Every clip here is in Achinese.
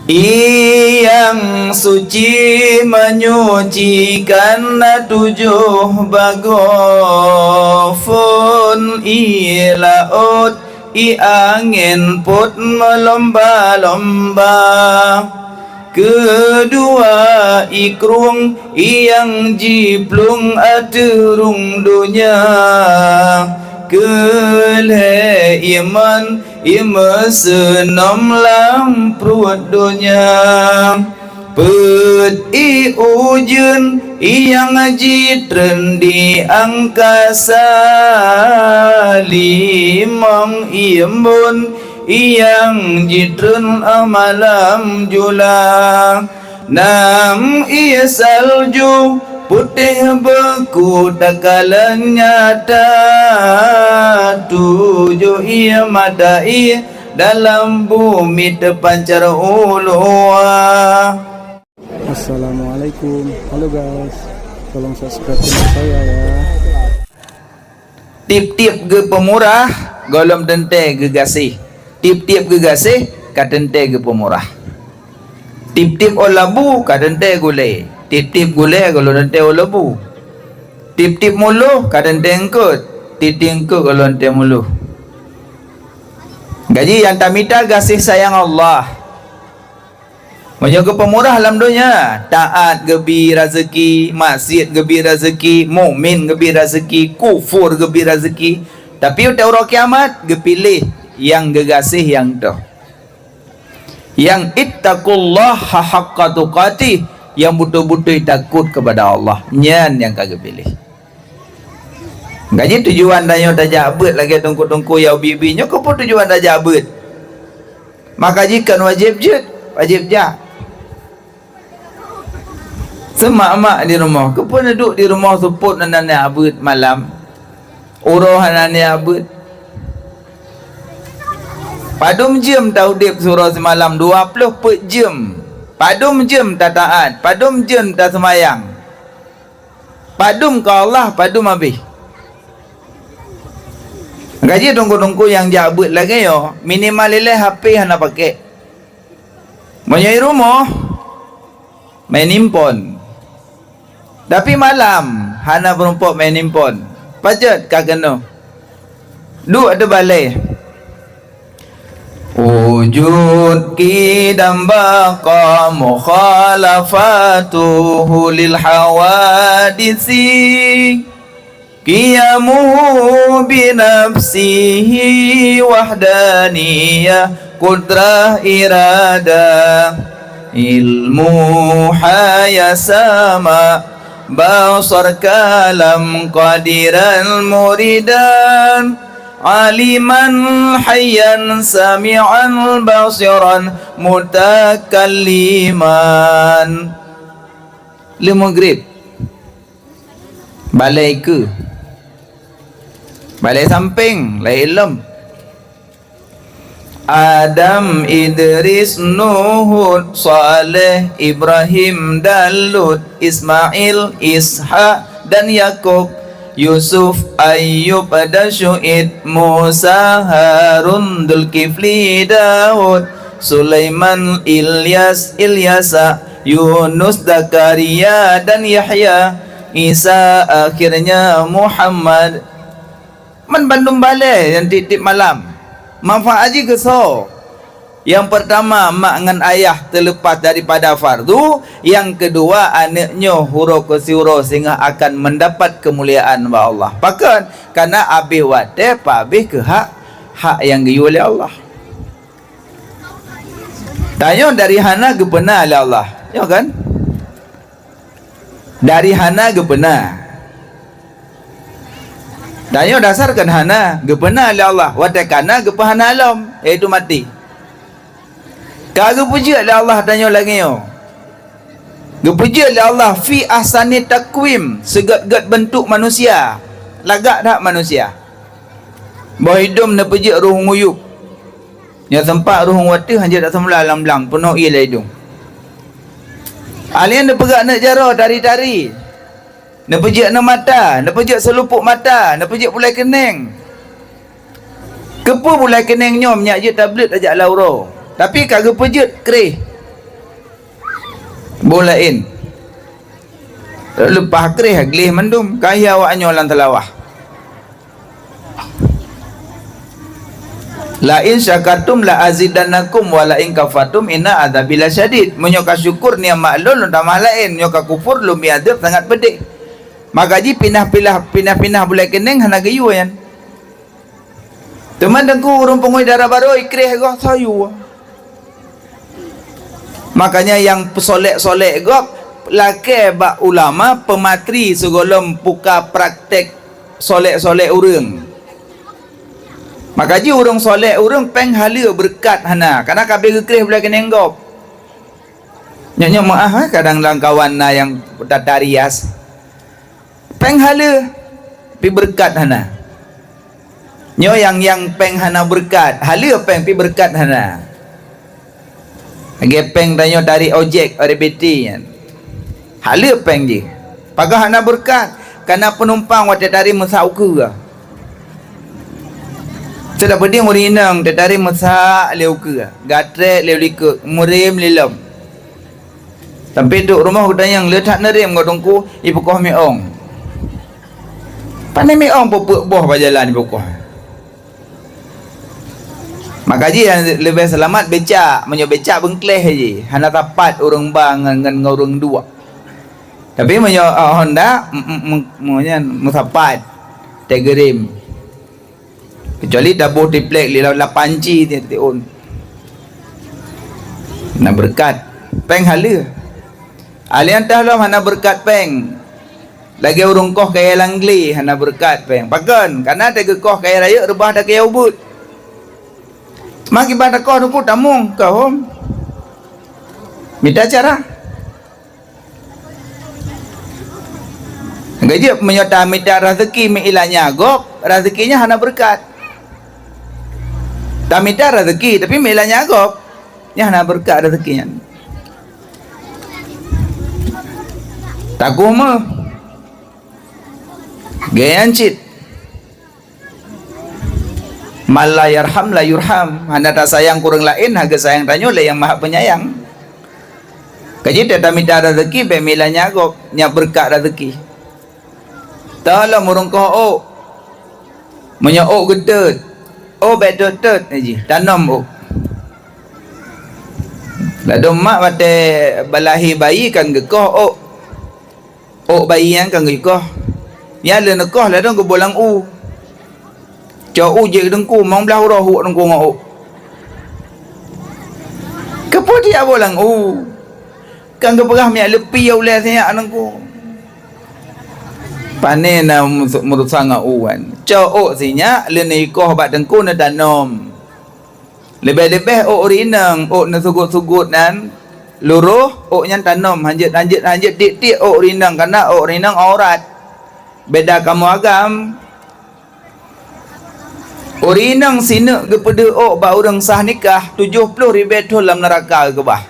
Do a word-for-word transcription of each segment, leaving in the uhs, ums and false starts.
Ié nyang suci menyucikan na tujoh bagoe phon, ié laôt, ié angén pôt meulomba-lomba. Keudua ié krueng, ié nyang jiplueng ateueh rhueng donya. Keulhée ié man, ié meuseunom lam pruet donya. Peuet ié ujeuen, ié nyang jitreun di angkasa. Limong ié embôn, ié nyang jitreun malam jula. Nam ié salju, putéh beuku takalon nyata. Tujoh ié mata ié dalam bumi teupancar u luwa. Assalamualaikum. Halo guys, tolong subscribe channel saya ya. Tiep-tiep geupeumurah gohlom teuntée geugaséh. Tiep-tiep geugaséh ka teuntée geupeumurah. Tiep-tiep ôn labu ka teuntée gulée. Tiep-tiep gulée gohlom teuntée ôn labu. Tiep-tiep muloh ka teuntée eungkot. Tiep-tiep eungkot gohlom teuntée muloh. Gaji nyang tamita gaséh sayang Allah. Meunyoe geupeumurah lam donya, taát geubi raseuki, maksiet geubi raseuki, mukmin geubi raseuki, kufur geubi raseuki. Tapi watée uroe kiamat, geupiléh nyang geugaséh nyang toh. Nyang ittaqullaha haqqa tuqatih, nyang beutôi-beutôi takot keupada Allah, nyan nyang ka geupiléh. Gaji tujuan tanyoe tajak beuet lagée teungku-teungku nyang ubi-ubi nyoe, keupeue tujuan tajak beuet? Maka jih kon wajéb jeuet, wajéb jak. Seumak-mak di rumoh, keupeue neuduek di rumoh seupôt hana neujak beuet malam? Uroe hana neujak beuet. Padum jeuem taudeb siuroe simalam, dua ploh peuet jeuem. Padum jeuem tataát, padum jeuem taseumayang. Padum keu Allah, padum habéh. Gaji teungku-teungku nyang jak beuet lagée nyoe, minimal ilée H P hana pakék. Meunyoe i rumoh, main handphone. Tapi malam hana meurumpok main handphone. Pacet ka keunoe. Duek ateueh balée. Wujud qidam baqa mukhalafatuhu lil hawadisi. Qiyamuhu bi nafsihi wahdaniyah qudrah iradah. Ilmu haya sama basar kalam qadiran muridan. Aliman hayyan sami'an basiran mutakalliman. Leumo grib. Balée keue. Balée sampéng, laén lom. Adam, Idris, Nuh, Hud, Saleh, Ibrahim, dan Lut, Ismail, Ishak, dan Yakub, Yusuf, Ayub, dan Syu'aib, Musa, Harun, Dzulkifli, Daud, Sulaiman, Ilyas, Ilyasa, Yunus, Zakaria, dan Yahya, Isa, akhirnya Muhammad. Man bandum balée nyang tieb-tieb malam. Manfaat jih keusoe? Nyang peurtama, mak ngon ayah teuleupah daripada fardu. Nyang keudua, aneuëk nyoe uroe keu siuroe singoh akan meudapat keumuliaan bak Allah. Pakon? Kareuna abéh watée pabéh keu hak, hak nyang geuyue lé Allah. Tanyoe dari hana geupeuna lé Allah. Nyoe kan? Dari hana geupeuna. Tanyoe dasar kan hana geupeuna lé Allah, watée kana geupeuhana lom, yaitu maté. Ka geupeujeuet lé Allah tanyoe lagée nyoe. Geupeujeuet lé Allah fi ahsani takwim, seugét-gét beuntuk manusia, lagak that manusia. Boh idong neupeujeuet rhueng uyueb. Nyoe teumpat rhueng watée hanjeuet taseumla lam blang, peunoh ié lam idong. Alien neupeugah aneuk jaroe tari-tari. Neupeujeuet aneuk mata, neupeujeuet seulupok mata, neupeujeuet bulai keuneng. Keupeue bulai keuneng nyoe meunyak jeuet tablet tajak lam uroe? Tapi ka geupeujeuet kréh. Boh laén. Leupah kreh gleh mandum, kaya awak nyoe lam teulawah. "La in syakartum la azidannakum wa la in kafartum inna adzabi lasyadid." Meunyoe ka syukur nikmat lôn, lôn tamah laén, nyoe ka kufur, lôn bri azab sangat peudeh. Maka jih pinah-pinah, pinah-pinah bulèe keuneng hana geuyue nyan. Teuma teungku ureuëng pungoh dara barô ikreh goh sayue. Makanya nyang peusolek-solek gob lakée bak ulama peumatri sigohlom puka praktek solek-solek ureuëng. Maka jih ureuëng solek ureuëng péng haleue beureukat hana, karena ka abéh geukreh bulèe keuneng gob. Nyoe-nyoe meuáh, eh, kadang lam kawan na nyang tata rias. Péng haleue, pi beureukat hana. Nyoe nyang, nyang péng hana beureukat, haleue péng pi beureukat hana. Lagée péng tanyoe tarek ojek, ojek B T nyan. Haleue péng jih. Pagoh hana beureukat, kana peunumpang watée tarek meusa ukeue. Seudeh peuding ureuëng inong teutarek meusa lé ukeue, gatrek lé likot, meurem lé lom. Sampai duek rumoh geutanyong, "Le that neurem ngon teungku?" "Ipeukoh miong." "Pane miong peue-peue boh bak jalan ipeukoh?" Maka jih nyang leubeh seulamat becak, meunyoe becak beungkléh jih, hana sapat ureuëng ba ngon, ngon, ngon ureuëng duek. Tapi meunyoe, ah, Honda, m-, m-, m-, meunyoe meusapat, teugeurem. Kecuali taboh triplek lé lapan inci tiep-tiep ôn. Na beureukat. Péng haleue. Alèh nyan teuh lom hana beureukat péng. Lagée ureuëng koh kayée lam glé hana beureukat péng. Pakon? Karena teuh geukoh kayée rayeuk reubah takayée ubeuet. Mak kiban takoh teungku tamong ka hom. Mita cara. Geujeut meunyoe tamita raseuki meuilat nyan gob, raseuki nyan hana beureukat. Tamita raseuki, tapi meuilat nyan gob, nyan hana beureukat raseuki nyan. Tagoh meuh. Geuyan cit. "Man la yarham la yurham." Hana tasayang keu ureuëng laén, hana geusayang tanyoe lé Nyang Maha Penyayang. Kaji teuh tamita raseuki, bék mila nyan gob, nyan beureukat raseuki. Teuh lom ureuëng koh ôk. Meunyoe ôk geutot, ôk bék tot-tot jih, tanom ôk. Ladôm mak watée balahé bayi kan geukoh ôk. Ôk bayi nyan kan geukoh. Nyan lheueh neukoh ladôm geuboh lam u. Cok u jeuet teungku, limong blaih uroe huok teungku ngon ôk. Keupeue tiak boh lam u? Kan geupeugah miak leupie ulée sinyak teungku. Pane na meusu-, meurusan ngon u kan. Cok ôk sinyak, lheueh neukoh bak teungku neutanom. Leubeh-leubeh ôk ureuëng inong, ôk neusugot-sugot nan, lurôh, ôk nyan tanom, hanjeuet-hanjeuet, hanjeuet tiek-tiek ôk ureuëng inong, karena ôk ureuëng inong aurat. Beda kamoe agam, ureuëng inong sineuk geupeudeuh ôk bak ureuëng sah nikah, tujoh ploh ribée thon lam neuraka geukeubah.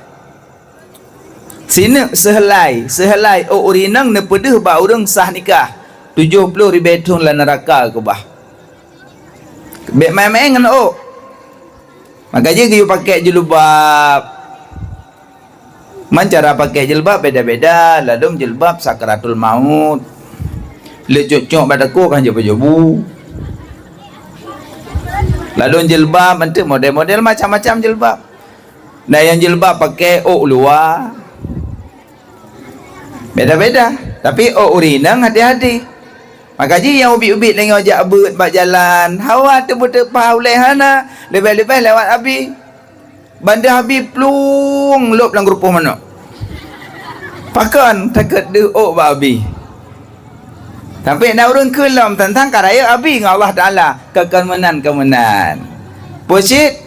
Sineuk seuheulai, seuheulai ôk ureuëng inong neupeudeuh bak ureuëng sah nikah, tujoh ploh ribée thon lam neuraka geukeubah. Bék maén-maén ngon ôk. Maka jih geuyue pakai jilbab. Man cara pakai jilbab beda-beda, ladôm jilbab sakaratul maut. Le cok-cok bak takue kan jeubu-jeubu. Ladôm jilbab, manteuek model-model macam-macam jilbab. Na nyang jilbab pakai ôk luwa. Beda-beda. Tapi ôk ureuëng inong hati-hati. Maka jih nyang ubit-ubit deungoe jak beuet bak jalan, hawa teubeuteupa ulée hana, leubeh-leubeh lewat abi. Bandeuh abi plueng lôb lam geurupoh manok. Pakon takot deuh ôk bak abi. Sampai na ureuëng kheun lom teuntang ka rayeuk abi ngon Allah Taala, ka kon meunan, ka meunan. Peue cit?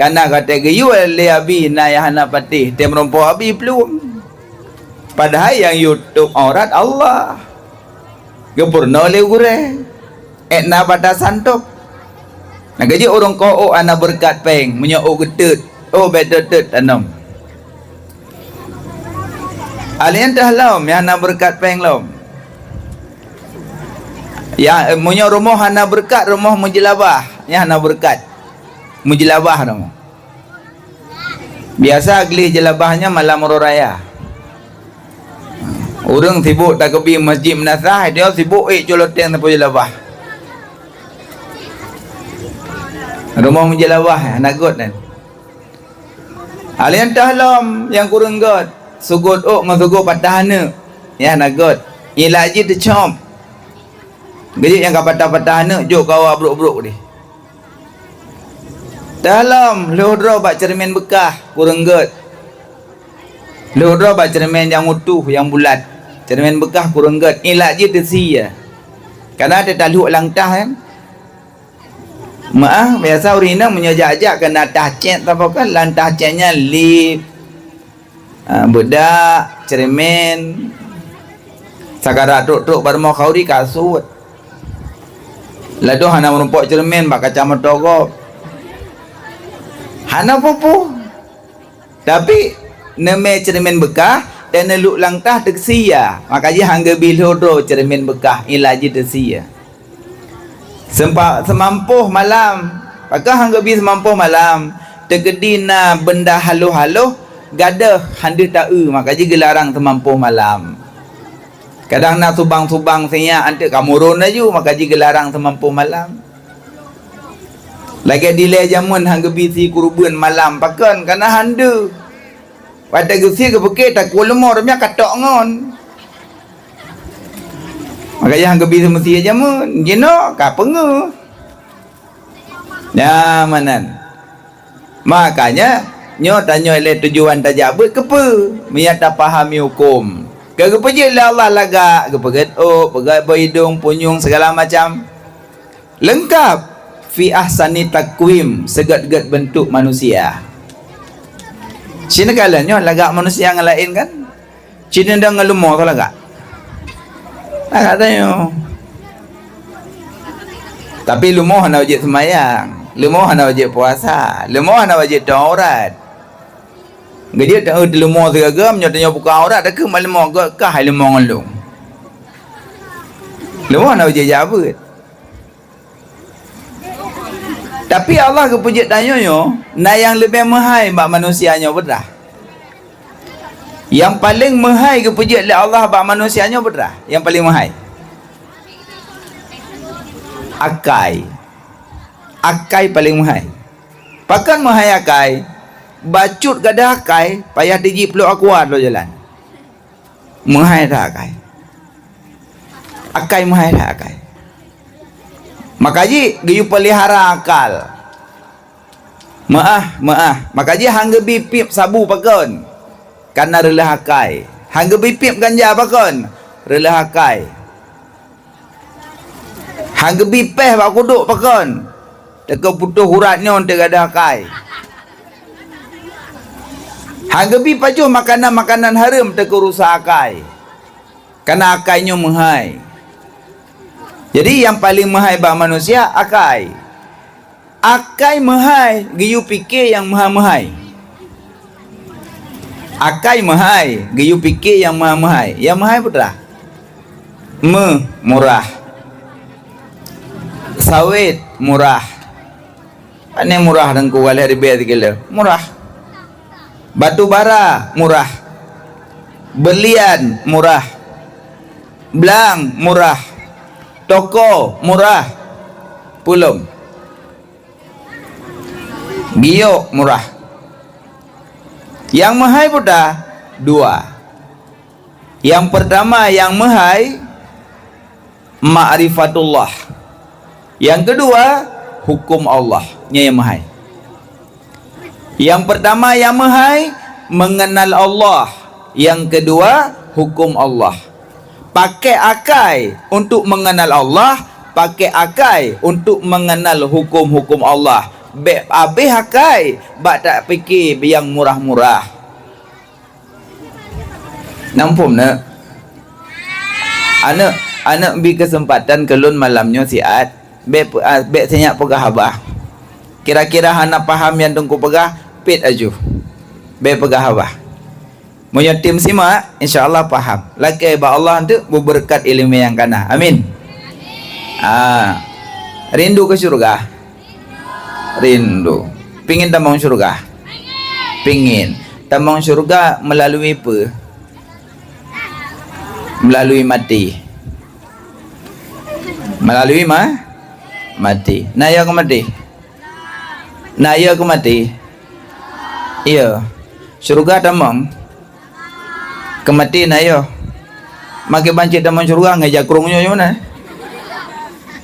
Kana ka teugeuyue lé abi na nyang hana patéh, teumeurompoe abi plueng. Padahai nyang yue tôb aurat Allah. Geupeurunoe lé gurée. Ék na batasan tôb. Na gaji ureuëng koh ôk hana beureukat péng, meunyoe ôk geutot, ôk bék tot-tot tanom. Alèh nyan teuh lom, nyang hana beureukat péng lom. Ya, meunyoe rumoh hana beureukat, rumoh meujeulabah, nyan hana beureukat. Meujeulabah rumoh. Biasa gleh jeulabah nyan malam uroe raya. Ureuëng sibuk takeubi Masjid Meunasah, dia sibuk ék cue loteng sapeue jeulabah. Rumoh meujeulabah, hana göt nyan. Alèh nyan teuh lom nyang kureueng göt, sugôt ôk ngon sugôt patah aneuk, nyan hana göt. Ilat jih teucôb. Geujeuet nyang ka patah-patah aneuk jok keu awak brôk-brôk deh. Teuh lom lheueh droe bak ceureumen beukah, kureueng göt. Lheueh droe bak ceureumen nyang utoh, nyang bulat. Ceureumen beukah kureueng göt, ilat jih teusie. Kana teutalhok lam tah nyan. Meuáh, biasa ureuëng inong meunyoe jak-jak keu na tah cét saboh kan, lam tah cét nyan lip, ah, beudak, ceureumen, sakarat trok-trok bak rumoh khauri kasut. Ladôm hana meurumpok ceureumen bak kaca moto gob. Hana peue-peue. Tapi, neumè ceureumen beukah, dan neulhok lam tah teusie. Maka jih han geubi lheueh droe ceureumen beukah, ilat jih teusie. Seumpa-, seumampôh malam, pakon han geubi seumampôh malam, teukeudi na beunda haloh-haloh, gadôh han deuh taeu, maka jih geularang seumampôh malam. Kadang na subang-subang sinyak anteuk ka murôn laju, maka jih geularang seumampôh malam. Lagèe dilèe jameun han geubi sie keureubeuen malam, pakon? Kana han deuh. Watèe geusie geupiké takue leumo, rhom nyan ka tok ngon. Maka jih han geubi seumeusie jameun, jinoe ka peungeuh. Nyan meunan. Makanya, nyoe tanyoe lé tujuan tajak beuet keupeue? Meunyo tapahami huköm. Ka geupeujeuet lé Allah lagak, geupeugét ôk, peugét boh idong, punyueng, segala macam. Leungkab. Fi ahsani takwim, seugét-gét beuntuk manusia. Sinoe kalon nyoe lagak manusia ngon laén kan? Cit nidang ngon leumo salah gak? Nah, katanya. Tapi leumo hana wajéb seumayang, leumo hana wajéb puasa, leumo hana wajéb tueng aurat. Geujeuet taeu leumo sigaga, meunyoe tanyoe buka aurat, takheun bak leumo, "Gét kah hai leumo ngon lôn." Leumo hana wajéb jak beuet. Tapi Allah geupeujeuet tanyoe nyoe, na nyang leubeh meuhai bak manusia nyoe, beutôi? Nyang paleng meuhai geupeujeuet lé Allah bak manusia nyoe, beutôi? Nyang paleng meuhai. Akai. Akai paleng meuhai. Pakon meuhai akai? Bacut gadôh akai, payah teujiplôk aqua lom jalan. Meuhai that akai. Akai meuhai that akai. Maka jih geuyue peulihara akal. Meuáh, meuáh. Maka jih han geubi piep sabu pakon? Kana reuleuh akai. Han geubi piep ganja pakon? Reuleuh akai. Han geubi péh bak kudok pakon? Teuka putôh urat nyoe teugadôh akai. Han geubi pajoh makanan-makanan hareuem teuka rusa akai. Kana akai nyoe meuhai. Jadi nyang paleng meuhai bak manusia akai. Akai meuhai geuyue piké nyang meuhai-meuhai. Akai meuhai geuyue piké nyang meuhai-meuhai. Nyang meuhai peue teuma? Méuh murah. Sawét murah. Pane murah Teungku, ka lhèe ribèe sikilo. Murah. Batu bara murah. Beulian murah. Blang murah. Toko murah. Peue lom. Giok murah. Nyang meuhai peue teuma? Dua. Nyang peurtama nyang meuhai, ma'rifatullah. Nyang keudua, huköm Allah. Nyan nyang meuhai. Nyang peurtama nyang meuhai, meungeunal Allah. Nyang keudua, huköm Allah. Pakai akai untuk meungeunal Allah, pakai akai untuk meungeunal huköm-huköm Allah. Bèk abéh akai bak tapiké nyang murah-murah. Na muphom, neuk? Aneuk, aneuk bi keuseumpatan keu lôn malam nyoe siat, bèk pe-, ah, bèk sinyak peugah haba. Kira-kira hana paham nyang Teungku peugah, pét aju. Bèk peugah haba. Meunyoe tem simak, insya Allah paham. Lakèe bak Allah teuk beubeureukat ileumèe nyang kana. Amin. Ah. Rindu keu syeuruga? Rindu. Pingin tamong syeuruga? Pingin. Tamong syeuruga meulalui peue? Melalui mati. Melalui ma-, mati. Na yo keu mati? Na yo keu mati? Iyo. Syeuruga tamong? Keu mati na yo. Makai bancit tamong syeuruga ngai jakrong nyoe, nyoe na?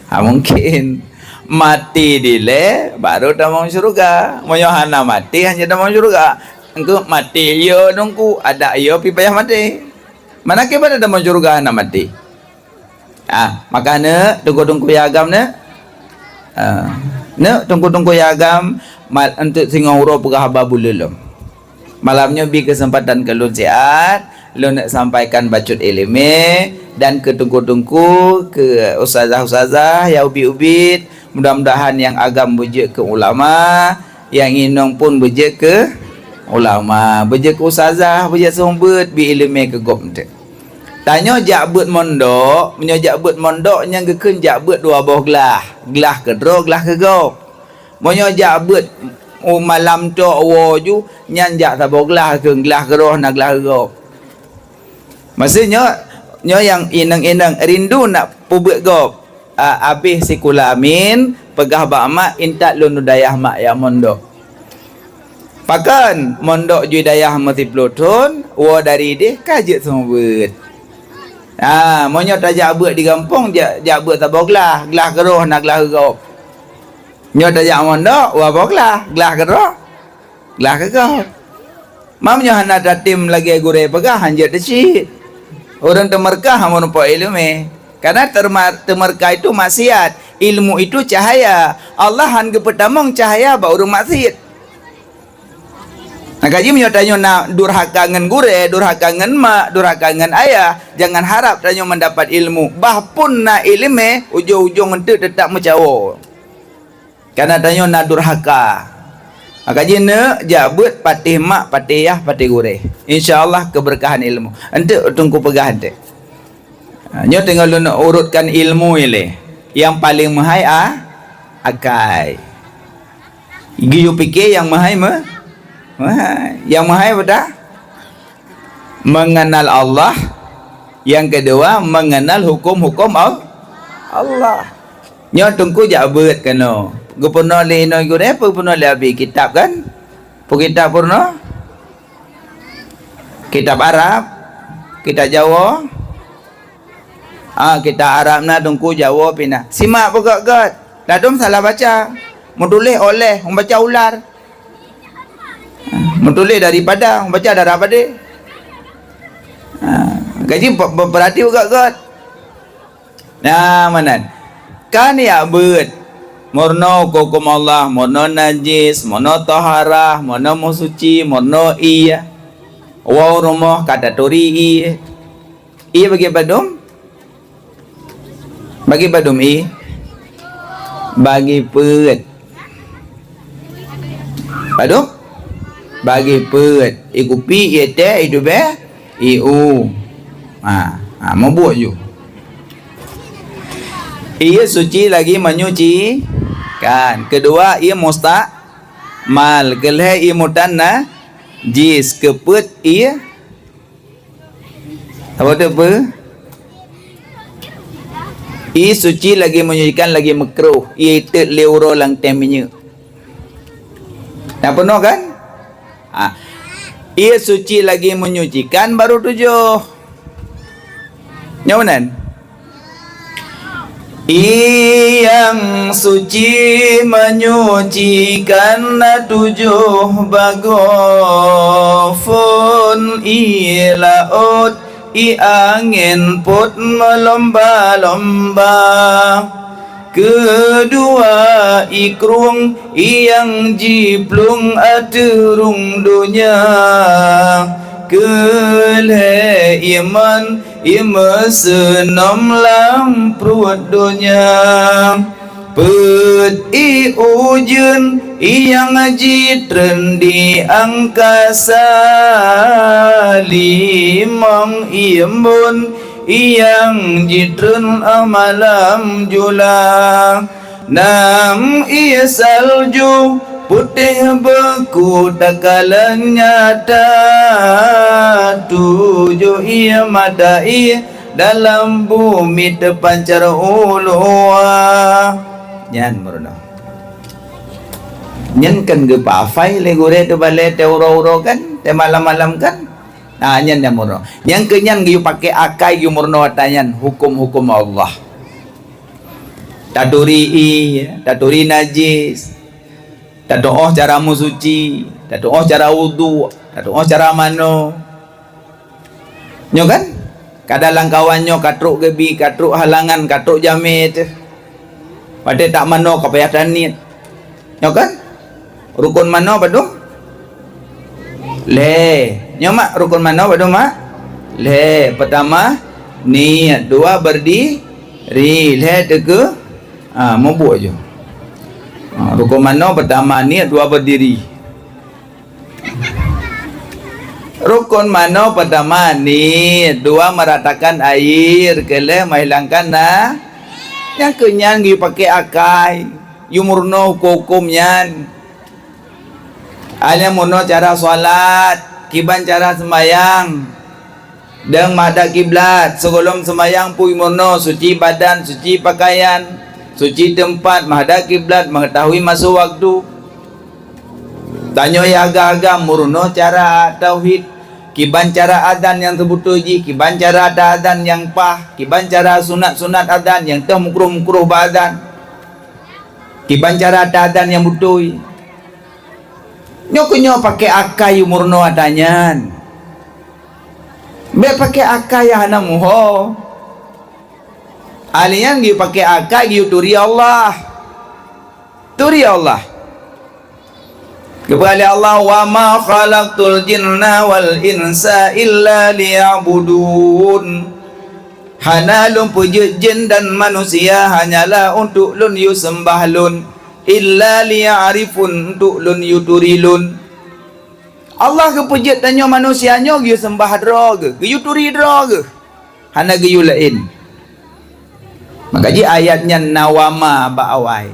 Ha, mungkin. Mati dilée, baru tamong syeuruga. Meunyoe hana mati, hana tamong syeuruga. Engkeu mati yo nungku, adak yo pi payah mati. Mana kiban ada tamong syeuruga hana mati? Ah, maka neuk teungku-teungku nyang agam neuk. Ah, neuk teungku-teungku nyang agam, ma-, enteuk singoh uroe peugah haba buleuen lom. Malam nyoe bri keuseumpatan keu lôn siat, lôn neuk sampaikan bacut iéleumé dan keu teungku-teungku, keu ustazah-ustazah nyang ubit-ubit, mudah-mudahan nyang agam beujeuet keu ulama, nyang inong pun beujeuet keu ulama, beujeuet keu ustazah, beujeuet seumeubeuet, bri iéleumé keu gob enteuk. Tanyoe jak beuet mondok, meunyoe jak beuet mondok nyan geukheun jak beuet dua boh glah, glah keudroe, glah keugob. Meunyoe jak beuet u malam tok woe ju, nyan jak saboh glah kheun, glah keudroe na glah keugob. Maksud nyoe, nyoe nyang inong-inong rindu nak peubeuet gob. A, abéh sikula amin, peugah bak mak, intat lôn u dayah mak nyang mondok. Pakon mondok ju dayah meusiplôh thon, woe dari ideh ka jeuet seumeubeuet. Ha, meunyoe tajak beuet di gampông, jak, jak beuet saboh glah, glah keudroe na glah keugob. Nyoe tajak mondok, dua boh glah, glah keudroe, glah keugob. Meunyoe hana tatem lagée gurée peugah, hanjeuet teucit. Ureuëng teumeureuka hana meurumpok iéleumé. Karena terma-, teumeureuka itu maksiat. Ilmu itu cahaya. Allah hana geupeutamong cahaya bak ureuëng maksiat. Nah, kaji meunyoe tanyoe na durhaka ngon gurée, durhaka ngon mak, durhaka ngon ayah, jangan harap tanyoe mendapat ilmu. Bah pun na iéleumé, ujong-ujong enteuk teutap meucawo. Karena tanyoe na durhaka. Maka jih neuk jak beuet patéh mak, patéh yah, patéh gurée. Insya Allah keberkahan ilmu. Enteuk teungku peugah enteuk. Ha, nyoe teungoh lôn urutkan ilmu ilée. Nyang paleng meuhai a-, akai. Geuyue pike nyang meuhai me-, meuhai. Nyang meuhai peue dah? Mengenal Allah, yang kedua mengenal hukum-hukum Al-, Allah. Nyoe teungku jak beuet keunoe. Geupeurunoe lé inong gurée, peue peurunoe lé abi kitab kan? Peue kitab peurunoe? Kitab Arab, kitab Jawoe. Ah, kitab Arab na teungku, Jawoe pih na. Simak beugét-gét. Ladôm salah baca. Meutuléh oleh, membaca ular. Meutuléh daripada, membaca dara padé. Ha, kaji pe-, pe-, peurati beugét-gét. Nah, meunan. Kan jak beuet. Meurunoe huköm Allah, meurunoe najis, meurunoe taharah, meurunoe meusuci, meurunoe ié. Woe rumoh ka taturi ié. Ié bagi padum? Bagi padum ié? Bagi peuet. Padum? Bagi peuet. Ié kupi, ié teh, ié tubéh, ié u. Ha, ha, meubuet ju. Ié suci lagi menyucikan. Kedua, ié mustakmal. Keulhée ié mutanajis. Keupeuet ié Apa tu apa? Ié suci lagi menyucikan lagi makruh, ié itet lé uroe lam teh minyeuk. Dah peunoh kan? Ha. Ié suci lagi menyucikan baru tujoh. Nyoe meunan. Ié nyang suci menyucikan na tujoh bagoe phon, ié laôt, ié angén pôt meulomba-lomba. Keudua ié krueng, ié nyang jiplueng ateueh rhueng donya. Keulhée ié mon, ié meuseunom lam pruet donya. Peuet ié ujeuen, ié nyang jitreun di angkasa. Limong ié embôn, ié nyang jitreun malam jula. Nam ié salju, putéh beuku takalon nyata. Tujoh ié mata ié, dalam bumi terpancar ulua. Nyan meurunoe. Nyan kan geupafai lé gurée teubalée teuuroe-uroe kan, teumalam-malam kan. Nah, nyan nyang meurunoe. Nyang keu nyan geuyue paké akai geuyue meurunoe ata nyan huköm-huköm Allah. Taturi ié, taturi najis, tatuoh cara meusuci, tatuoh cara wudhu, tatuoh cara manoe. Nyoe kan? Kadang lam kawan nyoe ka trok geubi, ka trok halangan, ka trok jamé teuh. Watée tak manoe ka payah taniet. Nyoe kan? Rukon manoe padum? Lhée. Nyoe mak rukon manoe padum mak? Lhée. Pertama niet, dua berdiri, lhée teuke, ah, mubuek ju. Ah, rukon manoe pertama niet, dua berdiri. Rukon manoe pertama niet, dua meratakan air, keulhée menghilangkan na. Nyang keu nyan geuyue paké akai, yue meurunoe huköm-huköm nyan. Aleuh meurunoe cara salat, kiban cara seumayang. Deungon menghadap kiblat, sigohlom seumayang pui meurunoe, suci badan, suci pakaian, suci teumpat, menghadap kiblat, mengetahui masa waktu. Tanyoe agam-agam meurunoe cara tauhid, kiban cara azan nyang seubeutôi jih, kiban cara ta-azan nyang paih, kiban cara sunat-sunat azan nyang teuh mukruh-mukruh bak azan, kiban cara ta-azan nyang beutôi. Nyoe keuh nyoe paké akai yue meurunoe ata nyan. Bék paké akai nyang hana muho. Aleuh nyan geuyue paké akai geuyue turi Allah. Turi Allah. Geupeugah lé Allah, "Wa ma khalaqtul jinna wal insa illa liya'budun." Hana lôn peujeuet jén dan manusia hanyalah untuk lôn yue seumbah lôn, illa liya'rifun, untuk lôn yue turi lôn. Allah geupeujeuet tanyoe manusia nyoe geuyue seumbah droe geuh, geuyue turi droe geuh. Hana geuyue laén. Maka jih ayat nyan na wa ma bak awai.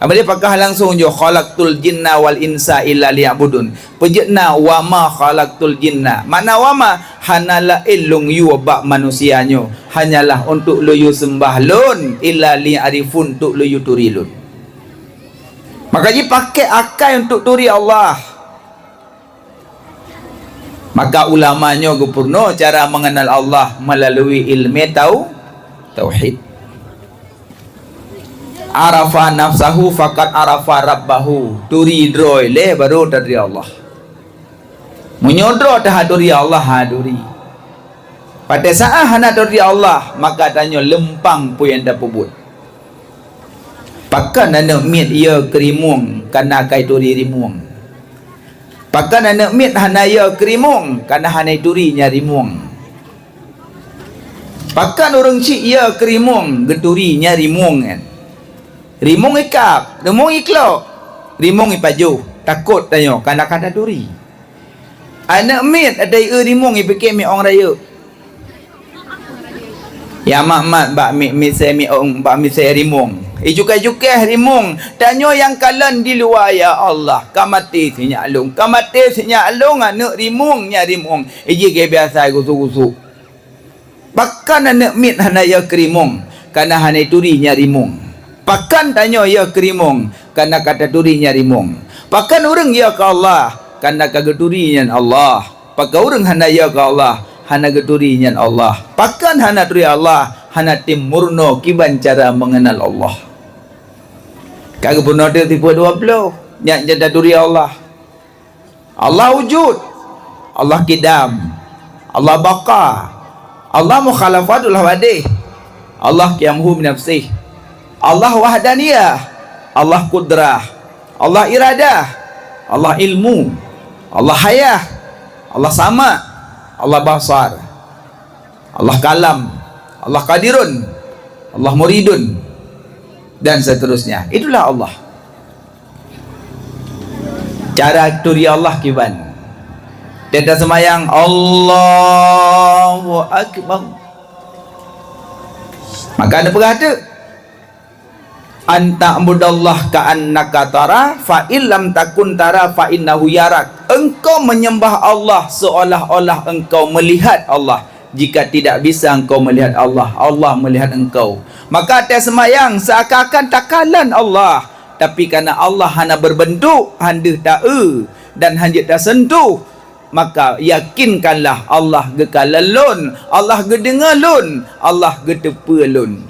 Abadi pakah langsung ju, "Khalaqtul jinna wal insa illa liya'budun." Peujeuet na, "Wa ma khalaqtul jinna." Makna wa ma, hana laén lôn yue bak manusia nyoe, hanyalah untuk lôn yue seumbah lôn, illa liya'rifun, untuk lôn yue turi lôn. Maka jih paké akai untuk turi Allah. Maka ulama nyoe geupeurunoe cara mengenal Allah melalui ilmu tau-, tauhid. Arafa nafsahu faqad arafa rabbahu. Turi droe lé baru taturi Allah. Meunyoe droe taha turi Allah, ha turi. Watée saát hana turi Allah, maka tanyoe leumpang peue nyang tapeubuet. Pakon aneuk miet yö keu rimueng kana kai turi rimueng? Pakon aneuk miet hana yö keu rimueng kana hana turi nyan rimueng? Pakon ureuëng chik yö keu rimueng geuturi nyan rimueng nyan? Rimueng ikab, rimueng iklok, rimueng ipajoh, takot tanyoe kana ka taturi. Aneuk miet ada ieu rimueng ipike miong rayeuk. Ya mat-mat bak mi-, misée miong, bak misée rimueng. Ijukai-jukai rimueng, tanyoe nyang kalon di luwa, "Ya Allah, ka maté sinyak lôn, ka maté sinyak lôn aneuk rimueng nyan rimueng." Iji geubiasa gusuk-gusuk. Pakon aneuk miet hana yö keu rimueng, kana hana turi nyan rimueng? Pakon tanyoe yö keu rimueng, kana ka taturi nyan rimueng? Pakon ureuëng yö keu Allah, kana ka geuturi nyan Allah? Pakon ureuëng hana yö keu Allah, hana geuturi nyan Allah? Pakon hana turi Allah, hana tem meurunoe kiban cara mengenal Allah? Ka geupeurunoe teuk sifeuet dua ploh, nyan, nyan taturi Allah. Allah wujud, Allah kidam, Allah baqa, Allah mukhalafatul hawadih, Allah qiyamuhu binafsih, Allah wahdaniyah, Allah qudrah, Allah iradah, Allah ilmu, Allah hayah, Allah sama, Allah basar, Allah kalam, Allah qadirun, Allah muridun, dan seterusnya. Itulah Allah. Cara turi Allah kiban? Teuta seumayang, Allahu Akbar. Maka neupeugah teuk, "An ta'budallaha ka'annaka tara, fa in lam takun tara, fa innahu yarak." Engkau menyembah Allah seolah-olah engkau melihat Allah. Jika tidak bisa engkau melihat Allah, Allah melihat engkau. Maka taseumayang seakan-akan takalon Allah, tapi karena Allah hana berbentuk, han deuh taeu dan han jeuet tasentuh, maka yakinkanlah Allah geukalon lôn, Allah geudeungoe lôn, Allah geuteupeue lôn.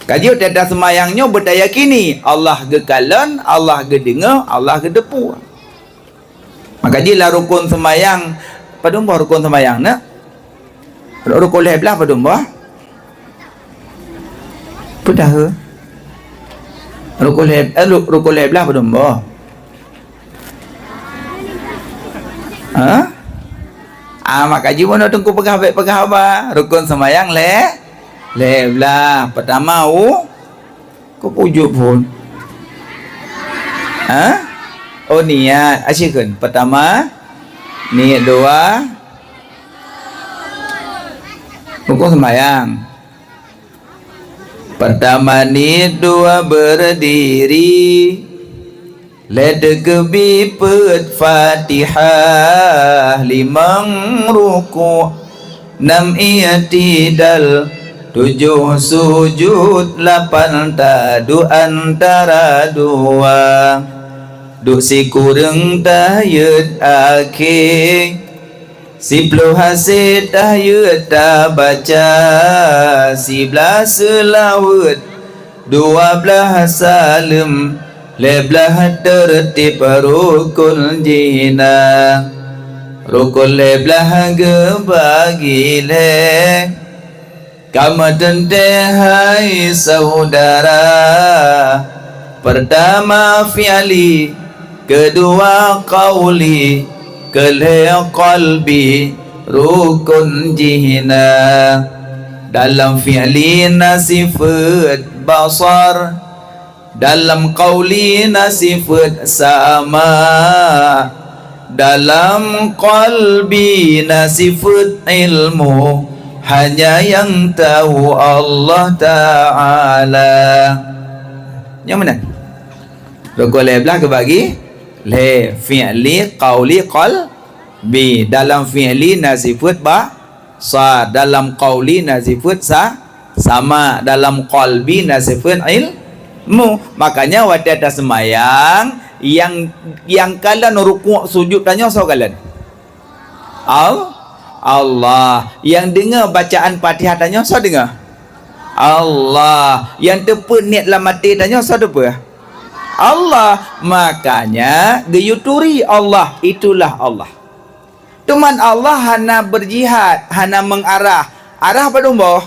Ka jeuet taseumayang nyoe beutayakini, Allah geukalon, Allah geudeungoe, Allah geuteupeue. Maka jih lam rukon seumayang, padum boh rukon seumayang na? Rukon lhèe blah padum boh? Peue dah, he? Rukon lhèe, eh, ru-, rukon lhèe blah padum boh? Ha? Ah, maka jih bunoe Teungku peugah, bèk peugah haba. Rukon seumayang lhèe, lhèe blah. Peutama u Keupeue jeuet phôn? Ha? Oh, niat. Asyik kheun. Peutama, niet, dua. Rukon seumayang. Peutama niet, dua berdiri. Lhèe teukeubi peuet Fatihah, limong ruku', nam i'tidal, tujoh sujud, lapan taduek antara dua. Duek sikureueng tahiyat akhé. Siploh hasé tahiyat tabaca, siblaih seulaweuet, dua blaih saleuem, lhèe blaih teurtib rukon jih na. Rukon lhèe blaih geubagi lhèe. Ka meuteuntèe hai syedara, peurtama fi'li, keudua qauli, keulhèe qalbi, rukon jih na. Dalam fi'li na sifeuet basar, dalam qauli na sifeuet sama, dalam qalbi na sifeuet ilmu, hanya nyang tau Allah Ta'ala. Nyang meunan. Rukon lhèe blah geubagi lhèe, fi'li, qauli, qalbi. Dalam fi'li na sifeuet ba-, sa, dalam qauli na sifeuet sa-, sama, dalam qalbi na sifeuet ilmu. Makanya watèe taseumayang, nyang, nyang kalon rukuk sujud tanyoe soe kalon? Al-, Allah. Nyang deungoe bacaan Fatihah tanyoe soe deungoe? Allah. Nyang teupeue niet lam até tanyoe soe teupeue? Allah. Makanya geuyue turi Allah, itulah Allah. Teuma Allah hana beujihad, hana meuarah. Arah padum boh?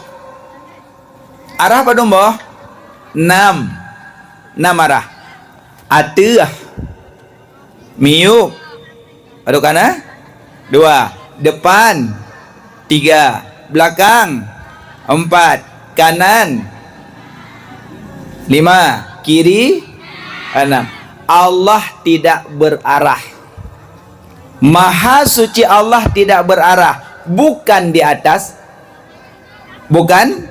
Arah padum boh? Nam. Nam arah. Ateueh. Miyueb. Padum ka na? Dua. Depan. Tiga. Belakang. Empat. Kanan. Lima. Kiri. Enam. Allah tidak berarah. Maha suci Allah tidak berarah, bukan di atas, bukan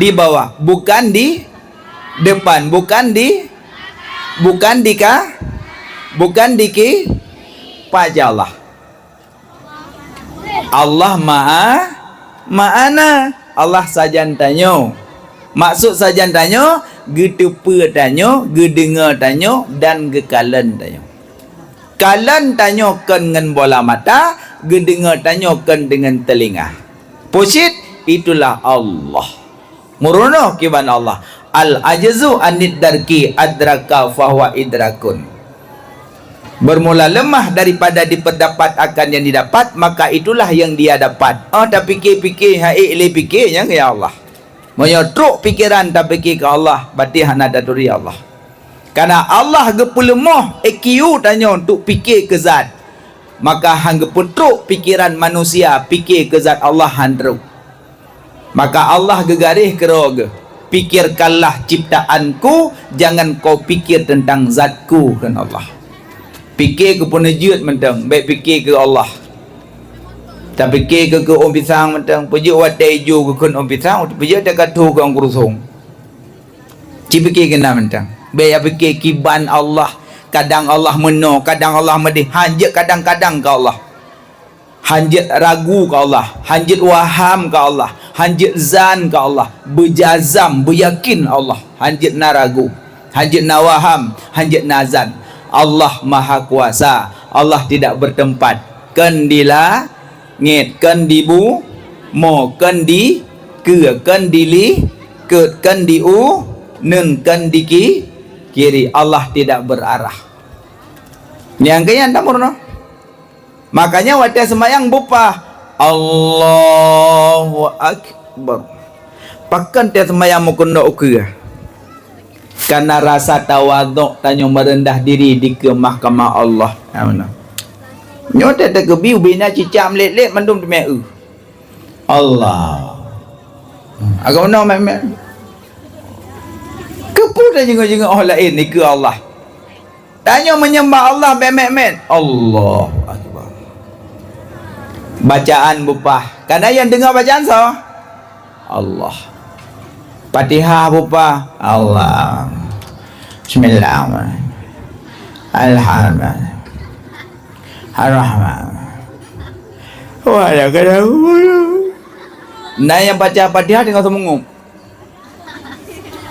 di bawah, bukan di depan, bukan di, bukan di ka-, bukan di ki-, paja Allah. Allah Maha, Ma'ana. Allah sajan tanyoe. Maksud sajan tanyoe, geuteupeue tanyoe, geudeungoe tanyoe, dan geukalon tanyoe. Kalon tanyoe kon ngon bola mata, geudeungoe tanyoe kon deungon teulinga. Peue cit, itulah Allah. Meurunoe kiban Allah. Al-ajzu anid darki adraka fahuwa idrakun. Bermula lemah daripada diperdapat akan yang didapat, maka itulah yang dia dapat. Oh, tapike-pike, ha ék lé pike nyang ya Allah. Meunyoe trok pikeran tapike keu Allah, berarti hana taturi Allah. Karena Allah geupeuleumoh I Q tanyoe untuk pike keu zat, maka han geupeutrok pikeran manusia pike keu zat Allah han trok. Maka Allah geugaréh keudroe geuh, "Pikirkanlah ciptaan-Ku, jangan kau pikir tentang zat-Ku," kheun Allah. Pike keu peuneujeuet mantong, bèk pike keu Allah. Tapike keu, keu ôn pisang mantong, peujeuet watèe ijô geukheun ôn pisang, peujeuet watèe ka tho keu ôn keurusong. Ci pike keu na mantong. Bèk ya pike kiban Allah, kadang Allah meunoe, kadang Allah meudéh, hanjeuet kadang-kadang keu Allah. Hanjeuet ragu keu Allah, hanjeuet waham keu Allah, hanjeuet zan keu Allah, beujazam, beuyakin Allah, hanjeuet na ragu, hanjeuet na waham, hanjeuet na zan. Allah Maha Kuasa, Allah tidak bertempat, kon di langét, kon di bumoe, kon di keue, kon di likot, kon di uneuen, kon di ki-, kiri. Allah tidak berarah. Nyang keu nyan tameurunoe. Makanya watée seumayang beupah, Allahu Akbar. Pakon tée seumayang meukeunok ukeue? Karena rasa tawadhu tanyoe meureundah diri dikeue mahkamah Allah. Ha, meunan. Nyoe tée takeubi ubena cicak meulet-let mandum teumé eu. Allah. Agak meunan meunan. Keupeue tajingoe-jingoe oh laén dikeue Allah? Tanyoe menyembah Allah bék mét-mét. Allahu Akbar. Bacaan beupah. Kadang nyang deungoe bacaan soe? Allah. Fatihah beupah. Allah. Bismillahirrahmanirrahim. Alhamdulillah. Ar-Rahman. Wa laka alhamdu. Na nyang baca Fatihah deungoe seumeungup.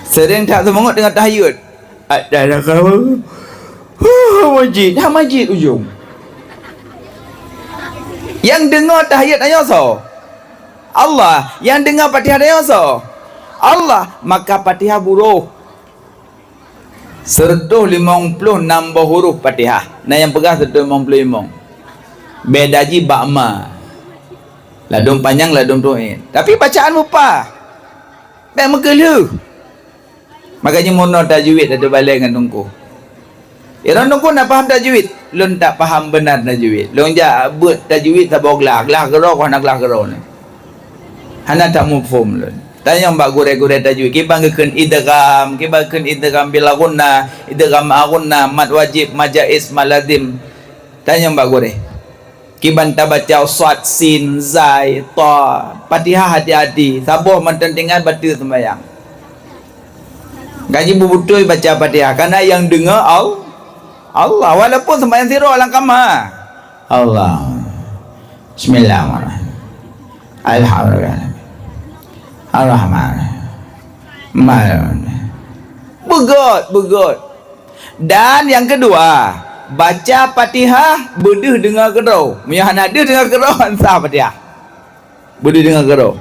Seuréng that seumeungup deungoe tahiyat. Ada kawan. Huh, masjid, ha masjid ujong. Nyang deungoe tahiyat tanyoe soe? Allah. Nyang deungoe Fatihah tanyoe soe? Allah. Maka Fatihah buroh. Seureutôh limong ploh nam boh huruf Fatihah. Na nyang peugah seureutôh limong ploh limong. Beda jih bak ma. Ladôm panyang, ladôm tuét. Tapi bacaan beupah. Bék meukeulheueh. Makajih meurunoe tajwid ateueh balée ngon teungku. Droeneuh teungku na paham tajwid? Lôn tak paham beuna tajwid. Lôn jak beuet tajwid saboh glah, glah keudroe, hana glah keudroe nyoe. Hana tamuphom lôn. Tanyong bak gurée-gurée tajwid, kiban geukheun idgham, kiban geukheun idgham bil ghunnah, idgham ma ghunnah, mad wajib, mad jaiz, mad lazim. Tanyong bak gurée. Kiban tabaca shad, sin, zai, ta. Fatihah hati-hati, saboh mantong tinggai bateue seumayang. Gaji beubeutôi baca Fatihah, karena nyang deungoe Al-, Allah, walaupun seumayang sidroe lam kama. Allah. Bismillahirrahmanirrahim. Alhamdulillah. Ar-Rahman. Mal. Beugöt, beugöt. Dan nyang keudua, baca Fatihah beudeuh deungoe keudroe. Meunyoe hana deuh deungoe keudroe, han sah Fatihah. Beudeuh deungoe keudroe.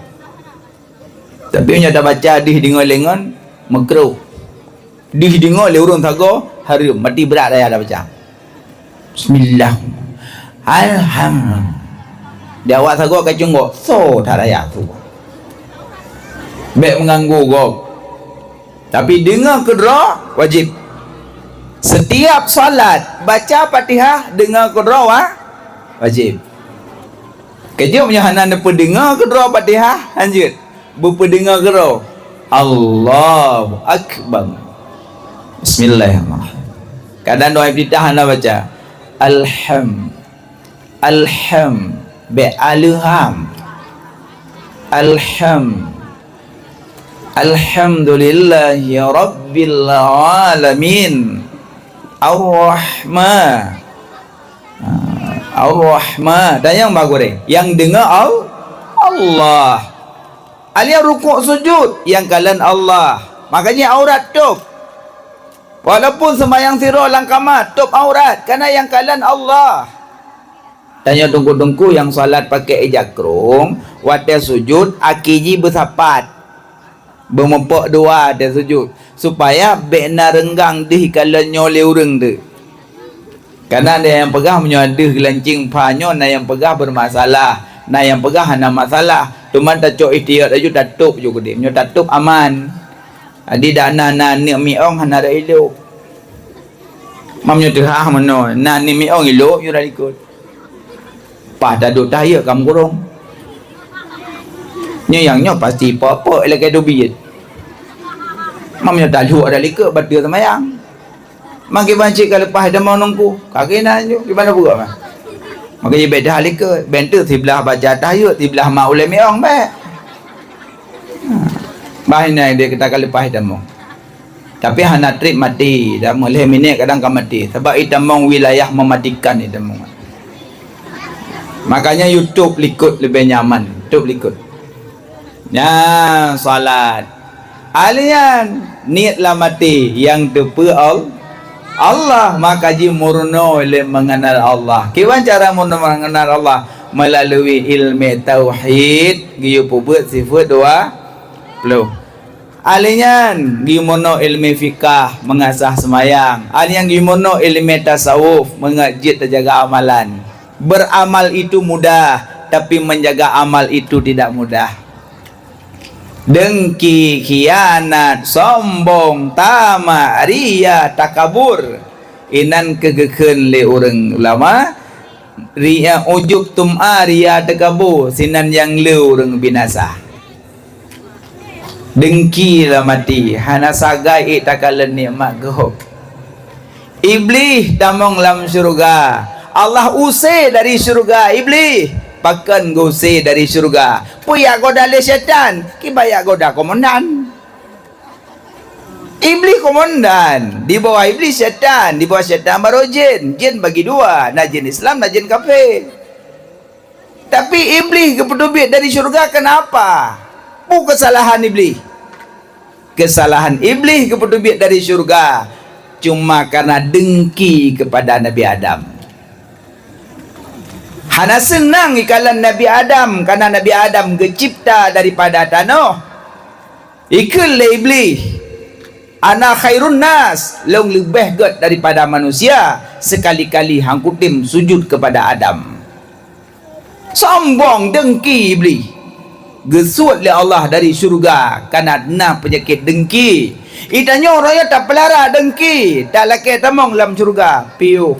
Tapi meunyoe tabaca deuh deungoe lé ngon, meukruh. Deuh deungoe lé ureuëng sagoe, hareuem, mati brat raya tabaca. Bismillah. Alhamdulillah. Di awak sagoe ka cunggok, so that raya tu. Bék meuganggu gob. Tapi deungoe keudroe wajéb. Setiap salat baca Fatihah deungoe keudroe wa-, wajéb. Keujeuet meunyoe hana neupeudeungoe keudroe Fatihah, hanjeuet beupeudeungoe keudroe. Allahu Akbar. Bismillahirrahmanirrahim. Kadang doa iftitah hana baca. Alham. Alham. Be alham. Alham. Alhamdulillahi rabbil alamin. Ar-Rahman. Ah, Ar-Rahman. Dan nyang bagus deh. Nyang deungoe Al-, Allah. Alham rukuk sujud. Nyang kalon Allah. Makanya aurat tôb. Walaupun seumayang sidroe lam kama, tôb aurat. Karena nyang kalon Allah. Tanyoe teungku-teungku nyang salat pakai ija krông, watée sujud, aki jih beusapat. Beumupok dua watée sujud, supaya bék na reunggang deuh ikalon nyoe lé ureuëng teuh. Kana na nyang peugah meunyoe deuh geulanceng pha nyoe na nyang peugah beumasalah, na nyang peugah hana masalah. Teuma tacok ihtiyat laju tatôb ju keudeh. Nyoe tatôb aman. Jadi dak na, na aneuk miong hana dak ilôk. Mam nyoe teuhah meunoe, na aneuk miong ilôk yue dak likot. Pah taduek tahiyat ka meukurong. Nyoe nyang nyoe pasti pok-pok ilakée teubiet. Mam nyoe taluek ada likot bateue seumayang. Mangke bancit ka leupah tamong nungku. Ka keunan ju, gimana buka mah? Maka jibek dah likot, bentuk siblah baca tahiyat, siblah ma ulée miong bek. Bah ina dia kita ka leupah tamong. Tapi hana trip mati, dah mulai minit kadang ka mati. Sebab itamong wilayah mematikan itamong. Makanya YouTube likot leubeh nyaman, YouTube likot. Nyan salat. Ahli nyan niet lam até nyang teupeu Al-, Allah, maka jimeurunoe lé mengenal Allah. Kiban cara meurunoe mengenal Allah? Melalui ilmu tauhid, geuyue peubeuet sifeut dua ploh. Ahli nyan geuyue meurunoe ilmu fikah, mengasah seumayang. Ahli nyan geuyue meurunoe ilmu tasawuf, meungat jeuet tajaga amalan. Beramal itu mudah, tapi menjaga amal itu tidak mudah. Dengki, khianat, sombong, tamak, ria, takabur. Inan keuh geukheun lé ureuëng ulama, ria, ujub, tum'a, ria, takabur, sinan nyang le ureuëng binasa. Dengki lam até, hana sagai ék takalon nikmat gob. Iblih tamong lam syeuruga. Allah use dari syeuruga Iblih. Pakon geuuse dari syeuruga? Peue jak goda lé syaitan? Kiban jak goda komandan. Iblih komandan. Di bawah Iblih syaitan. Di bawah syaitan baru jin. Jin bagi dua. Na jin Islam, na jin kafé. Tapi Iblih geupeuteubiet dari syeuruga keunapa? Peue keusalahan Iblih? Keusalahan Iblih geupeuteubiet dari syeuruga cuma kareuna dengki keupada Nabi Adam. Hana seunang ikalon Nabi Adam, kareuna Nabi Adam geucebta daripada tanoh. Ikheun lé Iblih, "Ana khairun nas, lôn leubeh gét daripada manusia, seukali-kali han kutem sujut keupada Adam." Sombong, dengki Iblih. Geusuet lé Allah dari syeuruga kareuna na peunyakét dengki. Geutanyoe roh nyoe tapeulara dengki, talakée tamong lam syeuruga, piôh.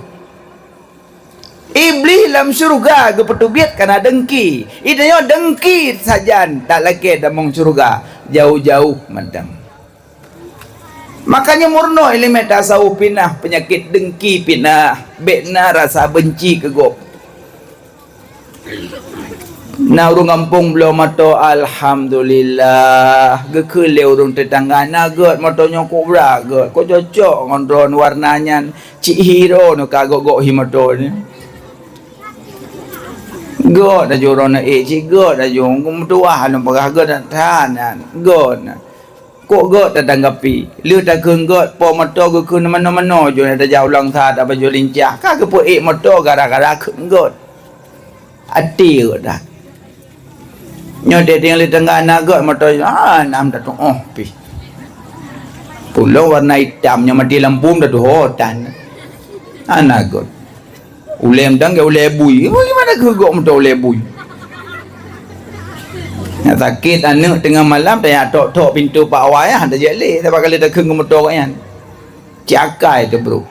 Iblih lam syeuruga geupeuteubiet kareuna dengki. Geutanyoe dengki sajan talakée tamong syeuruga, jauh-jauh mantong. Makanya meurunoe ileumèe tasawuf pih na peunyakét dengki pih na, bèk na rasa beunci keu gob. Na ureueng gampông bloe moto, alhamdulillah, geukheun lé ureueng teutangga, "Na gét moto nyoe, kok brat gét, kok cocok ngon droen, warna nyan cit hi droeneuh ka gok-gok hi moto nyoe. Gét laju droeneuh ék, cit gét laju, meutuwah lôn peugah gét that nyan, gét." Kok gét tatanggapi? Lheueh takheun gét, po moto geukheun manoe-manoe, jeuet tajak u Langsa, tapajoh lincah. Ka geupeuék moto gara-gara kheun gét. Até gét that. Nyoe teuh tinggai lé tangga na gét moto, ah, nam tatu'oh pih. Pulo warna itam, nyoe maté lampu tatu'oh tan. Hana gét. Ulèe mantong gét ulèe bui. Bagaimana keu gok moto ulèe bui? Nyang sakét aneuk teungoh malam tajak tok-tok pintoe Pak Wai, ah, tajak lé, sabab ka lheueh takheun keu moto gobnyan. Cit akai teuh, bro.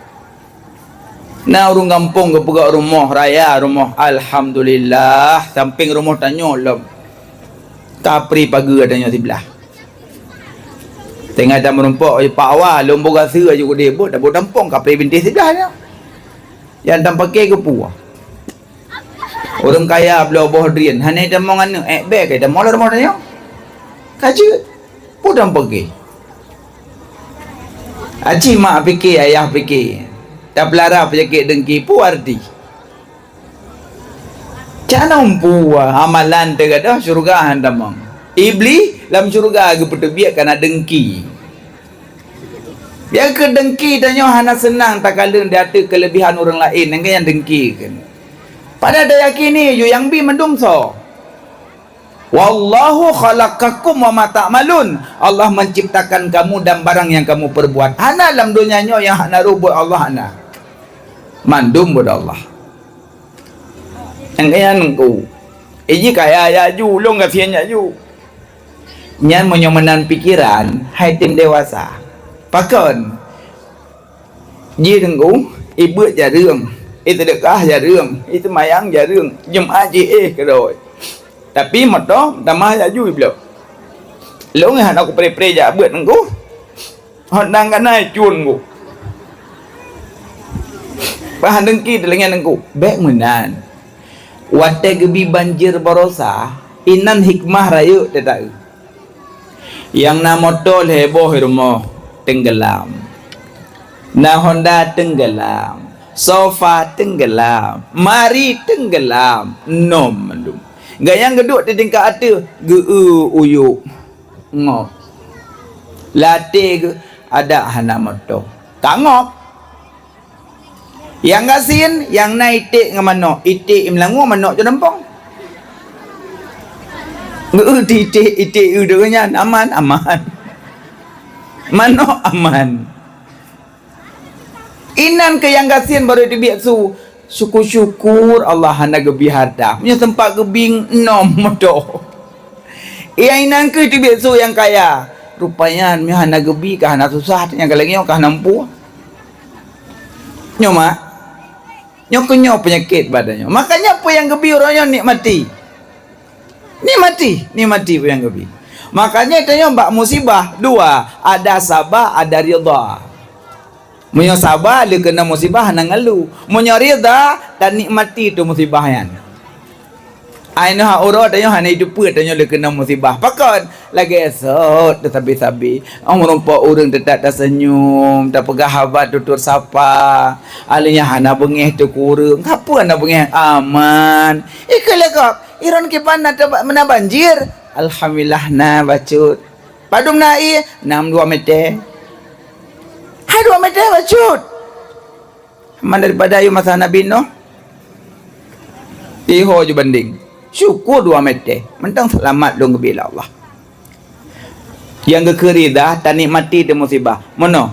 Na ureueng gampông geupeugöt rumoh raya, rumoh alhamdulillah, sampéng rumoh tanyoe lom. Ka pri pageue tanyoe siblah. Teungoh tameurumpok, "Pak Wai, lôn boh gaseue aju keudéh beuet, dak beuet tampông ka pri bintéh siblah nyoe." Nyang tampakè keu peue? Ureueng kaya bloe boh drien, hana tamong aneuk, ék bèe ka tamong lam rumoh tanyoe. Ka jeuet. Peue tampakè? Aci mak piké, ayah piké. Tapeulara peunyakét dengki, peue arti? Cak na umpu amalan teugadôh syeuruga han tamong. Iblih lam syeuruga geupeuteubiet kareuna dengki. Nyang keu dengki tanyoe hana seunang takalon di ateueh keuleubihan ureueng laén, nyang keu nyan dengki kheun. Padahai tayakini ju nyang bi mandum soe. "Wallahu khalaqakum wa ma ta'malun." Allah menciptakan kamu dan barang yang kamu perbuat. Hana lam donya nyoe nyang hana roh buet Allah, hana. Mandum buet Allah. Nyang kaya nengku. Iji kaya jak ju, ulôn gasien jak ju. Nyan meunyoe meunan pikeran, hai tem dewasa. Pakon? Jih nengku, ibeuet jareueng, iseudeukah jareueng, iseumayang jareueng, Jumat jih éh keudroe. Tapi moto tamah jak ju ibloe. Lôn hana kupreh-preh jak beuet nengku. Hot dang kana icun ku. Bah dengki teulingan nengku. Bèk meunan. Watèe geubi banjir barosa, inan hikmah rayeuk teuta-eu. Nyang na moto lhèe boh i rumoh, teunggelam. Na Honda, teunggelam. Sofa teunggelam, mari teunggelam, nom mandum. Gayang geuduek di tingkat ateueh, geu-eu uyuek. Ngop. Lam até geuh, adak hana moto. Ka ngop. Nyang gasien, nyang na iték ngon manok. Iték i meulangue, manok cot dampong. Geu-eu di iték, iték eu deungon nyan. Aman, aman. Manok aman. Inan keuh nyang gasien barô teubiet su. Syukur-syukur Allah hana geubri hareuta. Meunyoe seumpat geubri, nom moto. Nyang inan keuh teubiet su nyang kaya. Rupanya meunyoe hana geubri ka hana susah, nyang ka lagèe nyoe ka hana muphom. Nyoe mak. Nyoe keuh nyoe peunyakét bak tanyoe. Makanya peue nyang geubri uroe nyoe nikmati. Nikmati, nikmati peue nyang geubri. Makanya tanyoe bak musibah dua, ada saba, ada ridha. Meunyoe saba, lé keunoe musibah hana ngalô. Meunyoe ridha, tanikmati teuh musibah nyan. Ai neuh uroe tanyoe hana jiteupeue tanyoe lé keunoe musibah. Pakon? Lagèe sot teusabe-sabe. Oh, meurumpok ureueng teutap taseunyum, tapeugah haba tutur sapa. Alèh nyan hana beungèh teuh keu ureueng. Kapeue hana beungèh? Aman. Ikeu lé gob, i droeneuh kiban na teuba-, na banjir? Alhamdulillah na bacut. Padum na ie? Nam dua meter. Hai dua meter bacut. Man daripada ayue masa Nabi Nuh. Tiho jibandeng. Syukur dua meter. Mantong seulamat lôn geubri lé Allah. Nyang geukheun ridha, tanikmati teuh musibah. Meunoe.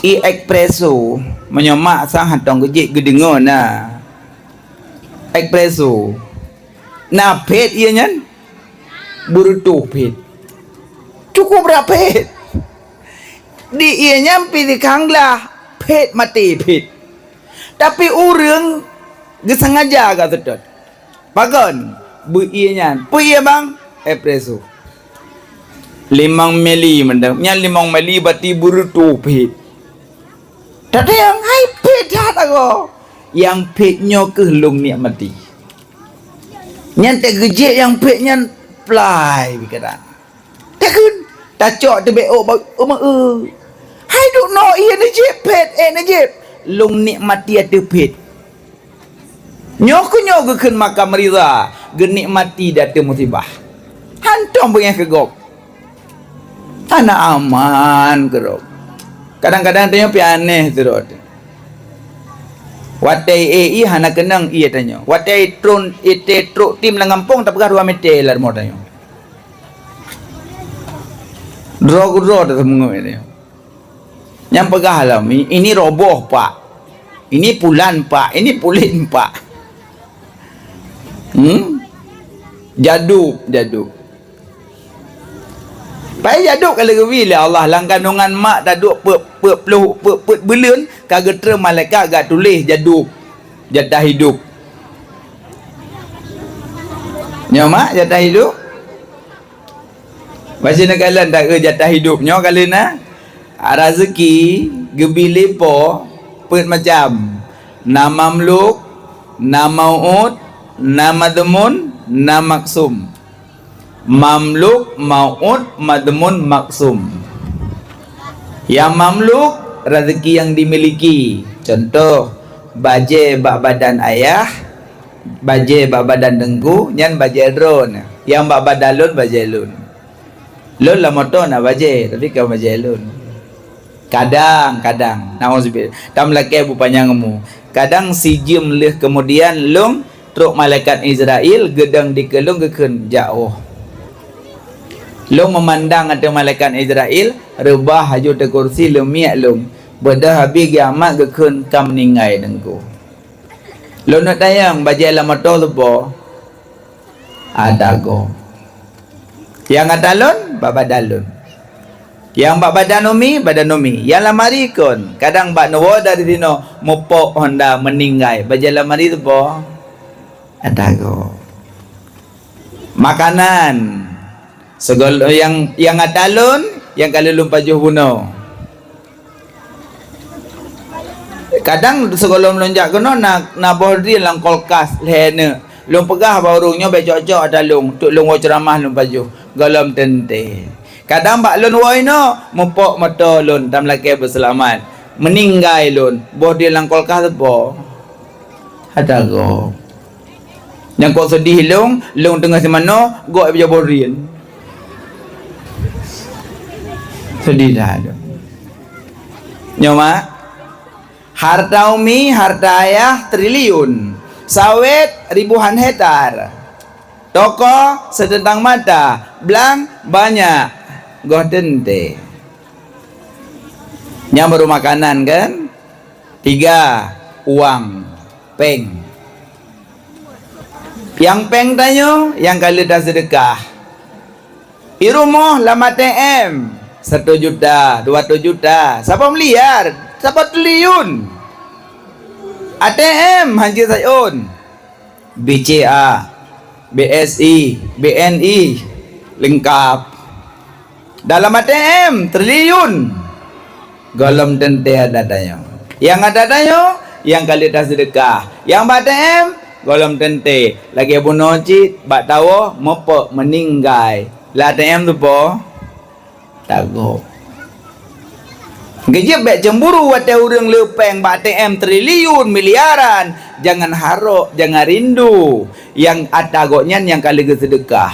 Ie espresso, meunyoe mak sang hantong geujek geudeungoe na. Espresso. Na phèt ie nyan? Beureutôh phèt. Cukup brat phèt. Di ie nyan pih sikang glah phèt maté phèt. Tapi ureueng geusengaja geuseutôt. Pakon? Beu ie nyan. Peue ie bang? Espresso. Limong mili mantong. Nyan limong mili berarti beureutôh phèt. Tateueng, hai phèt that agoe. Nyang phèt nyoe keuh lôn nikmati. Nyan teugeujek nyang phèt nyan plai pikeran. Takheun, tacok teubèe ôk bak eu meu-eu. Hai duek noe ie neujép phèt, ék neujép. Lôn nikmati ateueh phèt. Nyoe keuh nyoe geukheun makam ridha, geunikmati di ateueh musibah. Hántom beungèh keu gob. Hana aman keudroe. Kadang-kadang tanyoe pih aneh keudroe. Watèe ie hana keunong ie tanyoe. Watèe tron ie trok tim lam gampông tapeugah dua meter lam rumoh tanyoe. Droe keudroe tateumèe ie tanyoe. Nyang peugah lom, "Ini roboh, Pak. Ini pulan, Pak. Ini pulen, Pak." Hmm? Jadub, jadub. Pai jadub ka lheueh geubri lé Allah lam kandungan mak taduek peuet, peuet ploh, peuet, peuet buleuen ka geutrön malaikat geutuléh jadub, jatah hidup. Nyoe mak jatah hidup. Bak sineuk kalon taeu jatah hidup nyoe kali na. Raseuki geubri lé Po peuet macam. Na mamluk, na mau'ud, na madhmun, na maksum. Mamluk, mau'ud, madhmun, maksum. Nyang mamluk, raseuki nyang dimiliki. Contoh, bajèe bak badan ayah, bajèe bak badan teungku, nyan bajèe droeneuh. Nyang bak badan lôn, bajèe lôn. Lôn lam moto na bajèe, tapi kon bajèe lôn. Kadang, kadang, nauzubillah, tameulakèe beupanyang umu. Kadang sijeuem lheueh keumudian lôn trok malaikat Israel geudong dikeue lôn geukheun, "Jak woe." Lôn meumandang ateueh malaikat Israel, reubah laju ateueh kursi leumiek lôn. Beudôh habéh kiamat geukheun ka meuninggai teungku. Lôn neuk tanyong, bajèe lam moto soe po? Ata gob. Nyang ata lôn, bak badan lôn. Nyang bak badan umi, badan umi. Nyang lam ari kon, kadang bak neuwoe dari sinoe, meupok honda meuninggai. Bajèe lam ari soe po? Ata gob. Makanan. Segol-, nyang, nyang ata lôn, nyang ka lheueh lôn pajoh bunoe. Kadang sigohlom lôn jak keunoe na, na boh drien lam kulkas lhèe neuk. Lôn peugah bak ureueng nyoe bèk cok-cok ata lôn, teuk lôn woe ceuramah lôn pajoh. Gohlom teuntèe. Kadang bak lôn woe inoe, meupok moto lôn, tameulakèe beuseulamat. Meuninggai lôn, boh drien lam kulkas sapo? Hana gob. Nyang kok seudeh lôn, lôn teungoh simanoe, gob ibeujôh boh drien. Seudeh that. Nyoe mak, harta umi, harta ayah triliun, sawét ribuan hektar, toko siteutang mata, blang banyak, goh teuntée. Nyan baru makanan kan? Tiga, uang, péng. Nyang péng tanyoe nyang ka lheueh taseudeukah. I rumoh lam A T M, satu juta, dua ratus juta, saboh miliar, saboh triliun. A T M hanjeuet sayon. B C A, B S I, B N I, leungkap. Dalam A T M triliun. Gohlom teuntée adat tanyoe. Nyang adat tanyoe, nyang ka lheueh taseudeukah. Nyang bak A T M, gohlom teuntée. Lagée bunoe cit, bak tawoe, meupok, meuninggai. Lam A T M sapo? Tagob. Geujeuet bék cemburu watée ureuëng le péng bak A T M triliun, miliaran. Jangan harok, jangan rindu. Nyang atra gobnyan nyang ka lheueh geuseudeukah.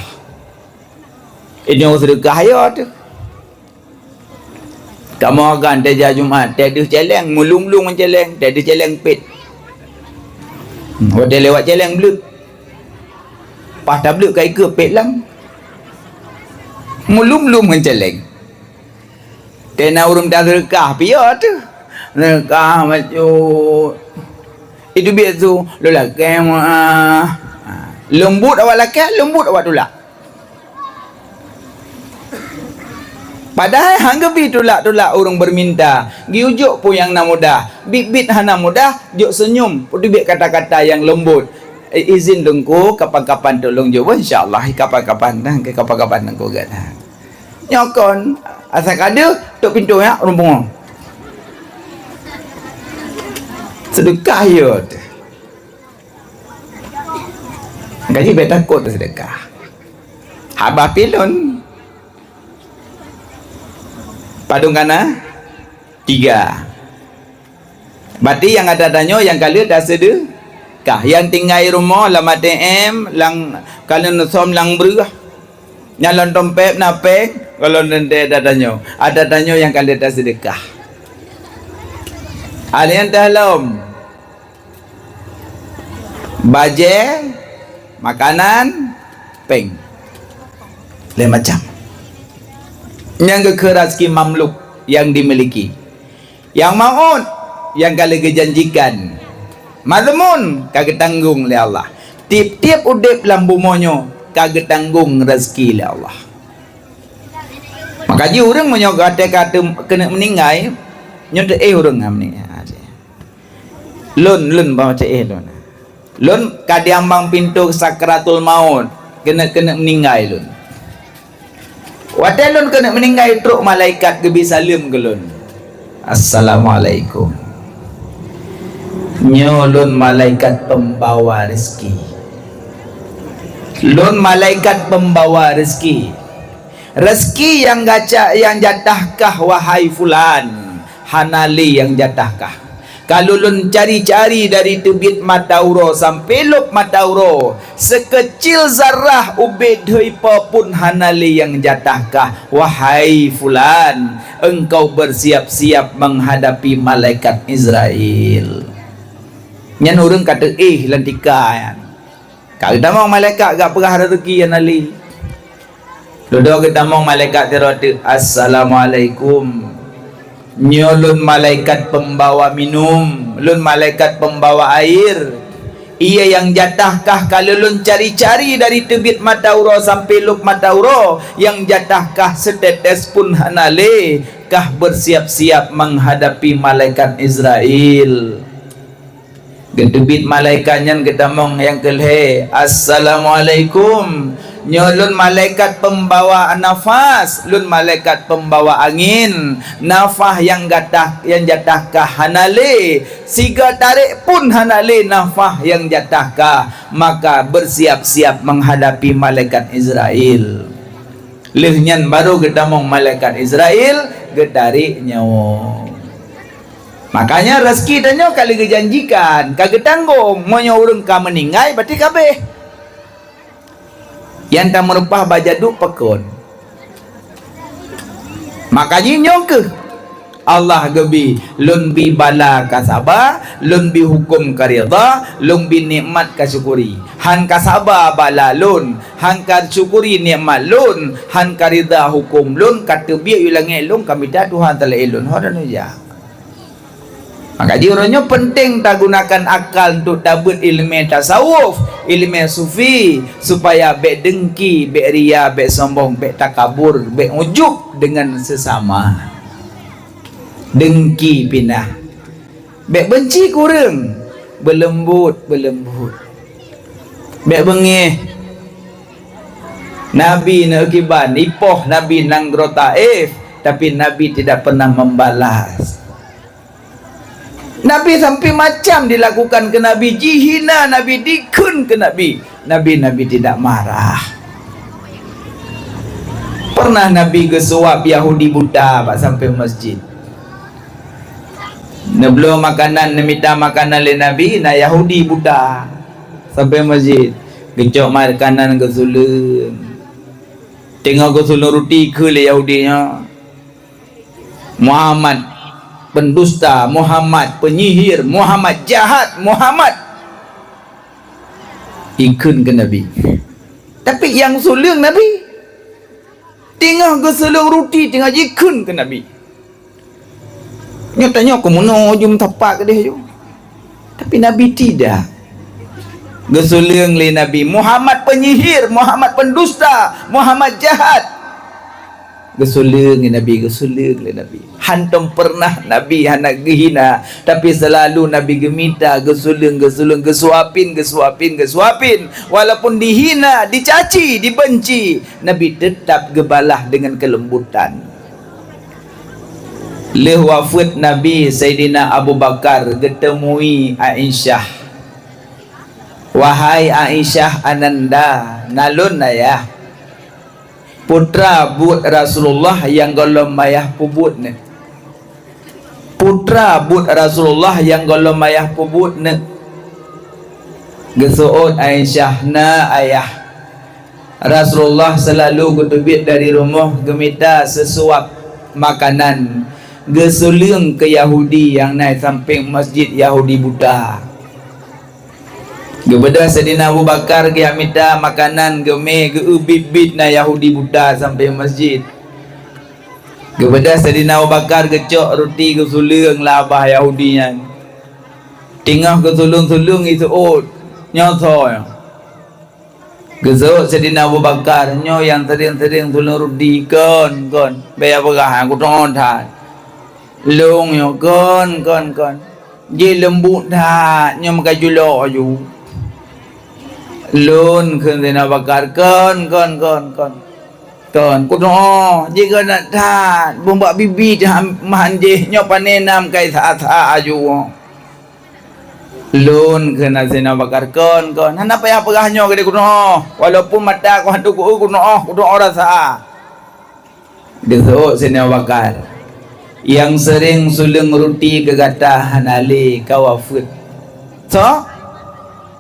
Inyoe seudeukah yo teuh. Kamoe kan teuja Jumat, teuh deuh céléng, meulum-lum ngon céléng, teuh deuh céléng pet. Hmm, watée lewat céléng bleuet. Paih tableuet ka ikeue pet lam. Meulum-lum ngon céléng. Teuh na ureuëng taseudeukah, piye teuh? Seudeukah bacut. Itu biet su, lôn lakée meuah. Leumbut awak lakée, leumbut awak tulak. Padahai han geubi tulak-tulak ureuëng beuminta, geujok peue nyang na mudah, biet-biet hana mudah, jok seunyum, peuteubiet kata-kata nyang leumbot. "Eh, izin Teungku, kapan-kapan tulông jok." "Insya Allah, kapan-kapan, nah, kapan-kapan Teungku gata." Nyoe kon, asai ka deuh, tok pintoe nyan, ureuëng pungo. Seudeukah yo teuh. Gaji bék takot seudeukah. Haba pilon. Padum kana? Tiga. Berarti nyang ada tanyoe nyang ka lheueh taseudeukah. Nyang tinggai rumoh lam A T M, lam ka lheueh neusom lam breueh. Nyang lam dompet na péng, gohlom teuntée ada tanyoe. Ada tanyoe nyang ka lheueh taseudeukah. Ada nyang teuh lom. Bajée, makanan, péng. Lhée macam. Nyang geukheun raseuki mamluk nyang dimiliki. Nyang mau'ud nyang ka lheueh geujanjikan. Madhmun ka geutanggong lé Allah. Tieb-tieb udeb lam bumoe nyoe ka geutanggong raseuki lé Allah. Maka jih ureuëng meunyoe gata ka teu-, keuneuk meuninggai, nyoe teu éh ureuëng nyang meuninggai. Lôn, lôn bah teu éh lôn. Lôn ka diambang pintoe sakratul maut, keuneuk, keuneuk meuninggai lôn. Watée lôn keuneuk meuninggai, trok malaikat geubi saleuem keu lôn. "Assalamualaikum. Nyoe lôn malaikat peumbawa rezeki. Lôn malaikat peumbawa rezeki. Rezeki nyang gaca-, nyang jatah kah, wahai fulan, hana lé nyang jatah kah. Ka lôn cari-cari dari teubiet mata uroe sampoe lôb mata uroe, seukeucil zarah ubé dheue po pun hana lé nyang jatah kah. Wahai fulan, engkau bersiap-siap menghadapi malaikat Israel." Nyan ureuëng ka teu éh lam tika nyan. Ka geutamong malaikat gak peugah rezeki hana lé. Dudoe geutamong malaikat sidroe teuk, "Assalamualaikum. Nyoe lôn malaikat peumbawa minum, lôn malaikat peumbawa air. Ié nyang jatah kah ka lôn cari-cari dari teubiet mata uroe sampoe lôb mata uroe, nyang jatah kah seuteutes pun hana lé, kah bersiap-siap menghadapi malaikat Israel." Geuteubiet malaikat nyan geutamong nyang keu lhée, "Assalamualaikum. Nyoe lôn malaikat peumbawa nafas, lôn malaikat peumbawa angén. Nafah nyang gatah, nyang jatah kah hana lé, sigoe tarék pun hana lé nafah nyang jatah kah. Maka bersiap-siap menghadapi malaikat Israel." Lheueh nyan barô geutamong malaikat Israel geutarék nyoe. Makanya rezeki tanyoe ka lheueh geujanjikan, ka geutanggong. Meunyoe ureuëng ka meuninggai, berarti ka abéh. Nyang tameureupah bajaduk pakon. Maka jih nyoe keuh Allah geubi, lôn bi bala ka saba, lôn bi huköm ka ridha, lôn bi nikmat ka syukuri. Han ka saba bala lôn, han ka syukuri nikmat lôn, han ka ridha huköm lôn, ka teubiet u langét lôn, ka mita Tuhan talaén lôn. Ho dan uja. Maka jih uroe nyoe penting tagunakan akal untuk tabeuet iéleumé tasawuf, iéleumé sufi, supaya bék dengki, bék ria, bék sombong, bék takabur, bék ujub dengan sesama. Dengki pinah. Bék benci keu ureuëng, beuleumbot, beuleumbot. Bék beungéh. Nabi neukiban, ipoh Nabi nanggroe Taif, tapi Nabi tidak pernah membalas. Nabi sampai macam dilakukan keu Nabi, jihina Nabi, dikheun keu Nabi. Nabi, Nabi tidak marah. Pernah Nabi geusuap Yahudi buta bak sampai masjid. Neubloe makanan, neumita makanan lé Nabi, na Yahudi buta sampai masjid. Geucok makanan geusuleueng. Teungoh geusuleueng ruti kheun lé Yahudi nyoe, Muhammad pendusta, Muhammad penyihir, Muhammad jahat, Muhammad ikheun keu Nabi. Tapi nyang suleueng Nabi, teungoh geusuleueng ruti, teungoh jikheun keu Nabi. Nyoe tanyoe keu meunoe jeuem tapak keudeh ju. Tapi Nabi tidak. Geusuleueng lé Nabi, Muhammad penyihir, Muhammad pendusta, Muhammad jahat. Geusuleueng lé Nabi, geusuleueng lé Nabi. Hantom pernah Nabi hana geuhina, tapi selalu Nabi geumita, geusuleueng, geusuleueng, geusuapin, geusuapin, geusuapin. Walaupun dihina, dicaci, dibenci, Nabi tetap geubalah dengan kelembutan. Lheueh wafeuet Nabi, Saidina Abu Bakar geuteumui Aisyah, "Wahai Aisyah ananda, na lôn ayah, putra buet Rasulullah nyang gohlom ayah peubuet nyoe. Putra buet Rasulullah nyang gohlom ayah peubuet nyoe." Geuseuôt Aisyah, "Na ayah. Rasulullah seulalu geuteubiet dari rumoh geumita seusuap makanan geusuleueng keu Yahudi nyang na sampéng masjid Yahudi buta." Geubeudôh Saidina Abu Bakar geujak mita makanan geumé geu-eu biet-biet na Yahudi buta sampéng masjid. Geubeudôh Saidina Abu Bakar geucok ruti geusuleueng lam babah Yahudi nyan. Teungoh geusuleueng-suleueng jiseuôt, "Nyoe soe?" Geuseuôt Saidina Abu Bakar, "Nyoe nyang seuring-seuring suleueng ruti." "Kon, kon, bék peugah, kutu'oh that. Lôn nyoe, kon, kon, kon. Jih leumbut that, nyoe meukajulo aju." "Lôn," kheun Saidina Abu Bakar, "kon, kon, kon, kon. Kon, kutu'oh, jih geunak that, beumbak bibi that meuhan jih, nyoe pané nam kai that-that aju." "Lôn," kheun Saidina Abu Bakar, "kon, kon. Hana payah peugah nyoe keudeh kutu'oh. Walaupun mata ku hantom ku-eu kutu'oh, kutu'oh rasa." Geuseuôt Saidina Abu Bakar, "Nyang seuring suleueng ruti keu gata hana lé, ka wafeuet." Soe?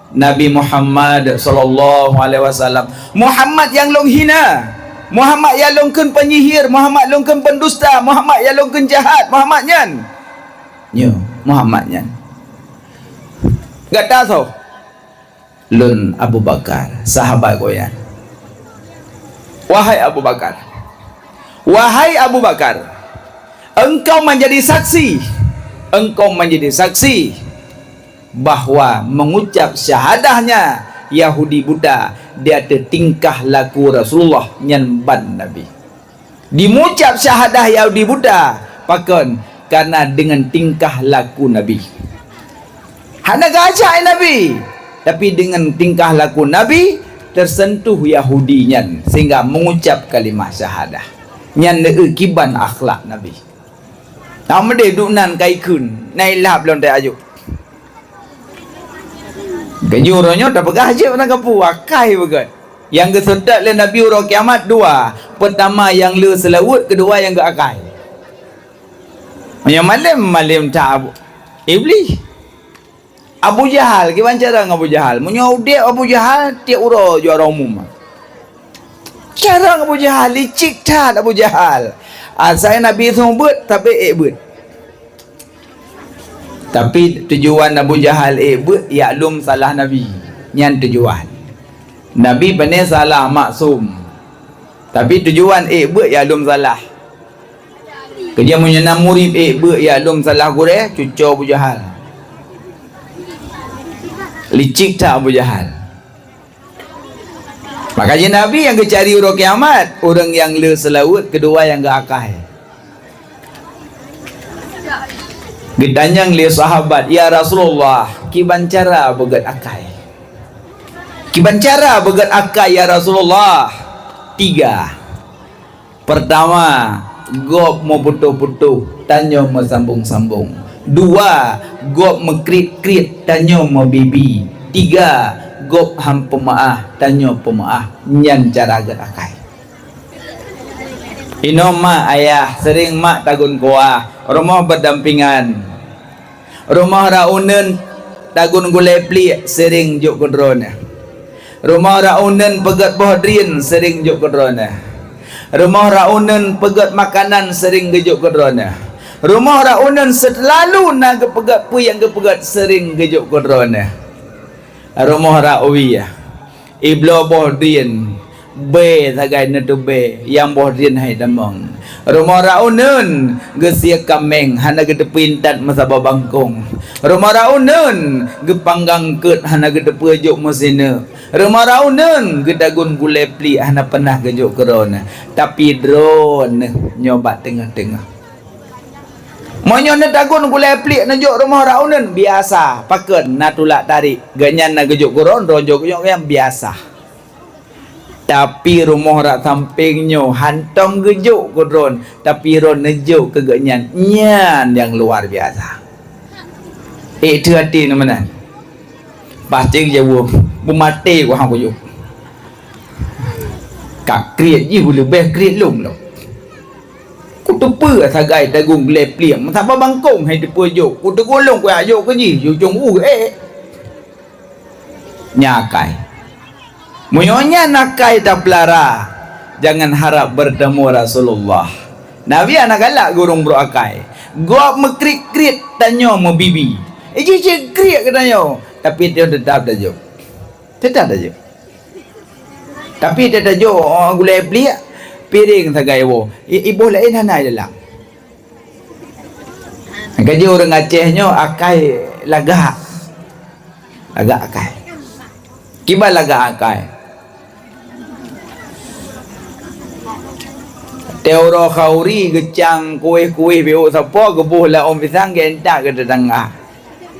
Nabi Muhammad sallallahu alaihi wasallam. Muhammad nyang lôn hina. Muhammad nyang lôn kheun penyihir, Muhammad lôn kheun pendusta, Muhammad nyang lôn kheun jahat, Muhammad nyan. Nyoe, Muhammad nyan. Gata soe? Lôn Abu Bakar, sahabat gobnyan. Wahai Abu Bakar, wahai Abu Bakar, engkau menjadi saksi, engkau menjadi saksi bahwa mengucap syahadahnya Yahudi buta di ateueh tingkah laku Rasulullah nyan ban Nabi. Dimucab syahadah Yahudi buta, pakon? Karena dengan tingkah laku Nabi. Hana geuajak Nabi, tapi dengan tingkah laku Nabi tersentuh Yahudi nyan sehingga mengucap kalimah syahadah. Nyan neueu kiban akhlak Nabi. Nah, meudeh duek nan kai kheun, na ilap lom teuajuk. Geunyoe uroe nyoe tapeugah jeuet meunan kapeue, akai beugét. Nyang geuseutôt lé Nabi uroe kiamat dua. Peurtama nyang le seulaweuet, keudua nyang geuakai. Meunyoe malem, malem that Abu, Iblih. Abu Jahal, kiban cara ngon Abu Jahal. Meunyoe udeb Abu Jahal, tiep uroe juara umum. Cara ngon Abu Jahal, licik that Abu Jahal. Asai Nabi seumeubeuet, tapi ék beuet. Tapi tujuan Abu Jahal ék beuet, yak lom salah Nabi. Nyan tujuan. Nabi pane salah, maksum. Tapi tujuan ék beuet, yak lom salah. Keujeuet meunyoe na murit ék beuet, yak lom salah gurée, cuco Abu Jahal. Licik that Abu Jahal. Maka jih Nabi nyang geucari uroe kiamat, ureuëng nyang le seulaweuet, keudua nyang geuakai. Geutanyong lé sahabat, "Ya Rasulullah, kiban cara beugét akai?" "Kiban cara beugét akai, ya Rasulullah?" "Tiga. Peurtama, gob meuputôh-putôh, tanyoe meusambong-sambong. Dua, gob meukriet-kriet, tanyoe meubibi. Tiga, gob han peumeuáh, tanyoe peumeuáh. Nyan cara gét akai." Inoe mak ayah, seuring mak tagun kuah, rumoh beudampingan. Rumoh rot uneuen tagun gulée pliek, seuring jok keu droeneuh. Rumoh rot uneuen peugét boh drien, seuring jok keu droeneuh. Rumoh rot uneuen peugét makanan, seuring geujok keu droeneuh. Rumoh rot uneuen seulalu na geupeugét peue nyang geupeugét, seuring geujok keu droeneuh. Rumoh rot wie, ibloe boh drien, bée sagai neuteubiet, nyang boh drien hai tamong. Rumoh rot uneuen geusie kaméng, hana geuteupeue intat meusaboh bangkong. Rumoh rot uneuen geupanggang keuet, hana geuteupeue jok meusineuk. Rumoh rot uneuen geutagun gulée pliek, hana peunah geujok keu droeneuh. Tapi droeneuh nyoe bak teungoh-teungoh. Meunyoe neutagun gulée pliek neujok rumoh rot uneuen, biasa. Pakon na tulak tarék. Geuhnyan na geujok keu droen, droen jok keu nyan, biasa. Tapi rumoh rot sampéng nyoe hántom geujok keu droen, tapi droen neujok keu geuhnyan, nyan nyang luar biasa. Ék teuh até nyoe meunan. Pasti jaweueb, "Beumaté ku han kujok." Ka kriet jih beuleubeh kriet lôn lom. Kuteupeue sagai tagun gulée pliek, meusaboh bangkong hai teupeue jok. Kuteugulong kujak jok keu jih, ujong ueh ék. Nyan akai. Meunyoe nyan akai tapeulara, jangan harap bertemu Rasulullah. Nabi hana galak gurong brok akai. Gob meukriet-kriet, tanyoe meubibi. Iji cit kriet geutanyoe, tapi tanyoe teutap tajok. Teutap tajok. Tapi teutap tajok, oh, gulée pliek, piréng sagai woe. I-, iboh laén hana i dalam. Ka jeuet ureuëng Aceh nyoe akai lagak. Lagak akai. Kiban lagak akai? Teuro khauri geucang kuéh-kuéh bék sapo geuboh laom pisang geuintat keu teutangga.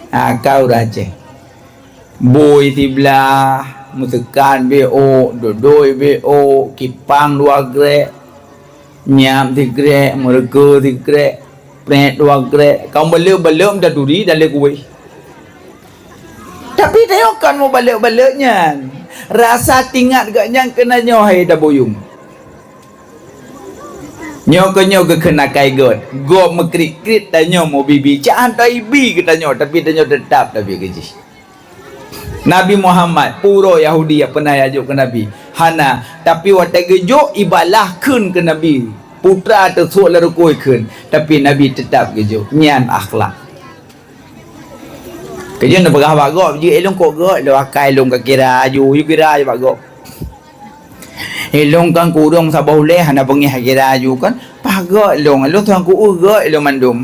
Ha, akai ureuëng Aceh. Bui siblah, meuseukan bék ôk, dodoi bék ôk, kipang dua grek, nyiap sigrek, meureukeue sigrek, prek dua grek, ka baleuem-baleuem taturi dalam kuéh. Tapi tanyoe kon meubaleuem-baleuem nyan. Rasa tingat geuhnyan keunan nyoe hai tabuyueng. Nyoe keuh nyoe geukheun akai göt. Gob meukriet-kriet tanyoe meubibi. Cak han taibi geutanyoe, tapi tanyoe teutap tabi keu jih. Nabi Muhammad, peue uroe Yahudi nyang peunah jijok keu Nabi? Hana. Tapi watée geujok, ibalah kheun keu Nabi. Putra teusuek lam rukoh kheun, tapi Nabi teutap geujok. Nyan akhlak. Keujeuet neupeugah bak gob, jeuet ilong kok göt, ilong akai ilong ka kira aju, yue kira aju bak gob. Ilong kan kurong saboh ulée hana beungéh kira aju kan, paih göt ilong, ilong tuan ku göt ilong mandum.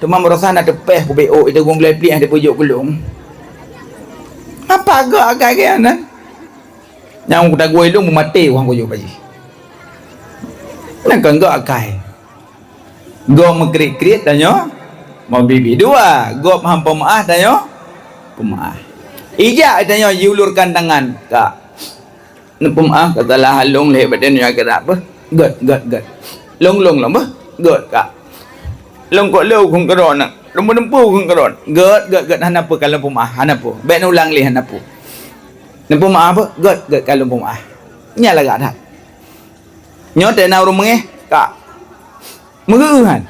Teuma meurasa na teupeh ku bék ôk, itu gong gleh pliek hana peujok keu ilong. Apa göt akai keu nyan? Nyang ku tagoe ilong meumaté wang kujok bak jih. Nyan kan göt akai. Gob meukriet-kriet tanyoe meubibi. Dua, gob han peumeuáh tanyoe peumeuáh. Ijak tanyoe jiulurkan tangan, "Kak, neupeumeuáh ka salah lôn lé badan nyoe keu dak beuh." "Göt, göt, göt." "Lôn, lôn, lôn beuh." "Göt, Kak." "Lôn kok lôn kheun keudroe na. Lôn meudumpu kheun keudroe." "Göt, göt, göt, hana peue ka lôn peumeuáh, hana peue. Bék neulang lé, hana peue. Neupeumeuáh beuh." "Göt, göt, ka lôn peumeuáh." Nyan lagak that. Nyoe teuh na ureuëng meungéh, "Kak, meugeue han?"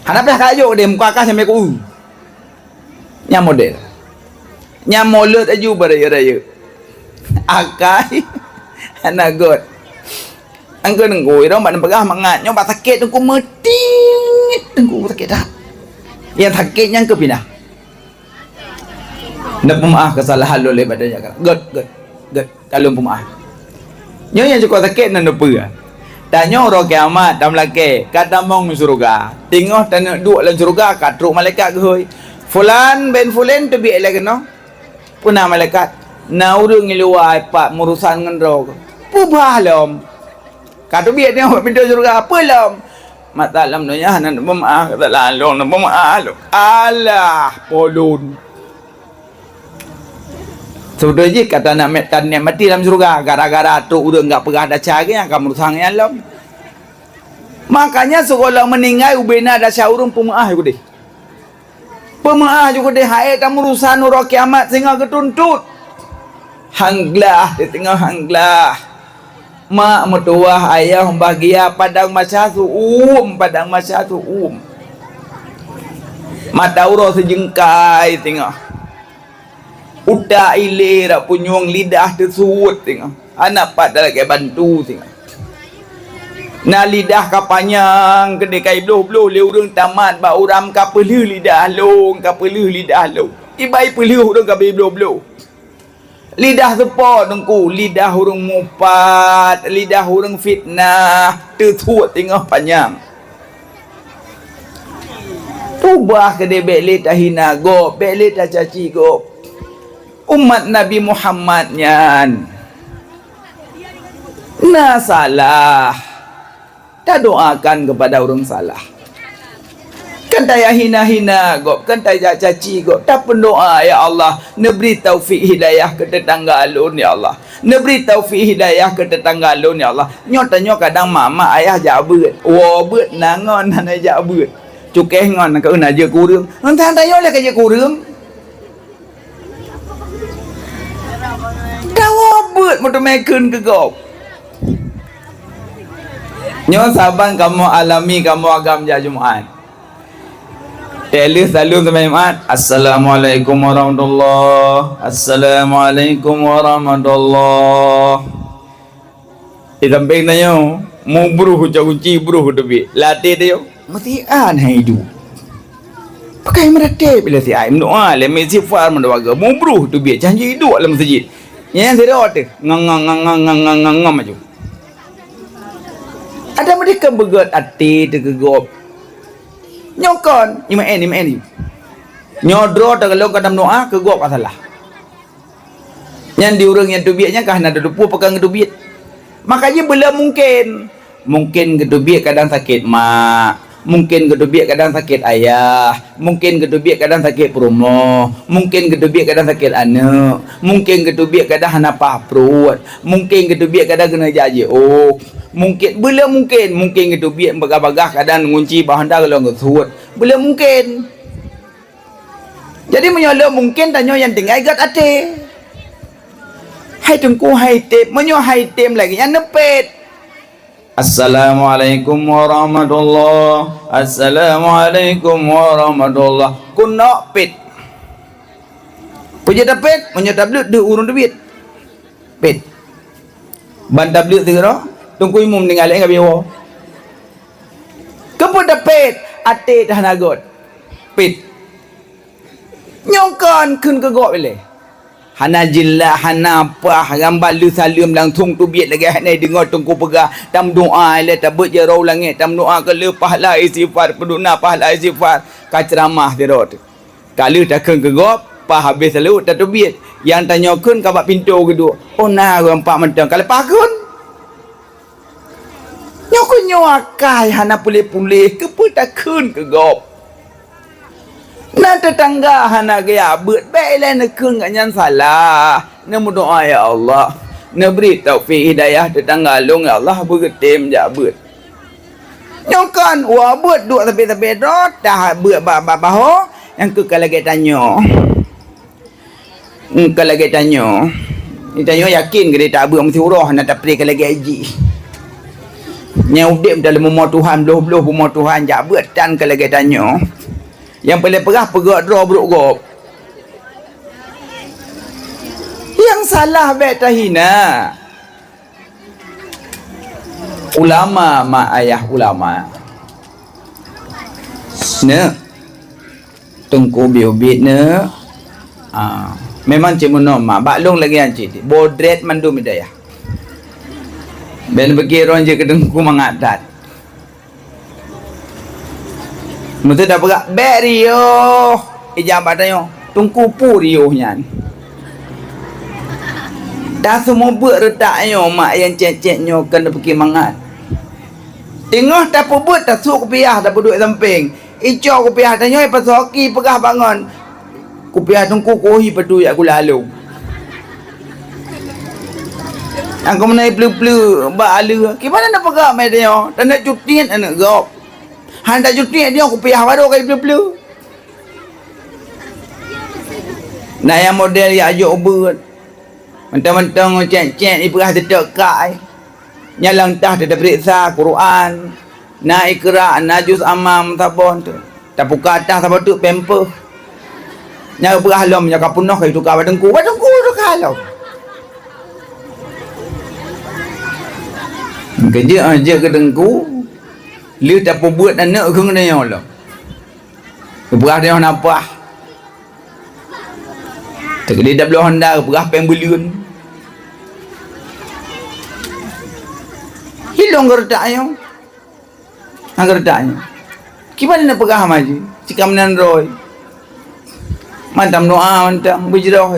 Hana payah kajok deh, muka kah sampai ku. Nyan model. Nyan mulod aju beurayeuk-rayeuk. Akai hana göt. Angkeun teungku, irong bak neupeugah mangat nyoe bak sakét teungku meutit, teungku sakét that. Nyang sakét nyan keu pinah. Neupeumaáh keusalahan lôn lé badan nyan. Göt, göt, göt. Ka lôn peumaáh. Nyoe nyang cukôp sakét na neupeue. Tanyoe uroe kiamat tameulakée, ka tamong syeuruga. Teungoh taneuk duek lam syeuruga ka trok malaikat geuhôi. Fulan bin Fulan teubiet lé keunoe. Peue na malaikat? Na ureuëng i luwa ipat meurusan ngon droe. Peubah lom. Ka teubiet teungoh bak pintoe syeuruga. Peue lom? Mata lam donya hana neupeumaáh, kata lôn neupeumaáh lom. Alah, polon. Seubeutôi jih ka taneuk, taneuk maté lam syeuruga gara-gara trok ureuëng gak peugah desya geuh nyang ka meurusang nyan lom. Makanya sigohlom meuninggai ubena desya ureuëng peumeuáh ju keudeh. Peumeuáh ju keudeh hai tameurusan uroe kiamat singoh geutuntot. Hangglah di teungoh hangglah. Mak meutuwah, ayah bahagia, padang masa su'um, padang masa su'um. Mata uroe sijeungkai singoh. Utak ilée rak punyueng, lidah teusuet singoh. Hana pat talakée bantu singoh. Na lidah ka panyang keudeh ka ibloh-bloh lé ureuëng tamat bak uram ka peulheueh lidah lôn, ka peulheueh lidah lôn. Ibai peulheueh ureuëng ka ibloh-bloh. Lidah seupôt teungku, lidah ureuëng mupat, lidah ureuëng fitnah, teusuet singoh panyang. Peubah keudeh bék lé tahina gob, bék lé tacaci gob. Umat Nabi Muhammad nyan na salah. Tadoakan keupada ureuëng salah. Kan tayah hina-hina gob, kan tayah caci gob. Tapeudoa, "Ya Allah, neubri taufik hidayah keu teutangga lôn, ya Allah. Neubri taufik hidayah keu teutangga lôn, ya Allah." Nyoe tanyoe kadang mak-mak ayah jak beuet. Woe beuet na ngon hana jak beuet. Cukéh ngon ka na jeuet kureueng. Entah tanyoe lé ka jeuet kureueng. Dawa beuet meuteumé kheun keu gob. Nyoe saban kamoe alami kamoe agam jak Jumat. Teuh lheueh saleuem seumayang Jumat, "Assalamualaikum warahmatullah. Assalamualaikum warahmatullah." Di sampéng tanyoe, mubroh ucok gunci, broh teubiet. Lam até tanyoe, meusian hai iduek. Pakai meuratéb lé siat, meudoa lé, meuistighfar, meudoa geuh, mubroh teubiet, janji iduek lam meuseujid. Nyang sidroe teuh, ngam, ngam, ngam aju. Ada meudikam beugöt até teuh keu gob. Nyoe kon, iman, iman. Nyoe droe teuh lôn ka tameudoa keu gob ka salah. Nyan di ureuëng nyang teubiet nyan ka hana tateupeue pakon geuteubiet. Makajih beu lom mungken. Mungken geuteubiet kadang sakét mak, mungken geuteubiet kadang sakét ayah, mungken geuteubiet kadang sakét peurumoh, mungken geuteubiet kadang sakét aneuëk, mungken geuteubiet kadang hana paih pruet, mungken geuteubiet kadang keuneuk jak jiôh, mungken beu lom mungken, mungken geuteubiet bagah-bagah kadang ngunci bak honda gohlom geusuet, beu lom mungken. Jadi meunyoe lom mungken tanyoe nyang tinggai göt até. Hai teungku, hai tém, meunyoe hai tém lagée nyan neupét. "Assalamualaikum warahmatullah. Assalamualaikum warahmatullah." Keunoe pét. Peue jeuet tapét? Meunyoe tableuet deuh ureuëng teubiet. Pét. Ban tableuet sigoe, teungku imum tinggai lé ngabi woe. Keupeue tapét? Até teuh hana göt. Pét. Nyoe kon kheun keu gob ilée. Hana jeulaih, hana paih, nyang ban lheueh saleuem langsong teubiet lagée hana deungoe teungku peugah, tameudoa ilée, tabeuet jaroe u langét, tameudoa keu lheueh pahala istighfar, peuduna pahala istighfar, ka ceuramah sidroe teuh. Ka lheueh takheun keu gob, paih habéh saleuem tateubiet. Nyang tanyoe kheun ka bak pintoe geuduek, "Oh na ureuëng pat mantong," ka leupah kheun. Nyoe keuh nyoe akai hana puléh-puléh, keupeue takheun keu gob? Na teutangga hana geujak beuet, bék ilée neukheun gobnyan salah. Neumeudoa, "Ya Allah, neubri taufik hidayah teutangga lôn, ya Allah, beugeutem jak beuet." Nyoe kan, wah beuet duek sabe-sabe droe, tabeuet bak, bak, bak ho, nyang keuh ka lagée tanyoe. Hmm, ka lagée tanyoe. Tanyoe yakin keudeh tabeuet meusiuroe hana tapreh ka lagée jih. Nyang udeb dalam bumoe Tuhan, bloh-bloh bumoe Tuhan, jak beuet tan keu lagée tanyoe. Nyang paléng peugah peugét droe brok gob. Nyang salah bék tahina. Ulama, mak ayah ulama. Neuk, Teungku ubit-ubit neuk. Ah, memang cit meunoe mak, bak lôn lagée nyan cit. Bodret mandum hidayah. Ben piké droe jeuet keu Teungku mangat that. Meuseuti tapeugah, "Bék riôh!" Ija bak tanyoe, "Teungku peue riôh nyan?" Taseumeubeuet reutak nyoe mak nyang cét-cét nyoe keu neupiké mangat. Teungoh tapeubeuet, tasuek kupiah, tapeuduek sampéng. Icok kupiah tanyoe, ipasoe ki peugah bangon. Kupiah Teungku kuhi padub jak gula lôn. Nyang keumeunai pleu-pleu bak aleue. Kiban na peugah mé tanyoe, taneuk cutiet aneuk gob. Han tacutiet nyoe kupiah baroe ka ipleu-pleu. Na nyang model jak jok ubeuet. Mantong-mantong cét-cét ipeugah teutok kai. Nyan lam tah teupeuriksa Quran. Na Iqra, na juz amma meusaboh tu. Tapuka tah saboh teuk pampers. Nyan peugah lom nyoe ka peunoh ka ituka bak Teungku. Bak Teungku tuka lom. Keujeuet, ah, jeuet keu Teungku. Lheueh tapeubuet aneuk keu nyoe lom. Geupeugah tanyoe nafah. Teukeudi tabloe honda, geupeugah péng buleuen. Ilong geureutak nyoe. Hana geureutak nyoe. Kiban na peugah maju, cit ka meunan droe. Mantong meudoa, mantong beujroh.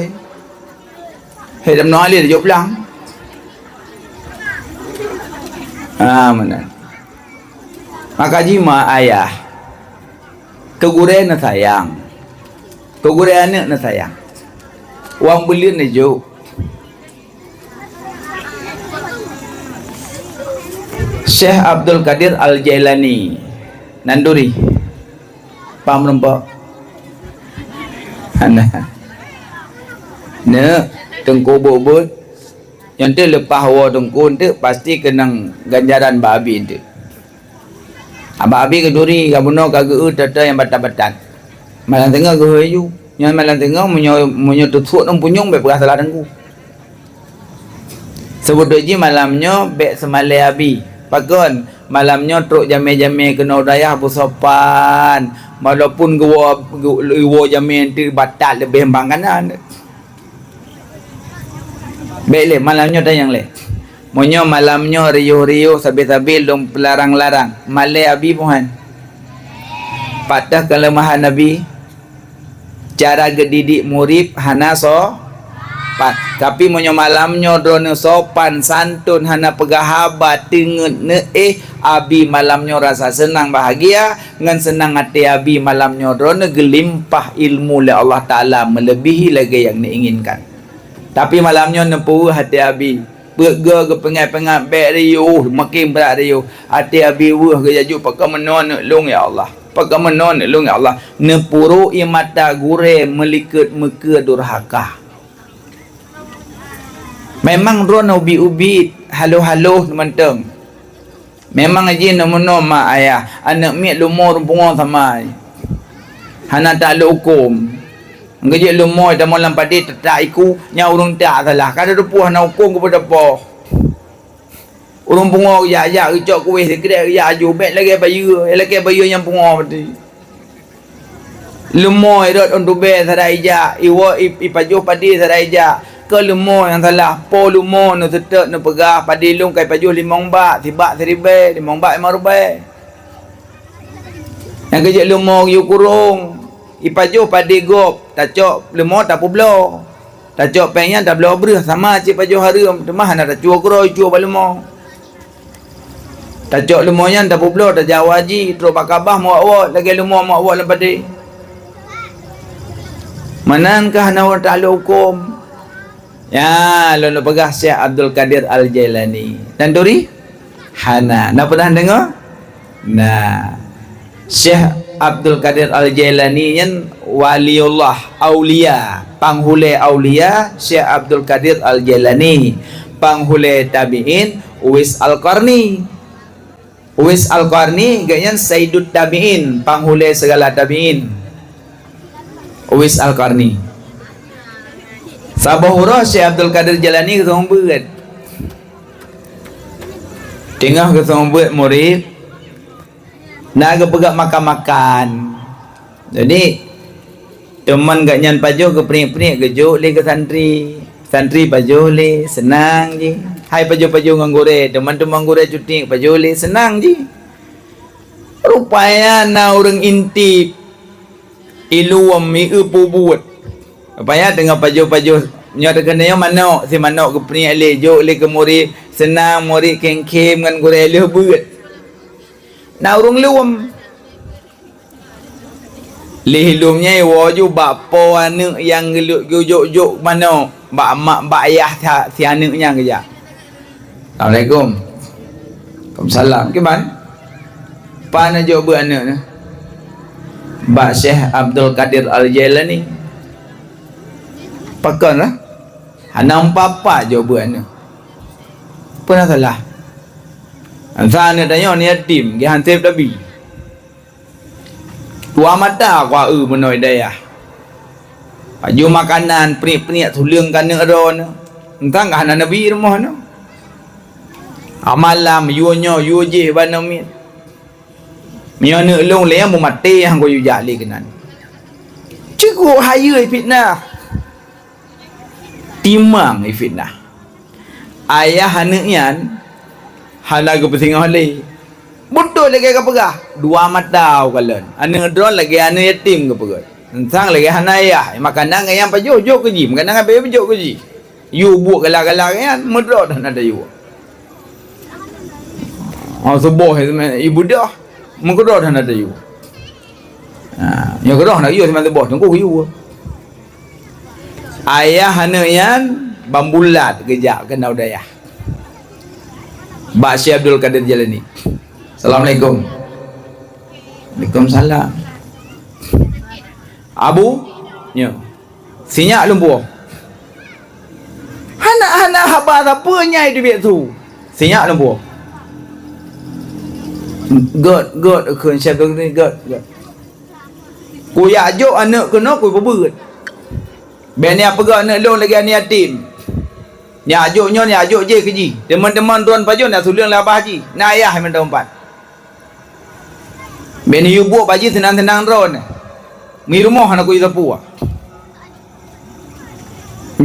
Hai, lam noe lé jok blang. Ah, meunan. Maka jih ma ayah, keu gurée neusayang, keu gurée aneuëk neusayang. Wang buleuen neujok. Syekh Abdul Qadir Al-Jailani, Nanduri. Paham lom, Pak? Hana. Neuk, teungku buet-buet. Nyan teuk leupah woe teungku teuk pasti keunong ganjaran bak abi teuk. Bak abi keuduri, ka bunoe ka geu-eu tata nyang batat-batat. Malam teungoh geuhôi aju. Nyan malam teungoh meunyoe, meunyoe teusuek ngon punyueng, bék peugah salah teungku. Seubeutôi jih malam nyoe bék seumalée abi. Pakon? Malam nyoe trok jamé-jamé keunoe u dayah beusopan. Walaupun geuwoe, geuwoe jamé teuk batat leubeh bang kanan. Bék lé, malam nyoe tanyong lé. Meunyoe malam nyoe riôh-riôh sabe-sabe lôn peularang-larang, malée abi buhan. Pat teuh keuleumahan abi? Cara geudidik murit hana sopan. Tapi meunyoe malam nyoe droeneuh sopan, santun, hana peugah haba, teungeut neuéh, abi malam nyoe rasa seunang, bahagia, ngon seunang até abi malam nyoe droeneuh geulimpah ilmu lé Allah Taala meuleubihi lagée nyang neuinginkan. Tapi malam nyoe neupeuweuh até abi. Peuet goe geupeungat-peungat bék riôh, makin brat riôh. Até abi weueh geujak jok, "Pakon meunoe aneuk lôn, ya Allah? Pakon meunoe aneuk lôn, ya Allah?" Neupurok ie mata gurée meulikot meukeue durhaka. Memang droeneuh ubit-ubit, haloh-haloh mantong. Memang jih neumeunoe ma ayah, aneuk miet leumo ureuëng pungo sama. Hana taklok huköm. Geujeuet leumo tamong lam padé teutak iku, nyan ureuëng tak salah. Ka teupeue hana huköm keupada poh. Ureuëng pungo geujak-jak geucok kuéh sikrek geujak aju, bék lagée bayeue, lakée bayeue nyang pungo berarti. Leumo irot ôn tubée sarai ijak, iwoe i-, ipajoh padé sarai ijak. Keu leumo nyang salah, po leumo neuseutot neupeugah padé lôn ka ipajoh limong bak, sibak siribée, limong bak limong ribée. Nyang keujeuet leumo geuyue kurong, ipajoh padé gob, tacok leumo tapeubloe. Tacok péng nyan tabloe breueh sama cit pajoh hareuem, teuma hana tacue keudroe icue bak leumo. Tacok leumo nyan tapeubloe, tajak u haji, trok bak Ka'bah meuwot-wot lagée leumo meuwot-wot lam padé. Meunan keuh hana ureuëng taklok huköm. Ya, lôn peugah Syekh Abdul Qadir Al-Jailani. Nanduri? Hana. Na pernah deungoe? Na. Syekh Abdul Qadir Al-Jailani nyan waliullah, aulia, panghulée aulia, Syekh Abdul Qadir Al-Jailani, panghulée tabi'in, Uwais Al-Qarni. Uwais Al-Qarni, gobnyan Sayyidut Tabi'in, panghulée sigala tabi'in. Uwais Al-Qarni. Saboh uroe Syekh Abdul Qadir Jailani geuseumeubeuet. Teungoh geuseumeubeuet murit, na geupeugah makan-makan. Jadi, teuma gobnyan pajoh geupriek-priek geujok lé keu santri. Santri pajoh lé, seunang jih. Hai pajoh-pajoh ngon gurée, teuma-teuma gurée cuti pajoh lé, seunang jih. Rupanya na ureuëng intip, ilom, ié peubuet. Rupanya teungoh pajoh-pajoh nyoe teukeunyoe manok, si manok geupriek lé, jok lé keu murit, seunang murit khém-khém ngon gurée lheueh beuet. Na ureuëng lom. Lheueh lom nyan iwoe ju bak po aneuëk nyang geuleuek geujok-jok manok, bak mak, bak ayah si, si aneuëk nyan geujak. "Assalamualaikum." "Waalaikumsalam." "Kiban? Pane jok beuet aneuëk nyoe?" "Bak Syekh Abdul Qadir Al-Jailani." "Pakon lah?" "Hana meupa-pa jok beuet aneuëk." "Peue na salah?" "Asai aneuëk tanyoe ni yatim, geuhanséb tabi." Dua mata kueu meunoe dayah. Pajoh makanan, priek-priek tuleueng keu aneuëk droeneuh. Entang ka hana neubi rumoh nyoe. Amalam, yue nyoe, yue jéh bak namiet. Meunyoe aneuëk lôn lé nyang meumaté nyang kuyue jak lé keunan. Cukup hayeue fitnah. Timang fitnah. Ayah aneuëk nyan hana geupeusingoh lé. Beutôi lagée ka peugah, dua mata ukalon. Aneuëk droe lagée aneuëk yatim geupeugah. Entang lagée hana ayah, makanan nyang pajoh jok keu jih, makanan nyang pajoh jok keu jih. Yue buet gala-gala nyan, meudroe hana tayue. Oh, suboh ibu dah, meukeudroe hana tayue. Ha, nyang keudroe hana yue, teuma suboh teungku yue. Ayah aneuëk nyan ban bulat geujak keunoe dayah. Bak Syekh Abdul Qadir Jailani. "Assalamualaikum." "Waalaikumsalam." "Abu?" "Nyoe." "Sinyak lôn puwoe." "Hana, hana haba sapeue nyang teubiet su." "Sinyak lôn puwoe." "Gét, gét," kheun Syekh Abdul Qadir, "gét, gét." "Kujak jok aneuëk keunoe kupeubeuet. Bék neupeugah aneuëk lôn lagée aneuëk yatim. Nyak jok nyoe, nyak jok jéh keu jih. Teuma-teuma droen pajoh na tuleueng lé babah jih, na ayah mantong pat. Bék neuyue buet bak jih seunang-seunang droeneuh. Mirumoh hana kuyue sapeue.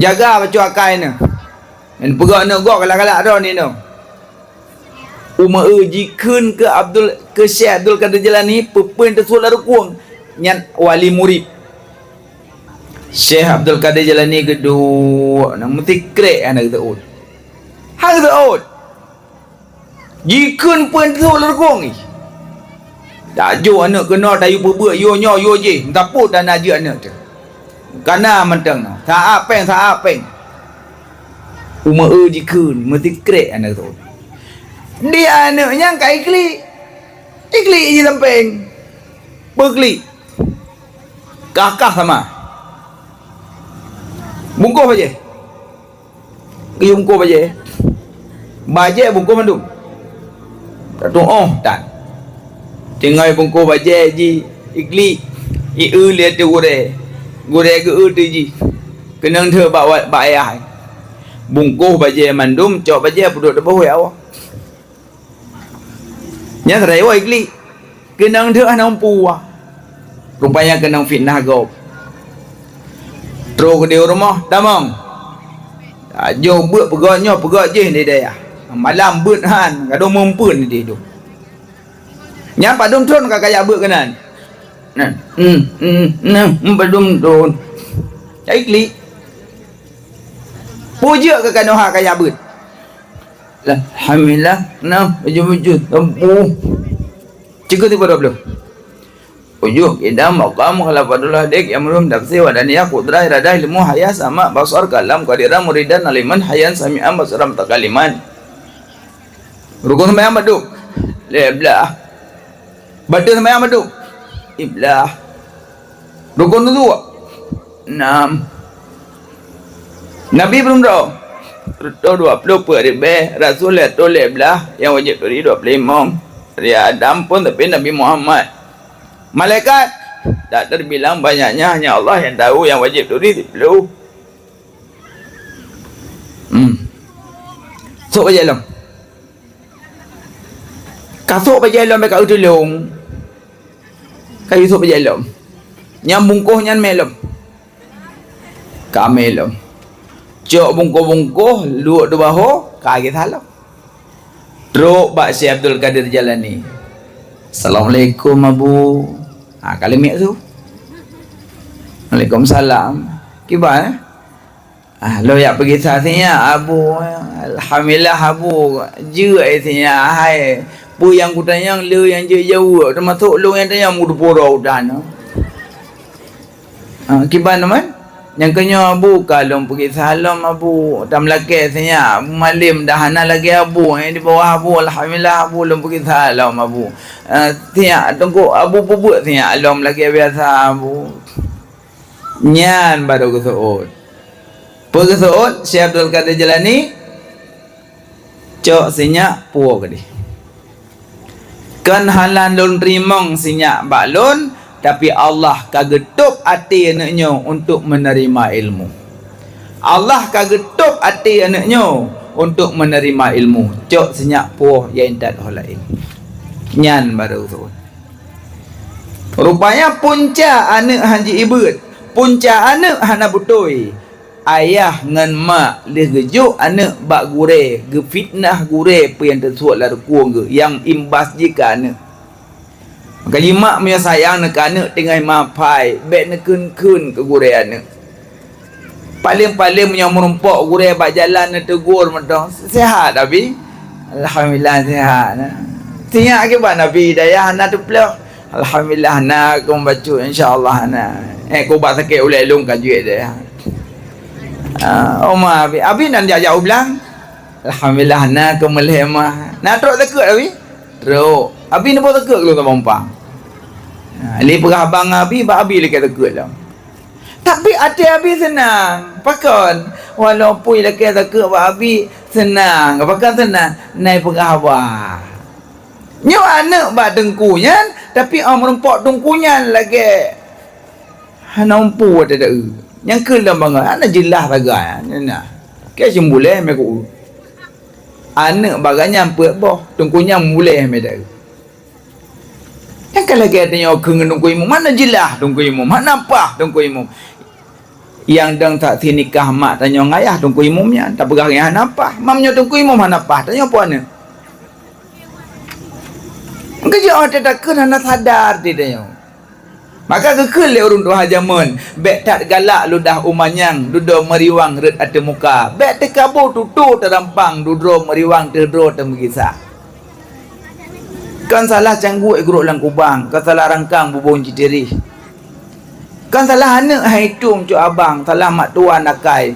Jaga bacut akai neuh. Neupeugah aneuëk gob galak-galak droeneuh." Umu jikheun keu Abdul, keu Syekh Abdul Qadir Jailani, peue-peue nyang teuseuôt lam rukong, nyan wali murit. Syekh Abdul Qadir Jailani geuduek, na meusikrek hana geuseuôt. Hana geuseuôt. Jikheun peue nyang teuseuôt lam rukong jih. Tajok aneuëk keunoe tayue peubeuet, yue nyoe, yue jéh, meusapeue dan na jeuet aneuëk teuh. Kana mantong nyoe, saát péng, saát péng. Umu jikheun, meusikrek aneuëk teuh. Di aneuëk nyan ka iklik. Iklik jih lam péng. Peuklik. Kah-kah sama. Bungkôh bajée. Geuyue bungkôh bajée. Bajée bungkôh mandum. Tatuoh tan. Tinggai bungkôh bajée jih iklik, ié lé ateueh gurée. Gurée geu-eu teuh jih. Keunong deuek bak wa-, bak ayah. Bungkôh bajée mandum, cok bajée peuduek teuboh ya Allah. Nyan sarai woe iklik. Keunong deuek hana mampu. Rupanya keunong fitnah gob. Trok di rumoh, tamong. Tajoh beuet peugöt nyoe, peugöt jéh di dayah. Malam beuet han, gadôh meumpeuen di dum. Nyan padum thon ka kajak beuet keunan. Nan, hmm, hmm, nan, hmm, padum thon. Cai klik. Peue jeuet keu kanoe hak kajak beuet. Alhamdulillah, nah, bujur-bujur, tempuh. Cikgu tiga puluh dua puluh. Ujuk, idam, maqam, khalafatullah, dik, yang belum tafsir, wadaniyah, qudrah, iradah, ilmu, hayah, sama, basar, kalam, qadiran, muridan, aliman, hayan, sami'an, basiran, mutakaliman. Rukun sembahyang padum? Lhèe blah. Bateue sembahyang padum? Siblah. Rukun wudhu? Nam. Nabi padum droe? Reutôh dua ploh peuet ribèe, rasul lhèe reutôh lhèe blah, nyang wajéb turi dua ploh limong. Dari Adam pun sampai Nabi Muhammad. Malaikat, tak terbilang banyaknya, hanya Allah yang tahu, yang wajib turi siplôh. Hmm. Sôk bajèe lom. Ka sôk bajèe lom, ka eu tulông. Ka sôk bajèe lom. Nyang bungkôh nyan mè lom. Ka mè lom. Cok bungkôh-bungkôh, luwok di bahô, ka geusalom. Trôk bak Syekh Abdul Qadir Jailani. "Assalamualaikum, Abu." Ha, ka leumiek su. "Waalaikumsalam. Kiban, eh?" "Ah, lôn jak peugisa sinyak, Abu." "Alhamdulillah, Abu. Jeuet sinyak, hai. Peue nyang kutanyong le nyang jeuet jaweueb, teumasok lôn nyang tanyong, meuteupue droe udah nyoe." "Ah, kiban teuma?" "Nyang keunyoe, Abu, ka lôn peugisa lom, Abu. Tameulakèe sinyak, Abu malém dah hana lagèe Abu. Nyang di bawah Abu, alhamdulillah, Abu, lôn peugisa lom, Abu. Ah, sinyak, Teungku, Abu peubuet sinyak lom lagèe biasa, Abu." Nyan barô geuseuôt. Peue geuseuôt, Syekh Abdul Qadir Jailani, "Cok sinyak, puwoe keudéh. Kon hana lôn teurimong sinyak bak lôn, tapi Allah ka geutôb até aneuk nyoe untuk meuneurima ilmu. Allah ka geutôb até aneuk nyoe untuk meuneurima ilmu. Cok sinyak, puwoe, ya intat ho laén." Nyan barô geuseuôt. Rupanya punca aneuk han jiibeuet, punca aneuk hana beutôi. Ayah ngon mak lheueh geujok aneuk bak gurèe, geufitnah gurèe peue nyang teusuet lam rukông geuh, nyang imbas jih keu aneuk. Maka jimak meunyoe sayang neuh keu aneuk teungoh meuhafai, bèk neukheun-kheun keu gurèe aneuk. Paleng-paleng meunyoe meurumpok gurèe bak jalan neuteugor mantong, "Sehat, Abi?" "Alhamdulillah, sehat." "Sinyak kiban, Abi, dayah hana teuplôh?" "Alhamdulillah, hana, keu bacut, insya Allah hana. Eh, keu ubat sakét ulèe lôn ka jeuet dayah." "Ah, oma Abi, Abi na jak-jak u blang?" "Alhamdulillah, hana, keu meulhèe mah." "Na trôk takheun, Abi?" "Trôk." "Abi neupue takheun keu lôn saboh umpang?" "Ah, lé peugah abang Abi, bak Abi lakèe takheun lom." Tapi até Abi seunang. Pakon? Walaupun ilakèe takheun bak Abi, seunang. Pakon seunang? Na ipeugah haba. Nyoe aneuk bak teungku nyan, tapi 'oh meurumpok teungku nyan lagèe hana umpu watèe ta-eu. Nyang kheun lom bangai, hana jeulaih sagai nyan na. Kèe seumbulèe mè ku-eu. Aneuk bak gobnyan peuet boh, teungku nyan mulèe mè ta-eu. Nyang ka lagèe tanyoe kheun ngon Teungku Imum, hana jeulaih Teungku Imum, hana paih Teungku Imum. Nyang dong saksi nikah mak tanyoe ngon ayah Teungku Imum nyan, tapeugah nyan hana paih. Meunyoe Teungku Imum hana paih, tanyoe peue aneuk? Geujok até takheun hana sadar di tanyoe. Maka geukheun lé ureueng tuha jameun, "Bèk that galak ludah u manyang, dudoe meuriwang rhot ateueh muka. Bèk teukabô tutoe tarampang, dudoe meuriwang teudroe teumeugisa." Kon salah cangguek gurok lam kubang, kon salah rangkang bubông jitirih. Kon salah aneuk hai tueng cok abang, salah mak tuan akai.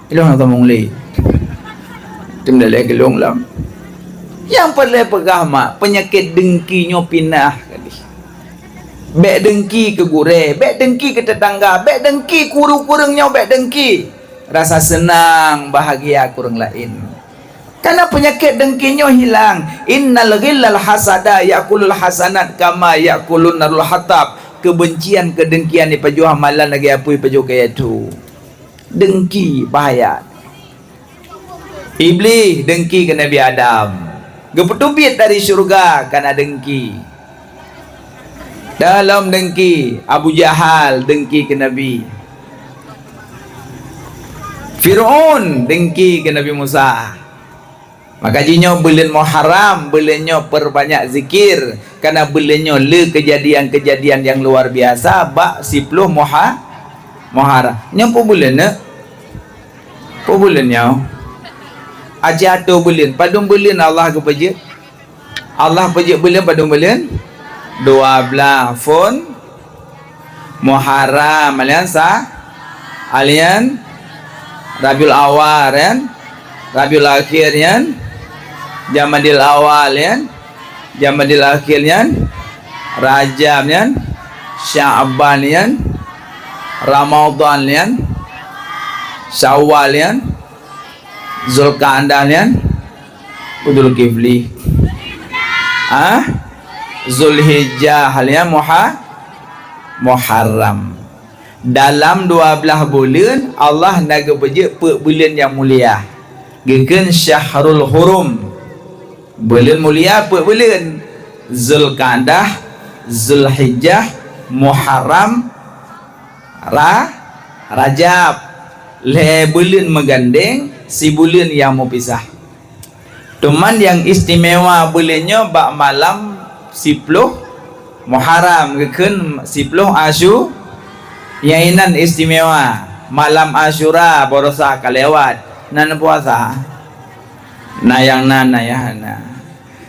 Ilôn hana sambông lé. Teumeudalèe geulông lom. Nyang peureulèe peugah mak, peunyakét deungki nyoe pinah ka deh. Bèk deungki keu gurèe, bèk deungki keu teutangga, bèk deungki keu ureueng-ureueng nyoe, bèk deungki. Rasa seunang, bahagia keu ureueng laén. Karena peunyakét deungki nyoe hilang. Innal ghillal hasada ya'kulul hasanat kama ya'kulun narul hatab. Keubencian, keudengkian ipajoh amalan lagèe apui ipajoh kayèe thô. Deungki bahaya. Iblih deungki keu Nabi Adam. Geupeuteubiet dari syeuruga karena deungki. Dalam deungki, Abu Jahal deungki keu Nabi. Fir'aun deungki keu Nabi Musa. Maka jih nyoe buleuen Muharram, buleuen nyoe peurbanyak zikir, karena buleuen nyoe le keujadian-keujadian nyang luar biasa bak siploh Muha-, Muharram. Nyoe peue buleuen, neuk? Peue buleuen nyoe? Aci atô buleuen, padum buleuen Allah geupeujeuet? Allah peujeuet buleuen padum buleuen? Dua blaih phôn Muharram, alian sa-, alian Rabiul Awal, kan? Rabiul Akhir, kan? Jamadil Awal, kan? Jamadil Akhir, kan? Rajab, kan? Sya'ban, kan? Ramadan, kan? Syawal, kan? Zulqa'dah nyan, Zulkifli. Ah, Zulhijjah, hal nyan Muha-, Muharram. Dalam dua blaih buleuen, Allah na geupeujeuet peuet buleuen nyang mulia. Geukheun Syahrul Hurum. Buleuen mulia peuet buleuen. Zulqa'dah, Zulhijjah, Muharram, Ra-, Rajab. Lhée buleuen meugandeng, sibuleuen nyang meupisah. Teuma nyang istimewa buleuen nyoe bak malam siploh Muharram, geukheun siploh Asyu-, nyang inan istimewa. Malam Asyura barosa ka lewat. Na neupuasa? Na nyang na, na nyang hana.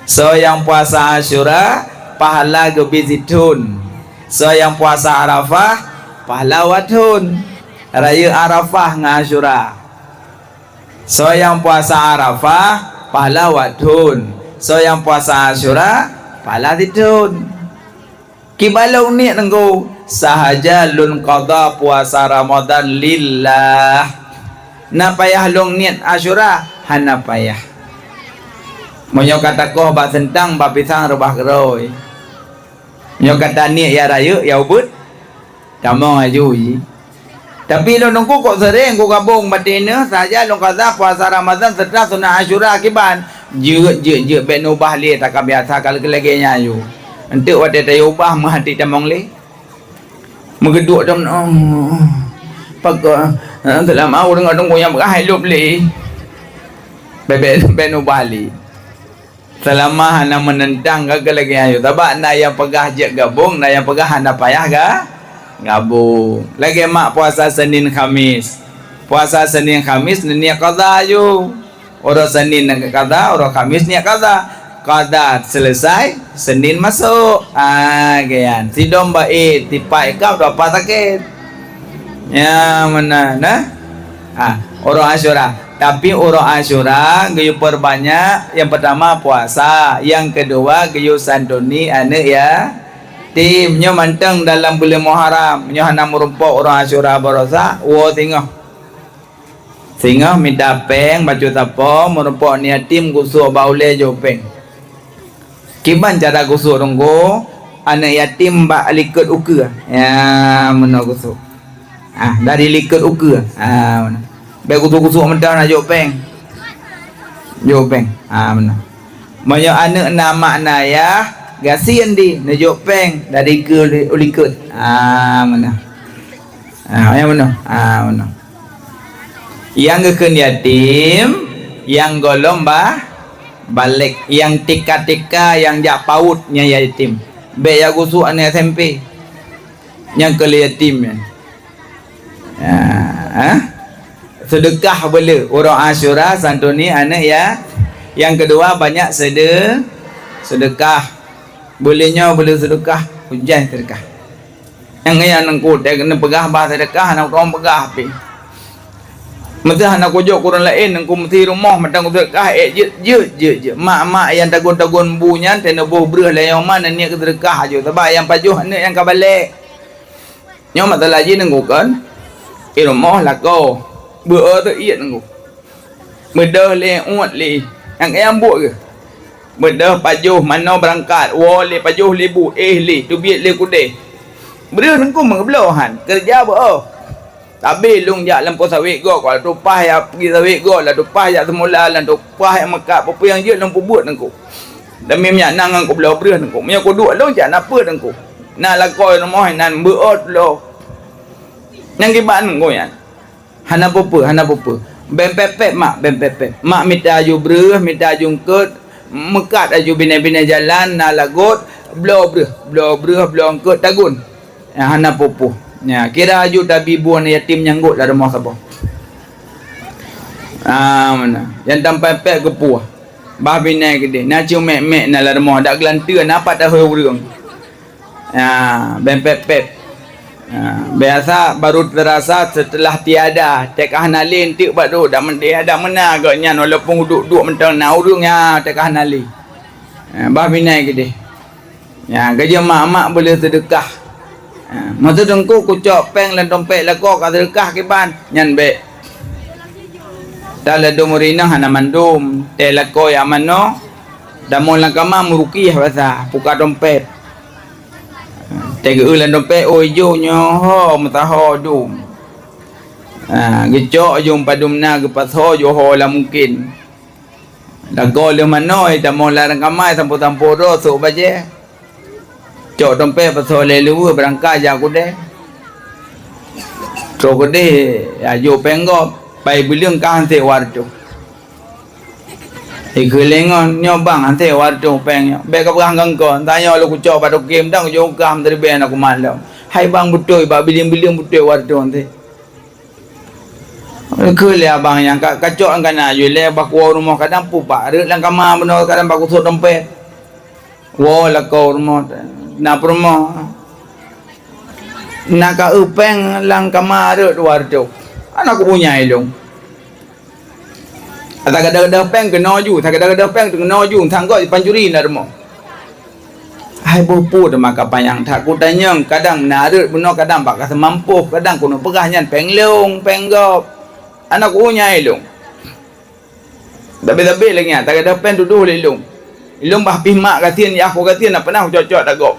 Soe nyang puasa Asyura, pahala geubri sithon. Soe nyang puasa Arafah, pahala dua thon. Rayeuk Arafah ngon Asyura. Soe nyang puasa Arafah, pahala dua thon. Soe nyang puasa Asyura, pahala sithon. Kiban lôn niet teungku, sahaja lôn qadha puasa Ramadan lillah. Na payah lôn niet Asyura? Hana payah. Meunyoe ka takoh bak seuntang, bak pisang, reubah keudroe. Nyoe ka taniet ya rayeuk, ya ubit, tamong laju jih. Tapi lôn teungku kok sering kugabong batin nyoe, sahaja lôn qadha puasa Ramadan seureuta sunat Asyura kiban. Jeuet, jeuet, jeuet, bék neubah lé, ka biasa ka lagée-lagée nyan aju. Enteuk watée tayue ubah meuhati tamong lé. Meugeuduek tam, oh, pakon, eh, seulama ureuëng ngon teungku nyang peugah hai lôb lé. Bék, bék, bék neubah lé. Seulama hana meunentang ka lagée nyan. Sabab na nyang peugah jeuet gabong, na nyang peugah hana payah ga-, gabong. Lagée mak puasa Senin Khamis. Puasa Senin Khamis neuniet qadha aju. Uroe Senin neuniet qadha, uroe Khamis niet qadha. Qadha selesai, Senin masôk. Ah, lagée nyan. Sidom baét, tipak ikab, dua paih sakét. Ya, meunan, nah. Ah, uroe Asyura. Tapi uroe Asyura geuyue peurbanyak, nyang peurtama puasa, nyang keudua geuyue santuni aneuëk yatim. Nyoe mantong dalam buleuen Muharram. Nyoe hana meurumpok uroe Asyura barosa, woe singoh. Singoh mita péng, bacut sapo, meurumpok aneuëk yatim gusok bak ulée jok péng. Kiban cara gusok teungku, aneuëk yatim bak likot ukeue. Ya, meunoe gusok. Ah, dari likot ukeue. Ah, meunoe. Bék gusok-gusok mantong na jok péng. Jok péng. Ah, meunoe. Meunyoe aneuëk na mak na yah, gasien di neujok péng dari keue li-, u likot. Ah, meunoe. Ah, nyang meunoe. Ah, meunoe. Nyang geukheun yatim, nyang gohlom ba-, balek, nyang tika-tika, nyang jak paut nyan yatim. Bék jak gusok aneuëk S M P. Nyang keu lhée yatim nyan. Ya, ha? Seudeukah beuleu uroe Asyura santuni aneuëk ya. Nyang keudua banyak seude-, seudeukah. Beuleu nyoe beuleu seudeukah, hujan seudeukah. Nyang nyan teungku, teuh keuneuk peugah bah seudeukah, hana kutong peugah pih. Meuseuh hana kujok keu ureuëng laén, teungku meusi rumoh mantong seudeukah, ék jeuet, jeuet, jeuet, jeuet. Mak-mak nyang tagun-tagun bu nyan, teuh neuboh breueh lé nyang ma neuniet keu seudeukah aju. Sabab nyang pajoh aneuëk nyang ka balek. Nyoe masalah jih teungku kon. I rumoh lakoe. Beu-o teuh iet teungku. Beudôh lé uet lé. Nyang kayang buet geuh. Beudôh pajoh manoe beurangkat. Woe lé pajoh lé bu, éh lé, teubiet lé kudeh. Breueh teungku meugeubloe han. Keureuja beu-o. Tabe lôn jak lam po sawét gob, ka lôn tupaih ya peugi sawét gob, lôn tupaih ya seumula, lôn tupaih ya meukat, peue-peue nyang jeuet lôn peubuet teungku. Demi minyak nan ngon kubloe breueh teungku. Meunyoe kuduek lôn jak na peue teungku. Na lakoe rumoh nan beu-o tulo. Nyang kiban teungku nyan. Hana peue-peue, hana peue-peue. Bèk pèt-pèt mak, bèk pèt-pèt. Mak mita aju breueh, mita aju eungkôt, meukat aju binéh-binéh jalan, na lagot, bloe breueh, bloe breueh, bloe eungkôt tagun. Ya, hana peue-peue. Ya, kira aju tabi buet yatim nyang gôt lam rumoh saboh. Ah, meunan. Nyang tam pèt-pèt geupuih. Bah binéh keudeh. Na ceumek-mek na lam rumoh, dak geulanteue, na pat tahôi ureueng. Ya, bèk pèt-pèt. Ya, biasa baru terasa setelah tiada, teuka hana lé eunteuk bak duek, dak meudeh, dak meunan geuh nyan, walaupun duek-duek mantong na ureueng, ya, teuka hana lé. Ya, bah binéh keudeh. Ya, keujeuet mak-mak boleh seudeukah. Ya, maksud teungku kucok péng lam dompet lakoe ka seudeukah kiban, nyan bèk. Dak ladôm ureueng inong hana mandum, teuh lakoe nyang manoe, Tamong lam kama meurukiah basa, buka dompet. Teugeue lam dompet, oh, ijo nyoe ho meusaho dum. Ha, geucok jom padum na geupasoe jo ho lam mungken. Lagoe lheueh manoe tamong lam kama sampoe-sampoe droe sôk bajée. Cok dompet pasoe lé luweue beurangkat jak keudè. Trok keudè, ya, jok péng gob, pai bileueng ka han sép wareutôh. Ikheun lé ngon, "Nyoe bang, han sép wareutôh péng nyoe." "Bék kapeugah ngon kon, tanyoe lôn kucok bak toke mantong kujok u kah meuteureubée na kumalom." "Hai bang, beutôi, bak bileueng-bileueng beutôi wareutôh han sép." Kheun lé abang nyan, "Ka, kacok nyang kana jih lé, bah kuwoe rumoh kadang pubak rhot lam kama bunoe, kadang bah kusôk dompet." Woe lakoe rumoh, na peurumoh. "Na ka eu péng lam kama rhot dua reutôh. Hana kupunyai lôn." Ata gadôh-gadôh péng keunoe ju, ata gadôh-gadôh péng keunoe ju, sanggob jipancuri na rumoh. Hai boh pu teuma ka panyang that kutanyong, kadang na rhot bunoe, kadang bak ka seumampôh, kadang keuneuk peugah nyan péng lôn, péng gob. Hana kupunyai lôn. Tapi-tapi lagée nyan, tagada péng tudoh lé lôn. Lôn bah pih mak gasien, yah ku gasien, na pernah kucok-cok tagob.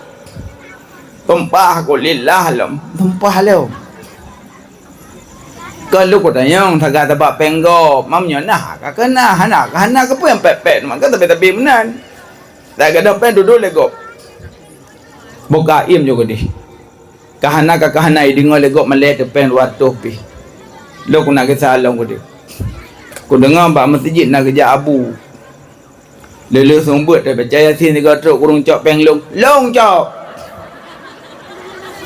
Tumpah ku lillah lom, tumpah lom. Kon lôn kutanyong, saga sabab péng gob, mam nyoe na ka keuna, hana ka hana, keupeue nyang pék-pék, maka tapi-tapi meunan. Tagada péng tudoh lé gob. Boh ka iem nyoe keudeh. Ka hana ka, ka hana ideungoe lé gob malée teupeng dua reutôh pih. Lôn keuneuk gisa lom keudeh. Kudeungoe bak meuseujid na geujak abu. Lé-lé seumeubeuet teubaca Yasin sigoe trok kureueng cok péng lôn. Lôn cok!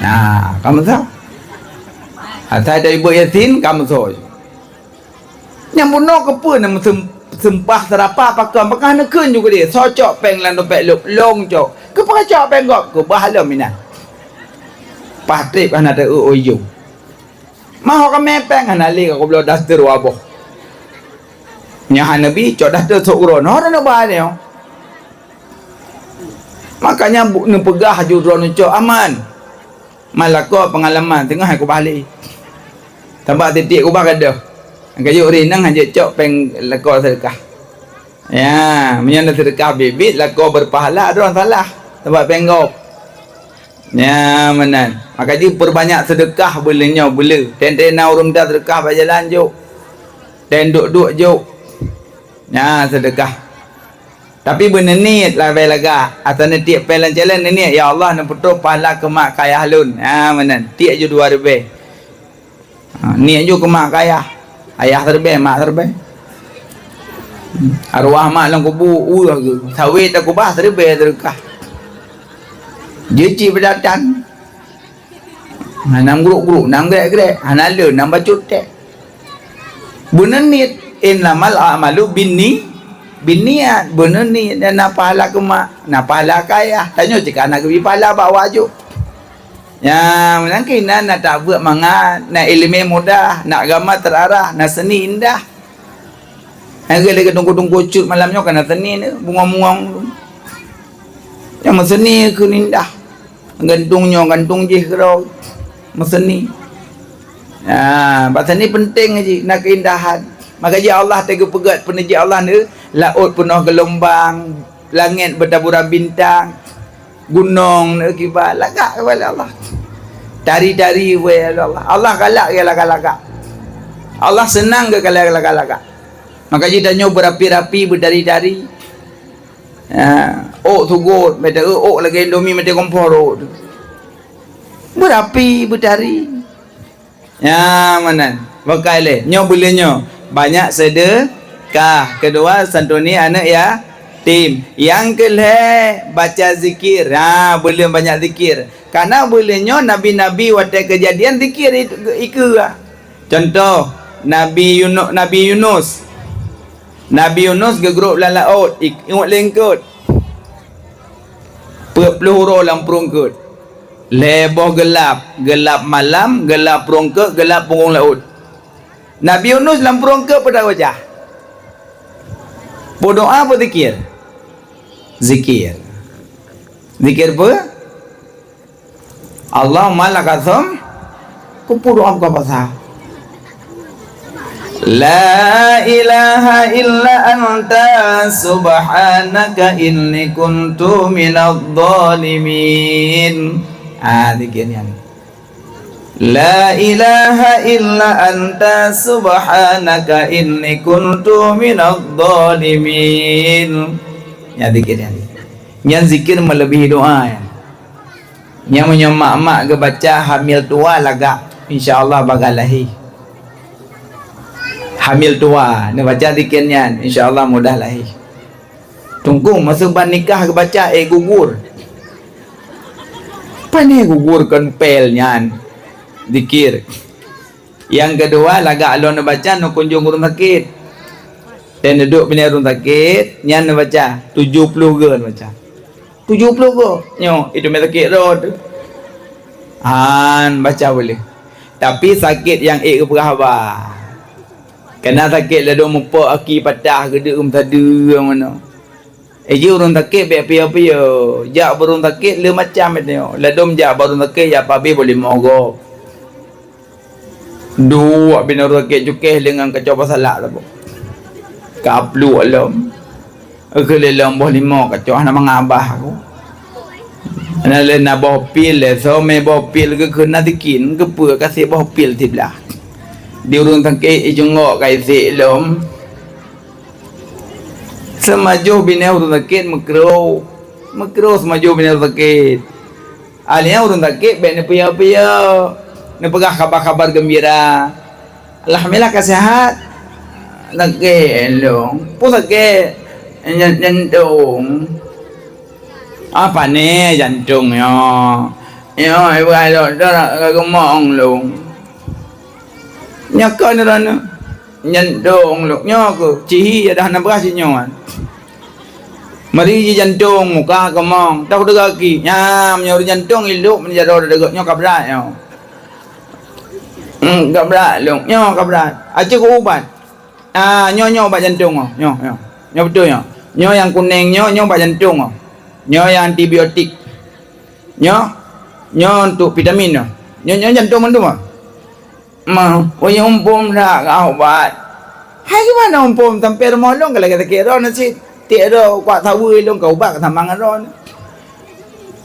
Nah, ka meusoe. Asai teuibuet Yasin, ka meusoe. Nyang bunoe keupeue na meuseumpah seurapa pakon, pakon neukheun ju keudeh, soe cok péng lam dompet lôn, lôn cok. Keupeue kacok péng gob, keubah lom inan. Paih treb hana teu-eu ujong. Mahok kamé péng hana lé ka kubloe daster dua boh. Nyan hana bi cok daster sôk uroe, noh hana ba nyoe. Makanya bu-, neupeugah ju droeneuh cok aman. Man lakoe peungalaman teungoh hai kubah lé. Sabab tieb-tieb kubah gadôh. Ka jeuet rinang han jeuet cok péng lakoe seudeukah. Ya, meunyoe na seudeukah biet-biet lakoe beupahala droe salah. Sabab péng gob. Ya, meunan. Maka jih peurbanyak seudeukah beuleuh nyoe beuleuh. Tén-tén na ureuëng mita seudeukah bak jalan jok. Tén duek-duek jok. Nya seudeukah. Tapi beuneuh niet lagée lagak, ata neutiek péng lam calon neuniet, "Ya Allah, neupeutrok pahala keu mak keu ayah lôn." Ha, meunan. Tiek ju dua ribée. Ha, niet ju keu mak keu ayah. Ayah siribée, mak siribée. Arwah mak lam kubu, weueh geuh. Saweue takubah siribée seudeukah. Jeuet cit beudatang. Ha, nam gruk-gruk, nam grek-grek, hana lé, nam bacut tek. Beuneuh niet, innamal a'malu binni-, binniat. Beuneuh niet, dan na pahala keu mak, na pahala keu ayah. Tanyoe cit ka na geubi pahala bak wajôb. Nya, meunan keuh na, na tabeuet mangat, na iéleumé mudah, na agama teurarah, na seuni indah. Lagée lé teungku-teungku cut malam nyoe ka na seuni ni, bungong-bungong. Nyang meuseuni kheun indah. Gantung nyoe, gantung jih keudroe. Meuseuni. Ha, bak seuni peunteng jih, na keuindahan. Maka jih Allah teugeupeugét peuneujih Allah ni, laôt peunoh geulombang, langét beutaburan bintang, gunong ni kiban, lagak kiban lé Allah. Tari-tari wée lé Allah. Allah galak geuh lagak-lagak. Allah seunang geuh lagak-lagak. Maka jih tanyoe beurapi-rapi, beutari-tari. Ya, ôk sugot, meuteue ôk lagée Indomie meuteue kompor ôk tu. Beurapi, beutari. Ya, meunan. Bakai lé. Nyoe buleuen nyoe. Banyak seudeukah. Keudua, santuni aneuëk yatim. Nyang keulhée, baca zikir. Ha, buleuen banyak zikir. Karena buleuen nyoe nabi-nabi watée keujadian zikir i-, ikeue. Contoh, Nabi Yunu-, Nabi Yunus. Nabi Yunus geugrôp lam laôt, i-, ingat lé eungkôt. Peuet ploh uroe lam prueng eungkôt. Lhée boh geulab, geulab malam, geulab prueng eungkôt, geulab punggong laôt. Nabi Yunus lam prueng eungkôt peue tabaca? Peudoá, peuzikir? Zikir. Zikir peue? Allahumma lakasum, keupeue doá buka puasa. La ilaha illa anta subhanaka inni kuntu minadh dhalimin. Ah, dikit nyan. La ilaha illa anta subhanaka inni kuntu minadh dhalimin. Nyan dikit nyan. Nyan zikir melebihi doa, ya. Nyan meunyoe mak-mak geubaca hamil tuwa lagak, insya Allah bagah lahé. Hamil tuwa, neubaca zikir nyan, insya Allah mudah lahé. Teungku, masa ban nikah geubaca, eh, gugur. Pane gugur kon pel nyan. Zikir. Nyang keudua, lagak lôn neubaca neukunjong ureuëng sakét. Dan duduk binéh ureuëng sakét, nyan neubaca, tujoh ploh goe neubaca. Tujoh ploh goe. Nyoe, itu mé sakét rot. Han baca boleh. Tapi sakét nyang ék geupeugah haba. Kana sakét ladôm mupok aki patah geudeue meusadeue meunoe. Eh, ji ureuëng sakét bék piyo-piyo. Jak bak ureuëng sakét le macam itu. Ladôm jak bak ureuëng sakét, jak pabéh boleh mogok. Duek binoe sakét cukéh le ngon kacoe pasalak saboh. Ka pluek lom. Keu lé lom boh limong kacoe hana mangabah aku. Na lé na boh pil lé, somé boh pil geukeuna tikin, geupeue kasé boh pil siblah. Di ureuëng sakét ijungok ka isek lom. Seumajoh binéh ureuëng sakét meukro. Meukro seumajoh binéh ureuëng sakét. Akhirnya ureuëng sakét bék neupiyo-piyo, neupeugah khabar-khabar geumbira. Alhamdulillah ka sehat. Sakét lôn. Peue sakét? Jan-, jantong. Ah, pane jantong nyoe. Nyoe, ibu ai dokto ka geumong lôn. Nyoe kon droeneuh. Jantong lôn nyoe keuh, cihi ya dah na beuras nyoe. Mari ji jantong muka keumong, tau deuga ki. Nyam nyoe jantong ilok meunjaro deuga nyoe ka brat nyoe. Hmm, ka brat lôn, nyoe ka brat. Aci keu ubat. Ah, nyoe, nyoe ubat jantong nyoe. Nyoe, nyoe. Nyoe beutôi nyoe. Nyoe nyang kuneng nyoe, nyoe ubat jantong nyoe. Nyoe nyang antibiotik. Nyoe, nyoe untuk vitamin nyoe. Nyoe, nyoe jantong mandum nyoe. Ma, wayang umpom dak ka ubat. Hai gimana umpom sampai rumoh lôn ka lagée sakét droe nasi. Tiek droe kuat saweue lôn ka ubat ka sama ngon droe.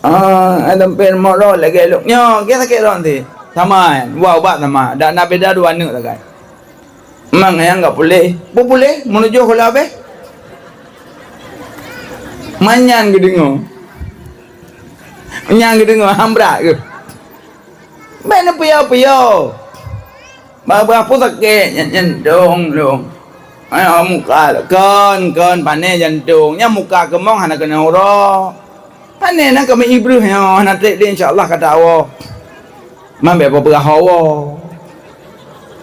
Ah, sampai rumoh lôn lagée lôn. Nyoe, ge sakét droe nasi. Sama, dua ubat sama. Dak na beda dua aneuk sagai. Mang nyang enggak puléh. Bu puléh menuju kula abeh. Manyan geudeungoe. Nyang geudeungoe hambrak geuh. Bék neupiyo-piyo. Babah pun sakét, nyan, nyan dong, dong. Ayo muka kon, kon pane jantong. Nyan muka keumong hana keuneuk uroe. Pane na kami ibreuh nyoe hana treb lé insya Allah kata Allah. Man bék peugah hawa.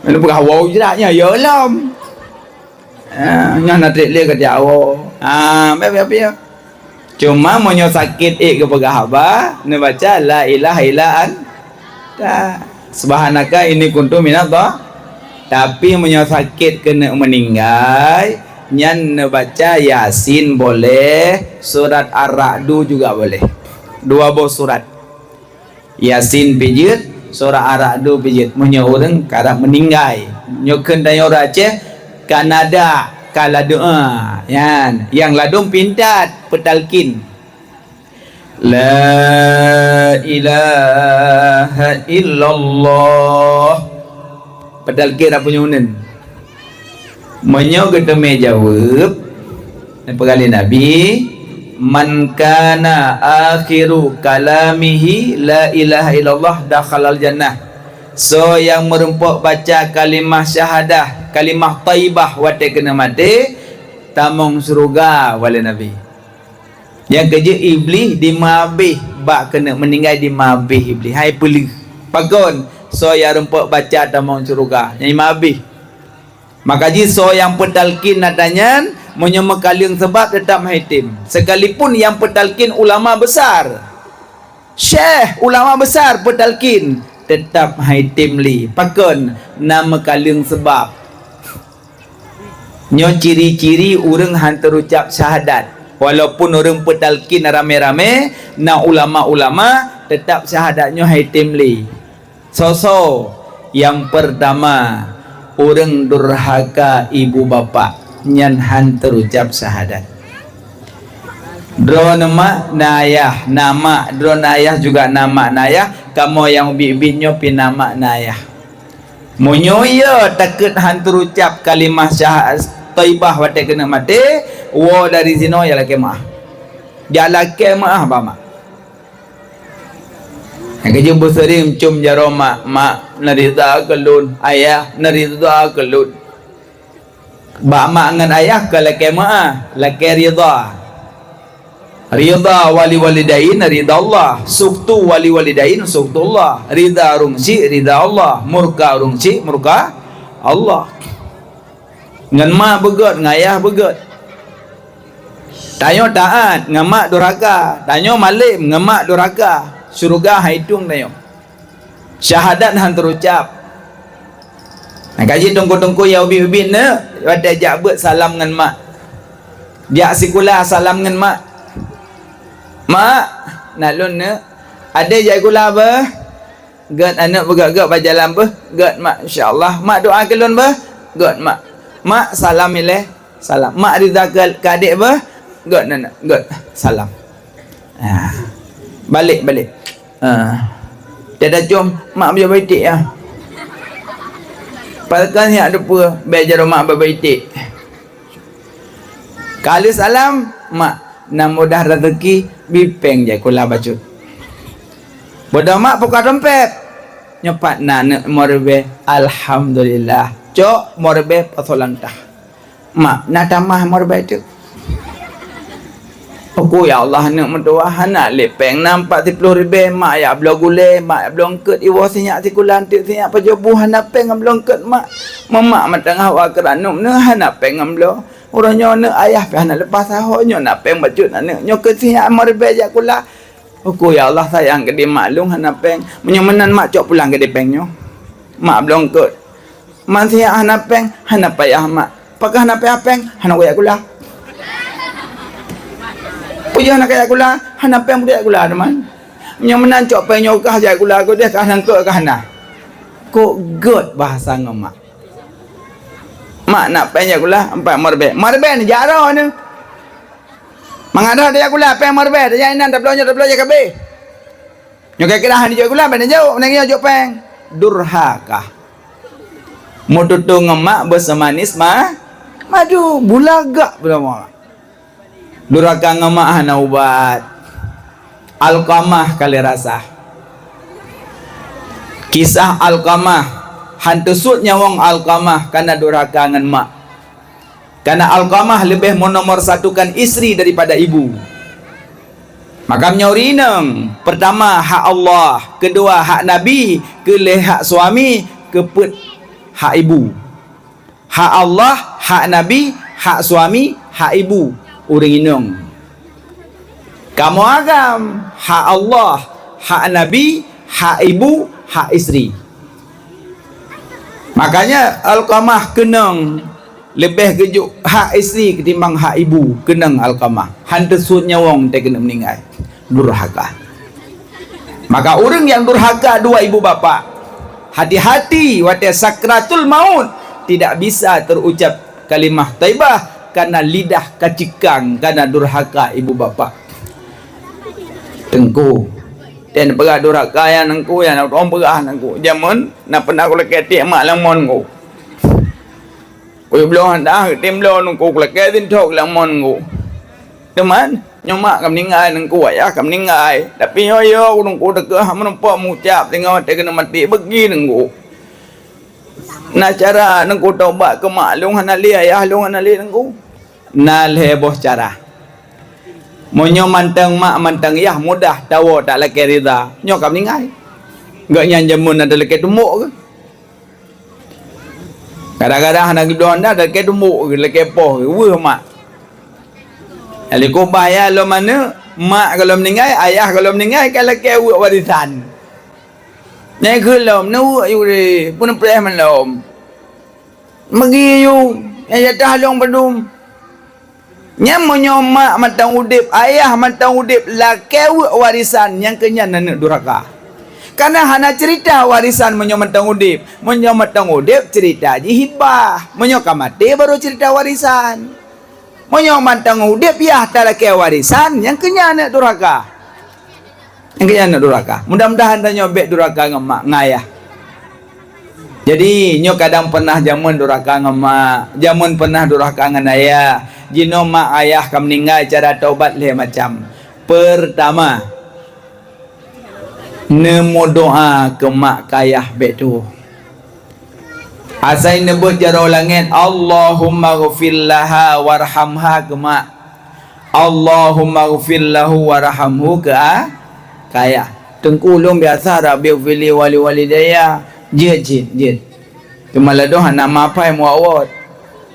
Mana peugah hawa ujrat nya ya lom. Ah, nyan na treb lé kata Allah. Ah, bék bék piye. Cuma meunyoe sakét ék geupeugah haba, neubaca la ilaha illa anta. Subhanaka inni kuntu minadh dha-, tapi meunyoe sakét keuneuk meuninggai, nyan neubaca Yasin boleh, surat Ar-Ra'du juga boleh. Dua boh surat. Yasin pijeuet, surah Ar-Ra'du pijeuet. Meunyoe ureuëng karab meuninggai. Nyoe kheun tanyoe ureuëng Aceh, ka nada, ka ladoe. Nyan, nyang ladôm pintat, peutalkin. La ilaha illallah. Peutalkin apa nyoe uneun? Meunyoe geuteumé jaweueb, neupeugah lé Nabi, "Man kana akhiru kalamihi la ilaha illallah dakhalal jannah." Soe nyang meurumpok baca kalimah syahadah, kalimah thaibah watée keuneuk maté, tamong syeuruga, wale Nabi. Nyang keujeuet Iblih dimeuhabéh, bak keuneuk meuninggai dimeuhabéh Iblih. Hai peuleueh. Pakon? Soe nyang rumpok baca tamong syeuruga, nyang dimeuhabéh. Maka jih soe nyang peutalkin atra nyan, meunyoe meukaleueng seubab, teutap meuhai tem. Sekalipun nyang peutalkin ulama besar, syekh, ulama besar peutalkin, teutap meuhai tem lé. Pakon? Na meukaleueng seubab. Nyoe ciri-ciri ureuëng han teurucab syahadat. Walaupun ureuëng peutalkin ramé-ramé, na ulama-ulama, teutap syahadat nyoe hai tem lé. Soe-soe? Nyang peurtama, Ureuëng durhaka ibu bapak nyan han teurucab syahadat. Droeneuh mak na ayah, na mak, droeneuh ayah juga na mak na ayah, kamoe nyang ubit-ubit nyoe pih na mak na ayah. Meunyoe iya takeuet han teurucab kalimah syaha-, thaibah watée keuneuk maté, woe dari sinoe jak lakée meuáh. Jak lakée meuáh bak mak. Nyang keujeuet beuseuring mencôm jaroe mak, "Mak, neurida keu lôn, ayah, neurida keu lôn." Bak mak ngon ayah ka lakée meuáh, lakée rida. Rida wali walidain rida Allah, sukhtu wali walidain sukhtullah, rida ureuëng syik rida Allah, murka ureuëng syik murka Allah. Ngon mak beugét, ngon ayah beugét. Tanyoe taát, ngon mak durhaka. Tanyoe malém, ngon mak durhaka. Syeuruga han itueng tanyoe. Syahadat han teurucab. Nah, kaji teungku-teungku nyang ubit-ubit neuk, watée jak beuet salam ngon mak. Jak sikula salam ngon mak. "Mak, na lôn neuk. Adé jak sikula beuh?" "Gét, aneuëk, beugét-gét bak jalan beuh." "Gét, mak, insya Allah." "Mak, doa keu lôn beuh." "Gét, mak." "Mak, salam ilée." "Salam." "Mak, rida keu, keu adék beuh." "Gét, aneuëk, gét." Salam. Ha. Balek, balek. Ha. Tiada com, mak bajak baitik ya. Pakan siak depe, bek jaroe mak bajak baitik. Ka lheueh salam, mak, na mudah rezeki, bi péng jak sikula bacut. Bodoh mak, buka dompet. Nyoe pat na aneuëk lima ribée. Alhamdulillah. Cok lima ribée pasoe lam tah. "Mak, na tamah lima ribée teuk." "Uku ya Allah, aneuëk meutuwah, hana lé péng, na empat siploh ribée, mak jak bloe gulée, mak jak bloe eungkôt, iwoe sinyak sikula, teuk sinyak pajoh buh, hana péng ngon bloe eungkôt, mak. Memak meuteungoh wa keuranub neuh, hana péng ngon bloe. Uroe nyoe neuh ayah pih hana leupah saho, nyoe na péng bacut aneuëk, nyoe keu sinyak lima ribée jak sikula." "Uku ya Allah, sayang keu di mak lôn, hana péng. Meunyoe meunan mak cok pulang keu di péng nyoe. Mak bloe eungkôt. Man sinyak hana péng, hana payah mak. Pakon hana payah péng, hana kujak sikula. Peue jih hana kujak sikula, hana péng peue jak sikula teuma. Meunyoe meunan cok péng nyoe kah jak sikula, keu deh kah nangkok kah na." Kok gét bahasa ngon mak. "Mak, na péng jak sikula, empat lima ribée." "Lima ribée ni jak droe neuh. Mangat droe jak sikula, péng lima ribée, tajak inan, tabloe nyoe, tabloe jak kabeh. Nyoe kira-kira han jok sikula, ban jok, nang jok péng." Durhaka. Meututoe ngon mak beuseumanis ma-, madu, bulagak beulama. Durhaka ngon mak hana ubat. Alqamah ka lheueh rasa. Kisah Alqamah, han teusuet nyawöng Alqamah kana durhaka ngon mak. Kana Alqamah leubeh menomor satukan istri daripada ibu. Maka meunyoe ureuëng inong, peurtama hak Allah, keudua hak Nabi, keu lhée hak suami, keupeuet hak ibu. Hak Allah, hak Nabi, hak suami, hak ibu ureuëng inong. Kamoe agam, hak Allah, hak Nabi, hak ibu, hak istri. Makanya Alqamah keunong leubeh geujok hak istri ketimbang hak ibu, keunong Alqamah. Han teusuet nyawöng teuh keuneuk meuninggai. Durhaka. Maka ureuëng nyang durhaka dua ibu bapak, hati-hati watée sakratul maut tidak bisa terucap kalimah thaibah, kana lidah ka cikang kana durhaka ibu bapak. Teungku, dan peugah durhaka nyang teungku, nyang ureuëng peugah teungku. Jameun na pernah kulakée tiek mak lam mon ku. Kuyue bloe handah, geutem bloe teungku, kulakée sinthok lam mon teungku. Teuma, nyoe mak ka meuninggai teungku, ayah ka meuninggai. Tapi nyoe yo teungku teuka hana meurumpok meucab singoh watée keuneuk maté beugi teungku. Na cara teungku taubat keu mak lôn hana lé, ayah lôn hana lé teungku. Na lhée boh cara. Meunyoe mantong mak mantong yah mudah tawoe tak lakée rida, nyoe ka meuninggai. Gobnyan jameun na talakée tumbok keuh. Kadang-kadang hana geudong dah, lakée tumbok, lakée poh, weueh mak. Nyang likot bah ya lom aneuk, mak gohlom ninggai, ayah gohlom ninggai, ka lakée weuek warisan. Nyang keu lom, neuweuek yue, peuneupréh man lom. Meugi yue, nyang jatah lôn padum. Nyan meunyoe mak mantong udeb, ayah mantong udeb, lakée weuek warisan, nyang keu nyan aneuk duraka. Kana hana cerita warisan meunyoe mantong udeb. Meunyoe mantong udeb, cerita jih hibah. Meunyoe ka maté, baru cerita warisan. Meunyoe mantong udeb, yah talakée warisan, nyang keu nyan aneuk durhaka. Nyang keu nyan aneuk durhaka. Mudah-mudahan tanyoe bék durhaka ngon mak, ngon ayah. Jadi, nyoe kadang pernah jameun durhaka ngon mak, jameun pernah durhaka ngon ayah. Jinoe mak ayah ka meuninggai, cara taubat lhée macam. Pertama, neumeudoá keu mak keu ayah bék tuwoe. Asai neubeuet jaroe langét, "Allahummaghfir laha warhamha," keu mak. "Allahummaghfir lahu warhamhu," keu a-, keu ayah. Teungku, lôn biasa, "Rabbighfirli waliwalidayya." Jeuet, jeuet, jeuet. Teuma ladôm hana mapai muwot-wot.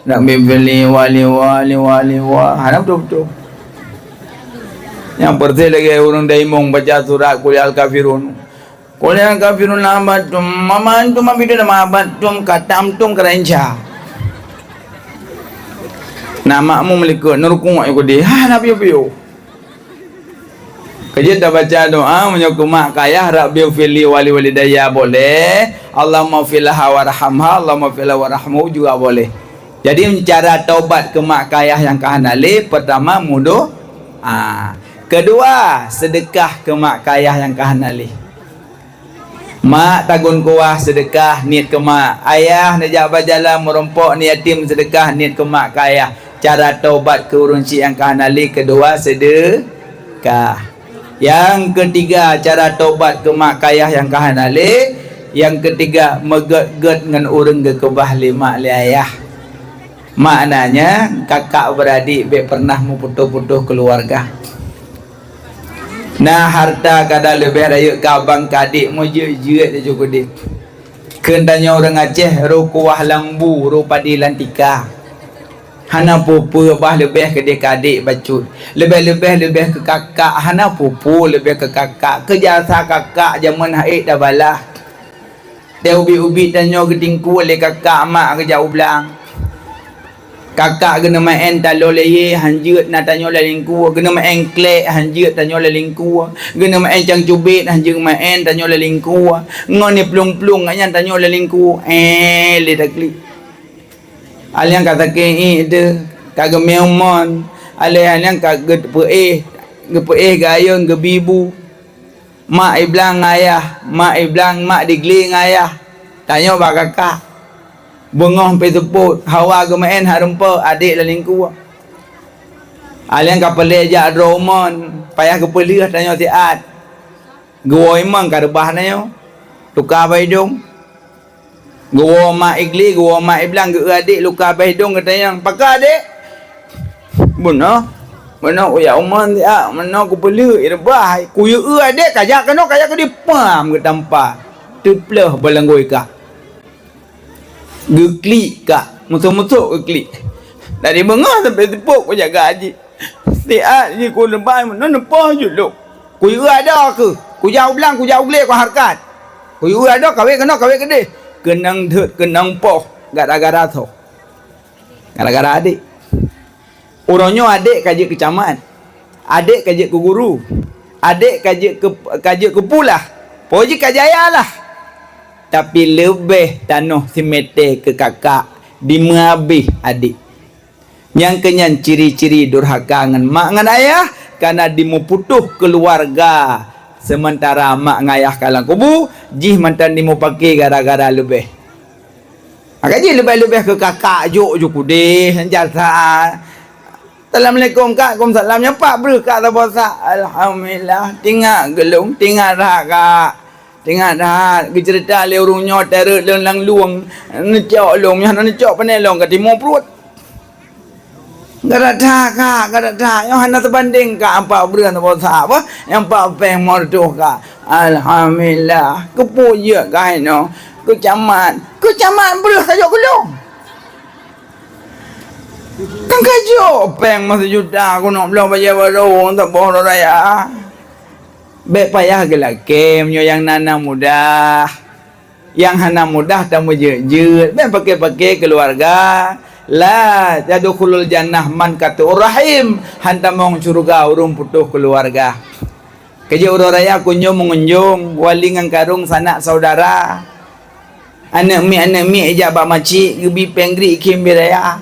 Rabbighfirli wali, wali, wali, wa. Hana beutôi-beutôi. Nyang peureuté lagée ureuëng daimong baca surat Qul ya al kafirun. Qul ya al kafirun la abattum, ma antum abidun ma abattum, katam tum kerenca. Na makmum likot, neurukuk nyang keudeh. Ha, na piôh-piôh. Keujeuet tabaca doa, meunyoe keu mak keu ayah, "Rabbighfirli waliwalidayya," boleh. "Allahummaghfirlaha warhamha," "Allahummaghfirlahu warhamhu," juga boleh. Jadi, cara taubat keu mak keu ayah nyang ka hana lé, pertama, mudoá. Keudua, seudeukah keu mak keu ayah nyang ka hana lé. Mak tagun kuah, seudeukah, niet keu mak. Ayah neujak bak jalan meurumpok, neuyatim, seudeukah, niet keu mak keu ayah. Cara taubat keu ureuëng syik nyang ka hana lé keudua, seudeukah. Nyang keutiga, cara taubat keu mak keu ayah nyang ka hana lé. Nyang keutiga, meugét-gét ngon ureuëng geukeubah lé mak lé ayah. Maknanya, kakak beuradek bék pernah meuputôh-putôh keuluwarga. Na harta kada leubeh rayeuk keu abang keu adek, meujeuet-jeuet laju keudeh. Kheun tanyoe ureuëng Aceh, roh kuah lam bu, roh padé lam tika. Hana peue-peue bah leubeh keudeh keu adek bacut. Leubeh-leubeh leubeh keu kakak, hana peue-peue leubeh keu kakak. Keu jasa kakak jameun han ék tabalah. Teuh ubit-ubit tanyoe geutingkue lé kakak mak geujak u blang. Kakak geuneuk meu'en taloe lé yé, han jeuet na tanyoe lam lingkue. Geuneuk meu'en klek, han jeuet tanyoe lam lingkue. Geuneuk meu'en cang cubit, han jeuet meu'en tanyoe lam lingkue. Ngon ni plueng-plueng nyan tanyoe lam lingkue. Eh, lé taklik. Aleueng ka sakét ié teuh, ka geumé umon. Aleueng ka geupeuéh, geupeuéh gayôn, geubi bu. Mak iblang ngon ayah, mak iblang, mak digle ngon ayah. Tanyoe bak kakak. Beungoh pih seupôt, hawa geumeu'en hareumpok, adek lam lingkue. Aleueng ka peureulée jak droe umon, payah geupeuleueh tanyoe siat. Geuwoe imong ka reubah tanyoe. Tuka bak idong. Geuwoe mak igle, geuwoe mak iblang, geu-eu adek luka bak idong geutanyong, "Pakon adek?" "Bunoe, bunoe kujak umon siat, bunoe kupeuleueh ié reubah, kuyue-eu adek kajak keunoe, kajak keudeh." Pam geutampa, teupleueh bak leungui kak. Geuklik kak, meusok-meusok geuklik. Dari beungoh sampoe seupôt kujaga jih. Siat jih kureubah, meunan neupoh jeuet lôn. Kuyue-eu adoe keuh, kujak u blang, kujak u glé, kuhareukat. Kuyue-eu adoe, kawé keunoe, kawé keudeh. Keunong deuet, keunong poh, gara-gara soe? Gara-gara adek. Uroe nyoe adek ka jeuet keu camat. Adek ka jeuet keu guru. Adek ka jeuet keu, ka jeuet keu peue lah. Peue jih ka jaya lah. Tapi leubeh tanoh simeté keu kakak dimeuabéh adek. Nyang keu nyan ciri-ciri durhaka ngon mak ngon ayah, kana dimeuputôh keuluwarga, seumeuntara mak ngon ayah ka lam kubu, jih mantong dimeupaké gara-gara leubeh. Maka jih leubeh-leubeh keu kakak jok ju keudeh, jasa. "Assalamualaikum, Kak." "Waalaikumsalam." "Nyan pat breueh, Kak, saboh sa?" "Alhamdulillah, teuingat keu lôn, teuingat that, Kak." Teuingat that geuceurita lé ureuëng nyoe, tarot lôn lam lueng, neucok lôn, nyoe hana neucok, pane lôn ka timoh pruet. Gara that, Kak, gara that, nyoe hana teubandeng, Kak, ampat breueh neubosa, bah, nyang pat péng meureutôh, Kak. Alhamdulillah, keupeue jeuet kah inoe? Keu camat, keu camat breueh ka jok keu lôn. Kan ka jok péng meusejuta, keuneuk bloe bajée barô, saboh uroe raya. Bék payah geulakée meunyoe nyang na-na mudah. Nyang hana mudah tameujeuet-jeuet, bék paké-paké keuluwarga. "La yadkhulul jannah man qata'ur rahim." Han tamong syeuruga ureuëng putôh keuluwarga. Keujeuet uroe raya kunjong meungunjong, wali ngon karong sanak saudara. Aneuk miet-aneuk miet ijak bak macik, geubi péng griek khém bie raya.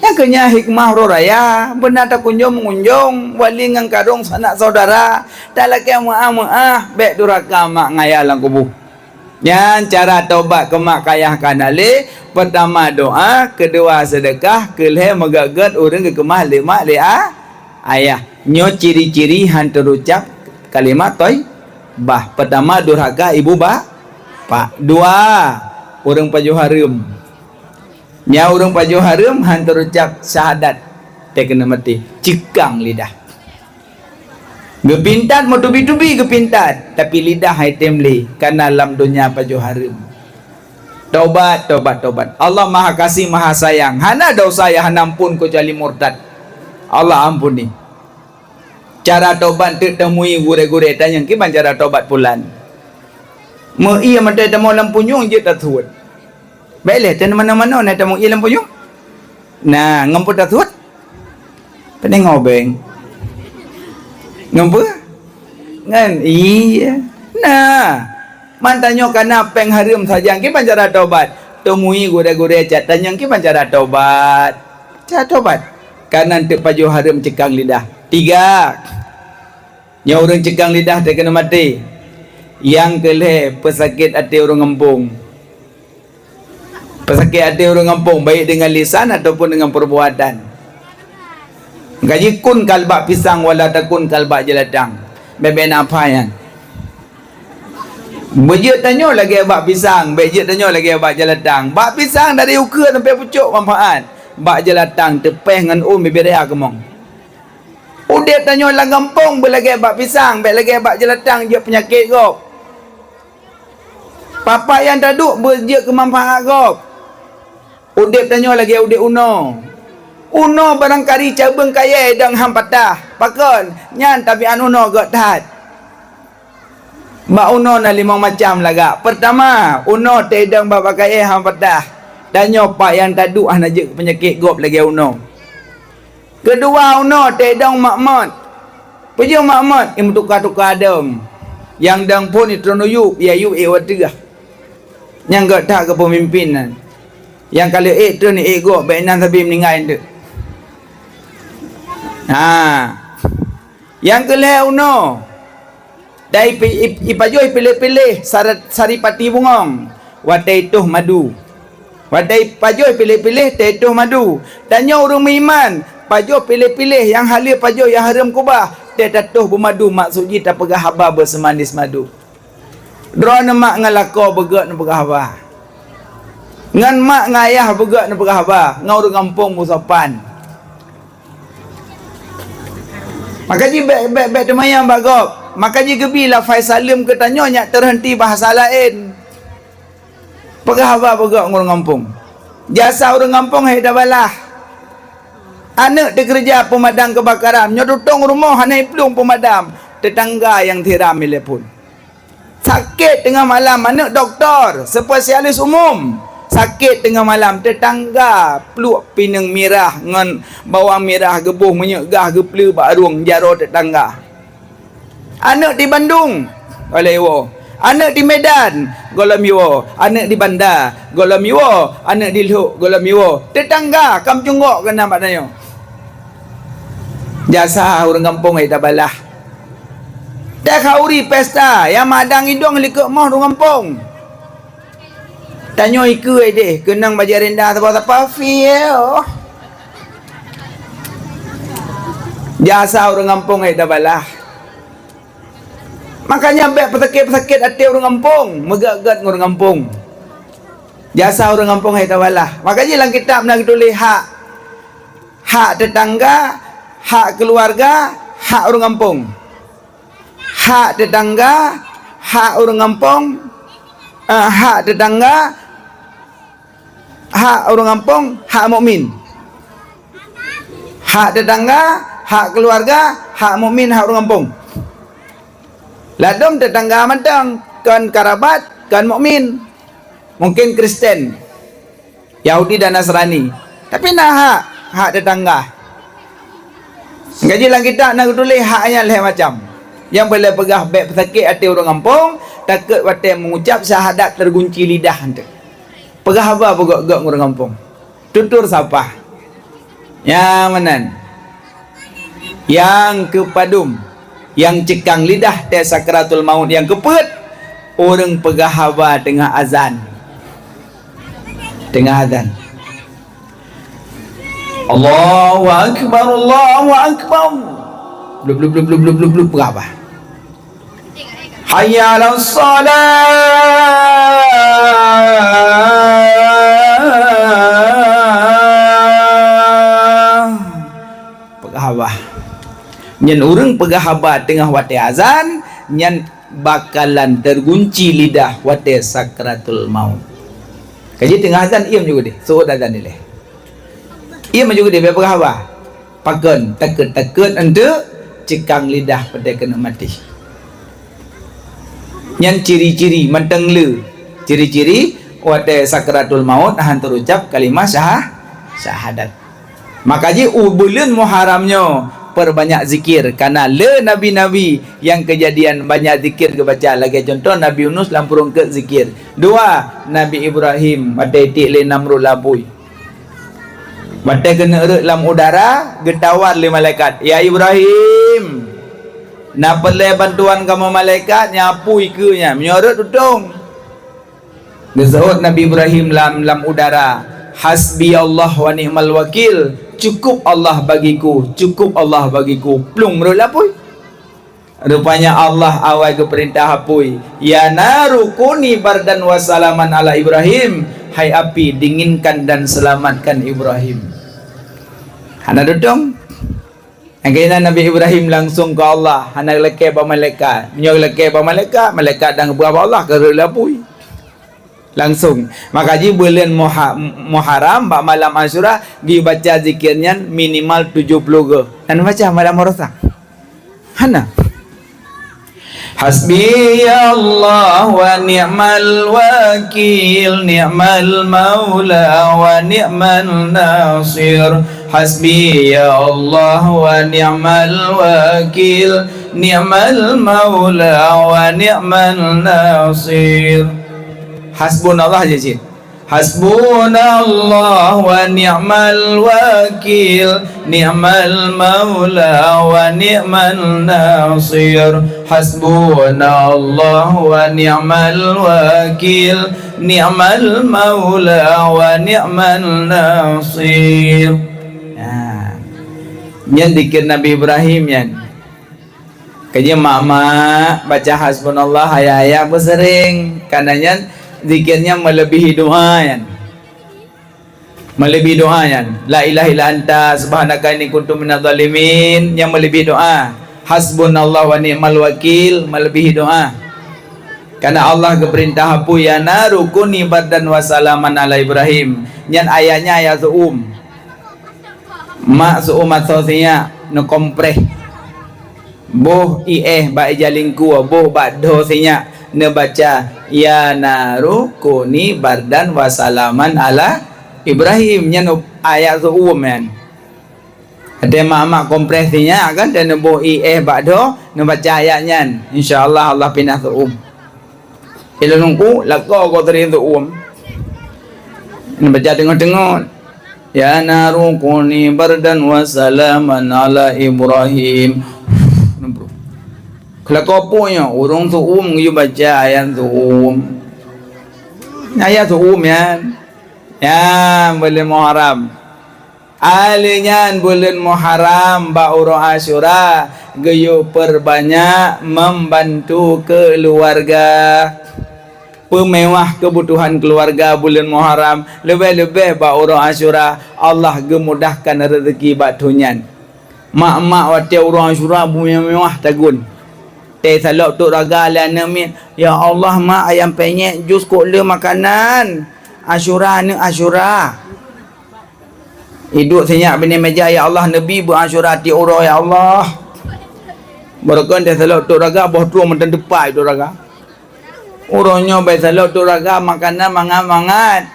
Nyang keu nyan hikmah uroe raya, beuna takunjong meungunjong, wali ngon karong sanak saudara, talakée meuáh-meuáh, bék durhaka mak ngon ayah lam kubu. Nyan cara tobat keu mak keu ayah ka na lé, peutama doá, keudua seudeukah, keulhée meugét-gét ureuëng geukeumah lé mak lé a-, ayah. Nyoe ciri-ciri han teurucab kalimat thaibah. Peutama durhaka ibu ba-, pak. Dua, ureuëng pajoh hareuem. Nyan ureuëng pajoh hareuem han teurucab syahadat, teuh keuneuk maté, ceukang lidah. Geupintat meutubi-tubi geupintat, tapi lidah hai tem lé, kana lam donya pajoh hareuem. Tobat, tobat, tobat. Allah Maha Kasih, Maha Sayang. Hana dosa nyang hana ampun keucuali murtad. Allah ampuni. Cara tobat teuk tamui gurée-gurée tanyong kiban cara tobat pulan. Meu ie mantong tamong lam punyueng jeuet tasuet. Bék lé teuh manoe-manoe na tamong ie lam punyueng. Nah, ngon peue tasuet? Peuningobeng. Ngon peue? Ngon ie. Nah, man tanyoe kana péng hareuem sajan kiban cara tobat. Tamui gurée-gurée cak tanyong kiban cara tobat. Cara tobat. Kana teuk pajoh hareuem ceukang lidah. Tiga. Nyoe ureuëng ceukang lidah teuh keuneuk maté. Nyang keulhée peusakét até ureuëng gampông. Peusakét até ureuëng gampông, baik dengan lisan ataupun dengan perbuatan. Gaji kun kalbak pisang wala takun kalbak jelatang. Bebek napa nyan? Beujeuet tanyoe lagée bak pisang, bék jeuet tanyoe lagée bak jelatang. Bak pisang dari ukeue sampai pucok manfaat. Bak jelatang teupéh ngon ôn bibiraya keumong. Udeb tanyoe lam gampông beulagée bak pisang, bék lagée bak jelatang jeuet peunyakét gob. Papa nyang taduek beujeuet keu manfaat gob. Udeb tanyoe lagée udeb unoe. Unoe barangkali cabeueng kayée dong han patah. Pakon? Nyan tabiat unoe gét that. Bak unoe na limong macam lagak. Peurtama, unoe teudong bak-bak kayée han patah. Tanyoe pat nyang taduek hana jeuet peunyakét gob lagée unoe. Keudua, unoe teudong makmot. Peujeuet makmot, imeutuka-tuka dong. Nyang dong phon itron u yueb, ya yueb ék wateuh. Nyang gét that keu peumimpin nyan. Nyang ka lheueh ék treun ék gob, bék inan sabe meuninggai enteuk. Ha. Nyang keu lhée unoe, dan ipi-, ip-, ipajoh ipiléh-piléh sara-, saripati bungong watée itoh madu. Watée ipajoh ipiléh-piléh teuh itoh madu. Tanyoe ureuëng meuiman, pajoh piléh-piléh nyang haleue pajoh nyang hareuem keubah, teuh tatoh beumadu, maksud jih tapeugah haba beuseumanis madu. Droeneuh mak ngon lakoe beugét neupeugah haba. Ngon mak ngon ayah beugét neupeugah haba, ngon ureuëng gampông beusopan. Maka jih bék, bék, bék teumanyong bak gob. Maka jih geubi lafai saleuem keu tanyoe nyak teureunti bahasa laén. Peugah haba beugét ngon ureuëng gampông. Jasa ureuëng gampông hai tabalah. Aneuëk teukeureuja peumadam keubakaran, nyoe tutong rumoh hana iplueng peumadam, teutangga nyang siram ilée phon. Sakét teungoh malam, aneuëk dokto, spesialis umum. Sakét teungoh malam, teutangga pluek pineung mirah ngon bawang mirah geuboh minyeuk gah geupleue bak rueng jaroe teutangga. Aneuëk di Bandung, gohlom iwoe. Aneuëk di Medan, gohlom iwoe. Aneuëk di Banda, gohlom iwoe. Aneuëk di Lhok, gohlom iwoe. Teutangga ka meucunggok keunan bak tanyoe. Jasa ureuëng gampông hai tabalah. Teuh khauri pesta, nyang madang idong likot moh ureuëng gampông. Tanyoe ikeue deh, keunong bajée renda saboh sapa, fieuh. Jasa ureuëng gampông hai tabalah. Makanya bék peusakét-peusakét até ureuëng gampông, meugét-gét ngon ureuëng gampông. Jasa ureuëng gampông hai tabalah. Makanya lam kitab na geutuléh hak. Hak teutangga, hak keuluwarga, hak ureuëng gampông. Hak teutangga, hak ureuëng gampông, eh, hak teutangga, hak ureuëng gampông, hak mukmin. Hak teutangga, hak keuluwarga, hak mukmin, hak ureuëng gampông. Ladôm teutangga mantong, kon karabat, kon mukmin. Mungkin Kristen. Yahudi dan Nasrani. Tapi na hak, hak teutangga. Gaji lam kitab na geutuléh hak nyan lhée macam. Nyang boleh peugah bék peusakét até ureuëng gampông, takot watée meugucab syahadat teugunci lidah eunteuk. Peugah haba beugok-gok ureuëng gampông. Tutur sapah. Nyang meunan. Nyang keupadum, nyang ceukang lidah tée sakratul maut nyang keupeuet, ureuëng peugah haba teungoh azan. Teungoh azan. Allahu akbar, Allahu akbar. Blub, blub, blub, blub, blub, blub, blub, peugah haba. Hayya 'alas shalah. Peugah haba. Nyan ureuëng peugah haba teungoh watée azan, nyan bakalan teugunci lidah watée sakratul maut. Kaji teungoh azan, iem ju keudeh, seuôt azan dilée. Iem ju keudeh, bék peugah haba. Pakon? Takot-takot eunteuk ceukang lidah watée keuneuk maté. Nyan ciri-ciri mantong le. Ciri-ciri watée sakratul maut hana teurucab kalimah syah-, syahadat. Maka jih u buleuen Muharram nyoe peubanyak zikir, kareuna le nabi-nabi nyang keujadian banyak zikir geubaca, lagée cuntoh Nabi Yunus lam prueng keuek zikir. Dua, Nabi Ibrahim watée tiek lé Namrud lam apui. Watée keuneuk rhot lam udara, geutawar lé malaikat, "Ya Ibrahim, na peureulée bantuan kamoe malaikat, nyan apui keue nyan, meunyoe rhot tutong." Geuseuôt Nabi Ibrahim lam, lam udara, "Hasbiyallah wa ni'mal wakil, cukup Allah bagiku, cukup Allah bagiku." Plueng rhot lam apui. Rupanya Allah awai geupeurintah apui, "Ya naru kuni bardan wa salaman ala Ibrahim." Hai api, dinginkan dan selamatkan Ibrahim. Hana tutong. Nyang keunan Nabi Ibrahim langsung keu Allah, hana geulakée bak malaikat. Meunyoe geulakée bak malaikat, malaikat dan geupeugah bak Allah, ka rhot lam apui. Langsung. Maka jih buleuen Muha-, Muharram bak malam Asyura dibaca zikir nyan minimal tujoh ploh goe. Hana baca malam Asyura? Hana. Hasbiyallah wa ni'mal wakil, ni'mal maula wa ni'man nasir. Hasbiyallah wa ni'mal wakil, ni'mal maula wa ni'man nasir. Hasbunallah je cit. Hasbunallah wa ni'mal wakil, ni'mal maula wa ni'man nasir. Hasbunallah wa ni'mal wakil, ni'mal maula wa ni'man nasir. Nah, nyan zikir Nabi Ibrahim nyan. Keujeuet mak-mak baca hasbunallah ayat-ayat beuseuring. Karena nyan zikir nyan melebihi doa nyan. Melebihi doa nyan. La ilaha illa anta subhanaka inni kuntu minadh dhalimin. Nyan melebihi doa. Hasbunallah wa ni'mal wakil melebihi doa. Karena Allah geupeurintah apui, "Ya naru kuni bardan wa salaman ala Ibrahim." Nyan ayatnya ayat seu'um. Mak seu'um asoe sinyak neukompres. Boh iéh bak ija lingkue, boh bak dhoe sinyak neubaca, "Ya naru kuni bardan wa salaman ala Ibrahim." Nyan ayat seu'um nyan. Watée mak-mak kompres sinyak kan, dan neuboh iéh bak dhoe, neubaca ayat nyan. Insya Allah, Allah pinah seu'um. Ilôn Teungku, lakoe gob teurimong seu'um. Neubaca teungoh-teungoh. "Ya naru kuni bardan wa salaman ala Ibrahim." Lakoe peue nyoe, ureuëng seu'um geuyue baca ayat seu'um. Ayat seu'um nyan. Nyan buleuen Muharram. Alheuh nyan buleuen Muharram bak uroe Asyura geuyue peurbanyak membantu keuluwarga. Peumewah keubutuhan keuluwarga buleuen Muharram, leubeh-leubeh bak uroe Asyura, Allah geumudahkan reuzeuki bak thon nyan. Mak-mak watée uroe Asyura beumewah-mewah tagun. Teusalok tuk raga lé aneuk miet, "Ya Allah, mak, ayam penyet, jus, kok le makanan Asyura, aneuk Asyura." Iduek sinyak binéh meja, "Ya Allah, neubi beu Asyura tiep uroe, ya Allah." Barokon teusalok tuk raga, boh trueng mantong teupat tuk raga. Uroe nyoe beusalok tuk raga makanan mangat-mangat.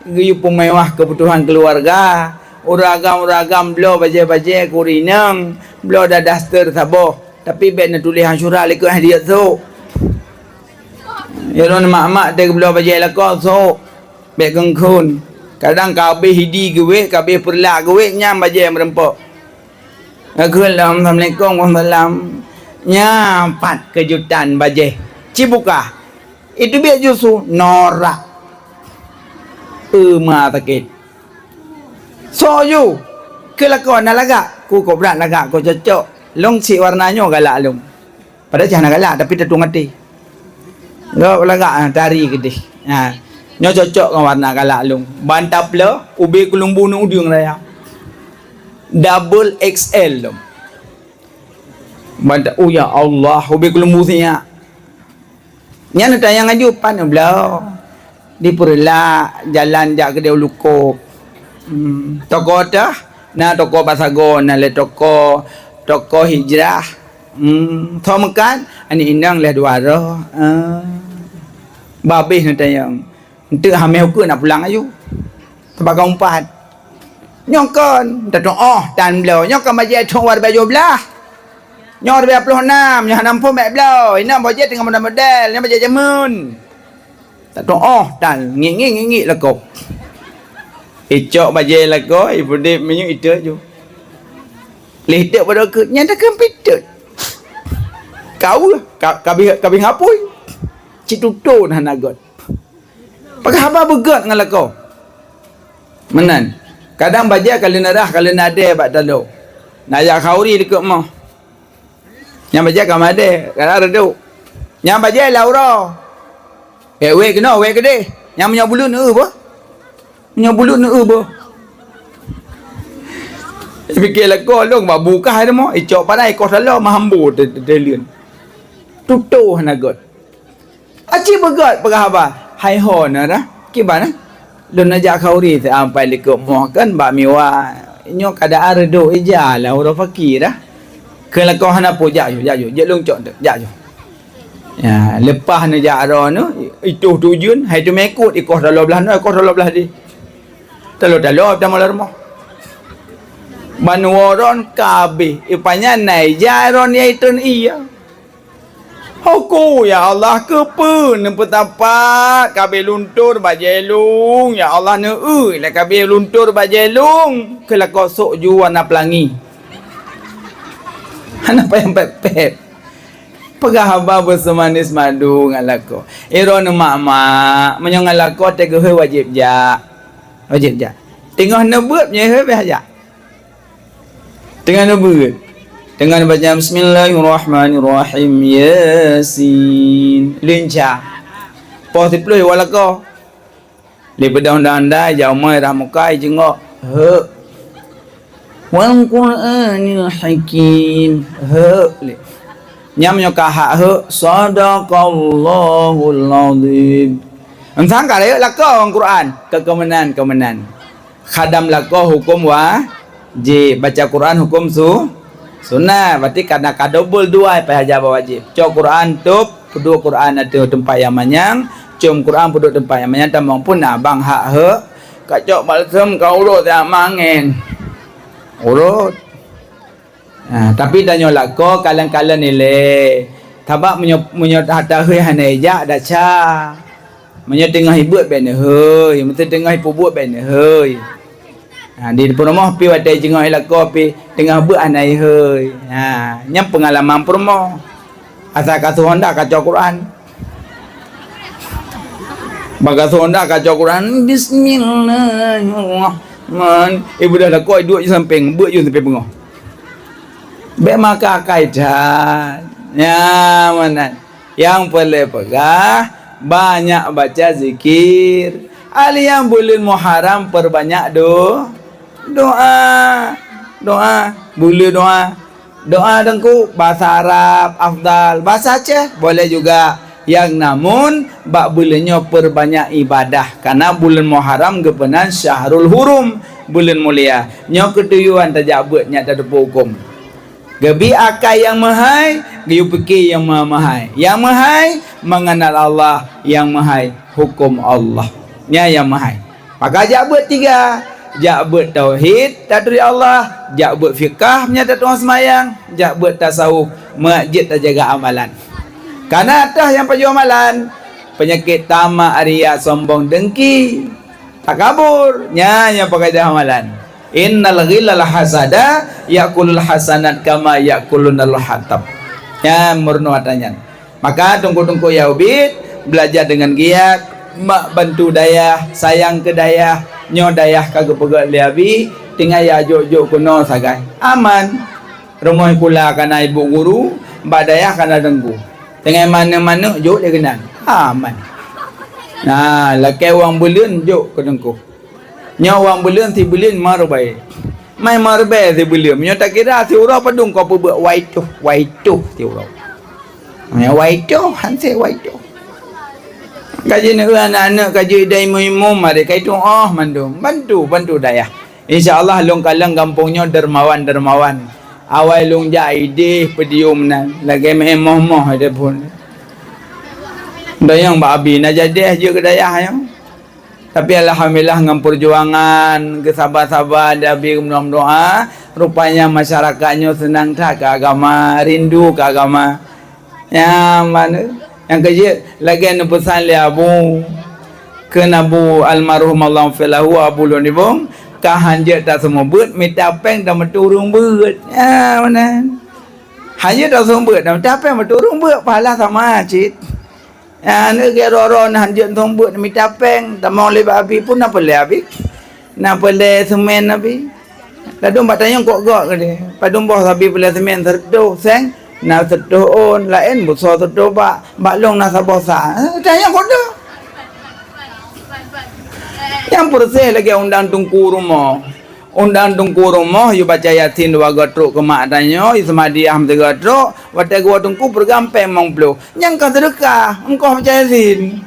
Geuyue peumewah keubutuhan keuluwarga. Ureuëng agam-ureuëng agam bloe bajée-bajée keu ureuëng inong, bloe daster saboh. Tapi bék neutuléh Asyura likot hai diet sôk. Ya lôn mak-mak teuh geubloe bajée lakoe sôk. Bék kheun-kheun. Kadang ka abéh idi geuwék, ka abéh peureulak geuwék, nyan bajée meureumpok. Geukheun lom, "Assalamualaikum." "Waalaikumsalam." Nyan pat keujutan bajée. Ci buka. Itu biet ju su norak. Euma sakét. Soe ju? Keu lakoe na lagak. Ku kobrat lagak, ku cocok. Lông cit warna nyoe galak lông. Padahai cah na galak, tapi tatueng até. Lagak, ah, tari keudeh. Ha. Nyoe cocok ngon warna galak lông. Ban taplôh, ubé keulumbu neu udeueng raya. Double X L lông. Ban ta-, oh ya Allah, ubé keulumbu siyak. Nyan tayang aju pat neubloe. Di Peureulak, jalan jak keudeh Ulu Kop. Hmm, toko teuh, na toko Basagon, na lé toko, toko Hijrah. Hmm, tho meukat, aneuk inong lheueh dua roh. Ah. Babeh na tayang. Enteuk hamé ukeue nak pulang aju. Teubaga umpat. Nyoe kon, tatueng óh tan bloe. Nyoe kon bajée tueng war bajée blah. Nyoe ribée ploh nam, nyoe hana muphom bék bloe. Inong bajée teungoh model-model, nyoe bajée jameun. Tatueng óh tan, ngik-ngik, ngik-ngik lakoe. Icok bajée lakoe, ipeudeb minyeuk iteuk ju. Lé iteuk pada keut, nyan takheun pitet. Kaweue, ka, kabih, kabih ngapui. Cit tutoe hana göt. Peugah haba beugöt ngon lakoe. Meunan. Kadang bajée ka lheueh rhah, ka lheueh adée bak taloe. Na jak khauri likot moh. Nyang bajée ka madée, kadang reudôk. Nyang bajée lam uroe. Wék-wék keunoe, wék keudeh. Nyang meunyoe buleuen, eu, boh. Meunyoe buleuen, eu, boh. Pike lakoe lôn bak bukah ada moh, icok padai koh taloe meuhambo te-, te-, telien. Tutoe hana göt. Aci beugöt peugah haba, "Hai ho na dah, kiban na?" "Lôn neujak khauri sampai likot moh kan bak miwa. Nyoe keadaan reudôk ija lah uroe paki dah." Keu lakoe hana peue, "Jak ju, jak ju, jeuet lôn cok teuk, jak ju." Ya, leupah neujak droeneuh, itoh tujeuen, hai teumé ikot, ikoh taloe blah noe, ikoh taloe blah deh. Taloe-taloe tamong lam rumoh. Ban woe droen ka abéh, ipanyan na ija droen nyang itreun ie. Hoko, ya Allah, keupeue neupeusapat kabéh luntur bajée lông? Ya Allah, neueu lé kabéh luntur bajée lông keu lakoe sôk ju warna peulangi. Hana payah pép-pép. Peugah haba beuseumanis madu ngon lakoe. Droeneuh mak-mak, meunyoe ngon lakoe teuh geuhôi wajéb jak. Wajéb jak. Teungoh neubeuet meunyoe hôi beh jak. Teungoh neubeuet. Teungoh neubaca, "Bismillahirrahmanirrahim. Yasin." Lincah. Poh siplôh iwoe lakoe. Lé peudong undang-undang, jameun rah muka, ijeungok. Heu. "Wal Qur'anil Hakim." Heu. Lé. Nyan meunyoe ka hak heu, "Shadaqallahul Azim." Eunteuk ka rayeuk lakoe ngon Quran, keu keumeunan-keumeunan. Khadam lakoe huköm wajéb, baca Quran huköm su-, sunat. Berarti ka na ka dobel dua payah jaga wajéb. Cok Quran tôb, peuduek Quran ateueh teumpat nyang manyang, com Quran peuduek teumpat nyang manyang, tamong pun na bang hak heu. Ka cok balsem ka uroe siat mangen. Urot. Ha, tapi tanyoe lakoe kalon-kalon ilée. Sabab meunyoe, meunyoe hata hôi hana ijak, desya. Meunyoe teungoh ibeuet bék neuhôi, meunyoe teungoh ipeubuet bék neuhôi. Ha, di peurumoh pi watée jingok i lakoe pi teungoh beuet hana ihôi. Ha, nyan peungalaman peurumoh. Asai ka su honda ka cok Quran. Bagasoe honda ka cok Quran, "Bismillahirrahmanirrahim." Ibudah lakoe duek ju sampéng, beuet ju sampéng beungoh. Bék maka akai that. Nyan meunan. Nyang peureulée peugah, banyak baca zikir. Ahli nyang buleuen Muharram peurbanyak do-, doa. Doa. Buleuen doa. Doa teungku, basa Arab afdal, basa Aceh boleh juga. Yang namun, bak buleuen nyoe peurbanyak ibadah, karna buleuen Muharram geupeunan syahrul hurum, buleuen mulia. Nyoe keutujuan tajak beuet nyak tateupeue huköm. Geubi akai nyang meuhai, geuyue pike nyang meuhai. Nyang meuhai, mengenal Allah, nyang meuhai, huköm Allah. Nyan nyang meuhai. Maka jak beuet tiga, jak beuet tauhid, taturi Allah, jak beuet fikah, meunyo tatu'oh seumayang, jak beuet tasawuf, Meu'ah jeuet tajaga amalan. Kana teuh nyang pajoh amalan, peunyakét tamak, riya, sombong, dengki, takabur, nyan nyang peukajoh amalan. Innal ghillal hasada ya'kulul hasanat kama ya'kulun narul hatab. Nyan meurunoe atra nyan. Maka teungku-teungku nyang ubit, belajar deungon giat, mak bantu dayah, sayang keu dayah, nyoe dayah ka geupeugöt lé Abi, tinggai ya jok-jok keunoe sagai. Aman. Rumoh sikula kana ibu guru, bak dayah kana teungku. Tinggai manök-manök jok lé keunan. Aman. Nah, lakée uang buleuen jok keu teungku. Nyoe uang buleuen sibuleuen lima ribèe. Mai lima ribèe sibuleuen. Meunyoe takira siuroe padum kau peubuet wai toh, wai toh siuroe. Meunyoe wai toh, han sé wai toh. Kaji neu aneuk-aneuk kaji dai imum-imum mari kai tuoh mandum. Bantu, bantu dayah. Insya Allah lôn kalon gampông nyoe dermawan-dermawan. Awai lôn jak idéh peudium nan lagèe meu'en moh-moh idéh phon. Dayang bak abi na jadeh jeuet keu dayah nyoe. Tapi alhamdulillah ngon peujuangan geusaba-saba dan abi geumeudoa, rupanya masyarakat nyoe seunang that keu agama, rindu keu agama. Nyan mana? Nyang keujeuet lagèe neupeusan lé Abu, kheun Abu almarhum Allahumma lahu Abu lôn ibong, ka hanjeuet taseumeubeuet mita péng tameuturong beuet. Nyan mana? Hanjeuet taseumeubeuet mita péng meuturong beuet pahala sama cit. Nyan neugèe roro na hanjeuet taseumeubeuet mita péng tamong lé abi pun na peulé abi. Na peulé seumén abi. Ladôm bak tanyong kok gok keudeh. Padum boh sabi peulé seumén seureutôh seng, na seureutôh ôn, laén busoe seureutôh bak, bak lông na saboh sa. Eh, tanyong kok deuh. Nyang peureuseh lagèe undang teungku rumoh. Undang teungku rumoh, yue baca Yasin dua goe trok keu mak tanyoe, yue seumadiah meusigoe trok, watèe geuwoe teungku peureugam péng limong ploh. Nyang ka seudeukah, engkoh baca Yasin.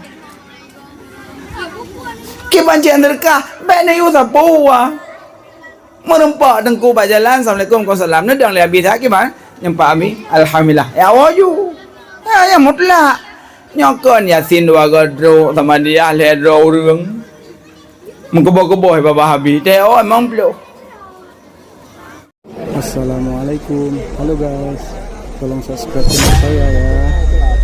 Kiban cit seudeukah, bèk neuyue sapeue. Meureumpok teungku bak jalan, "Assalamualaikum." "Waalaikumsalam." Neudong lé abi that kiban, nyeumpah abi, "Alhamdulillah." Ya woe ju. Ha, nyang mutlak. Nyoe kon Yasin dua goe trok, seumadiah lhèe droe ureueng. Meukeubah-keubah babah abi. Teuh, oh, limong ploh. Assalamualaikum. Halo guys. Tolong subscribe channel saya ya.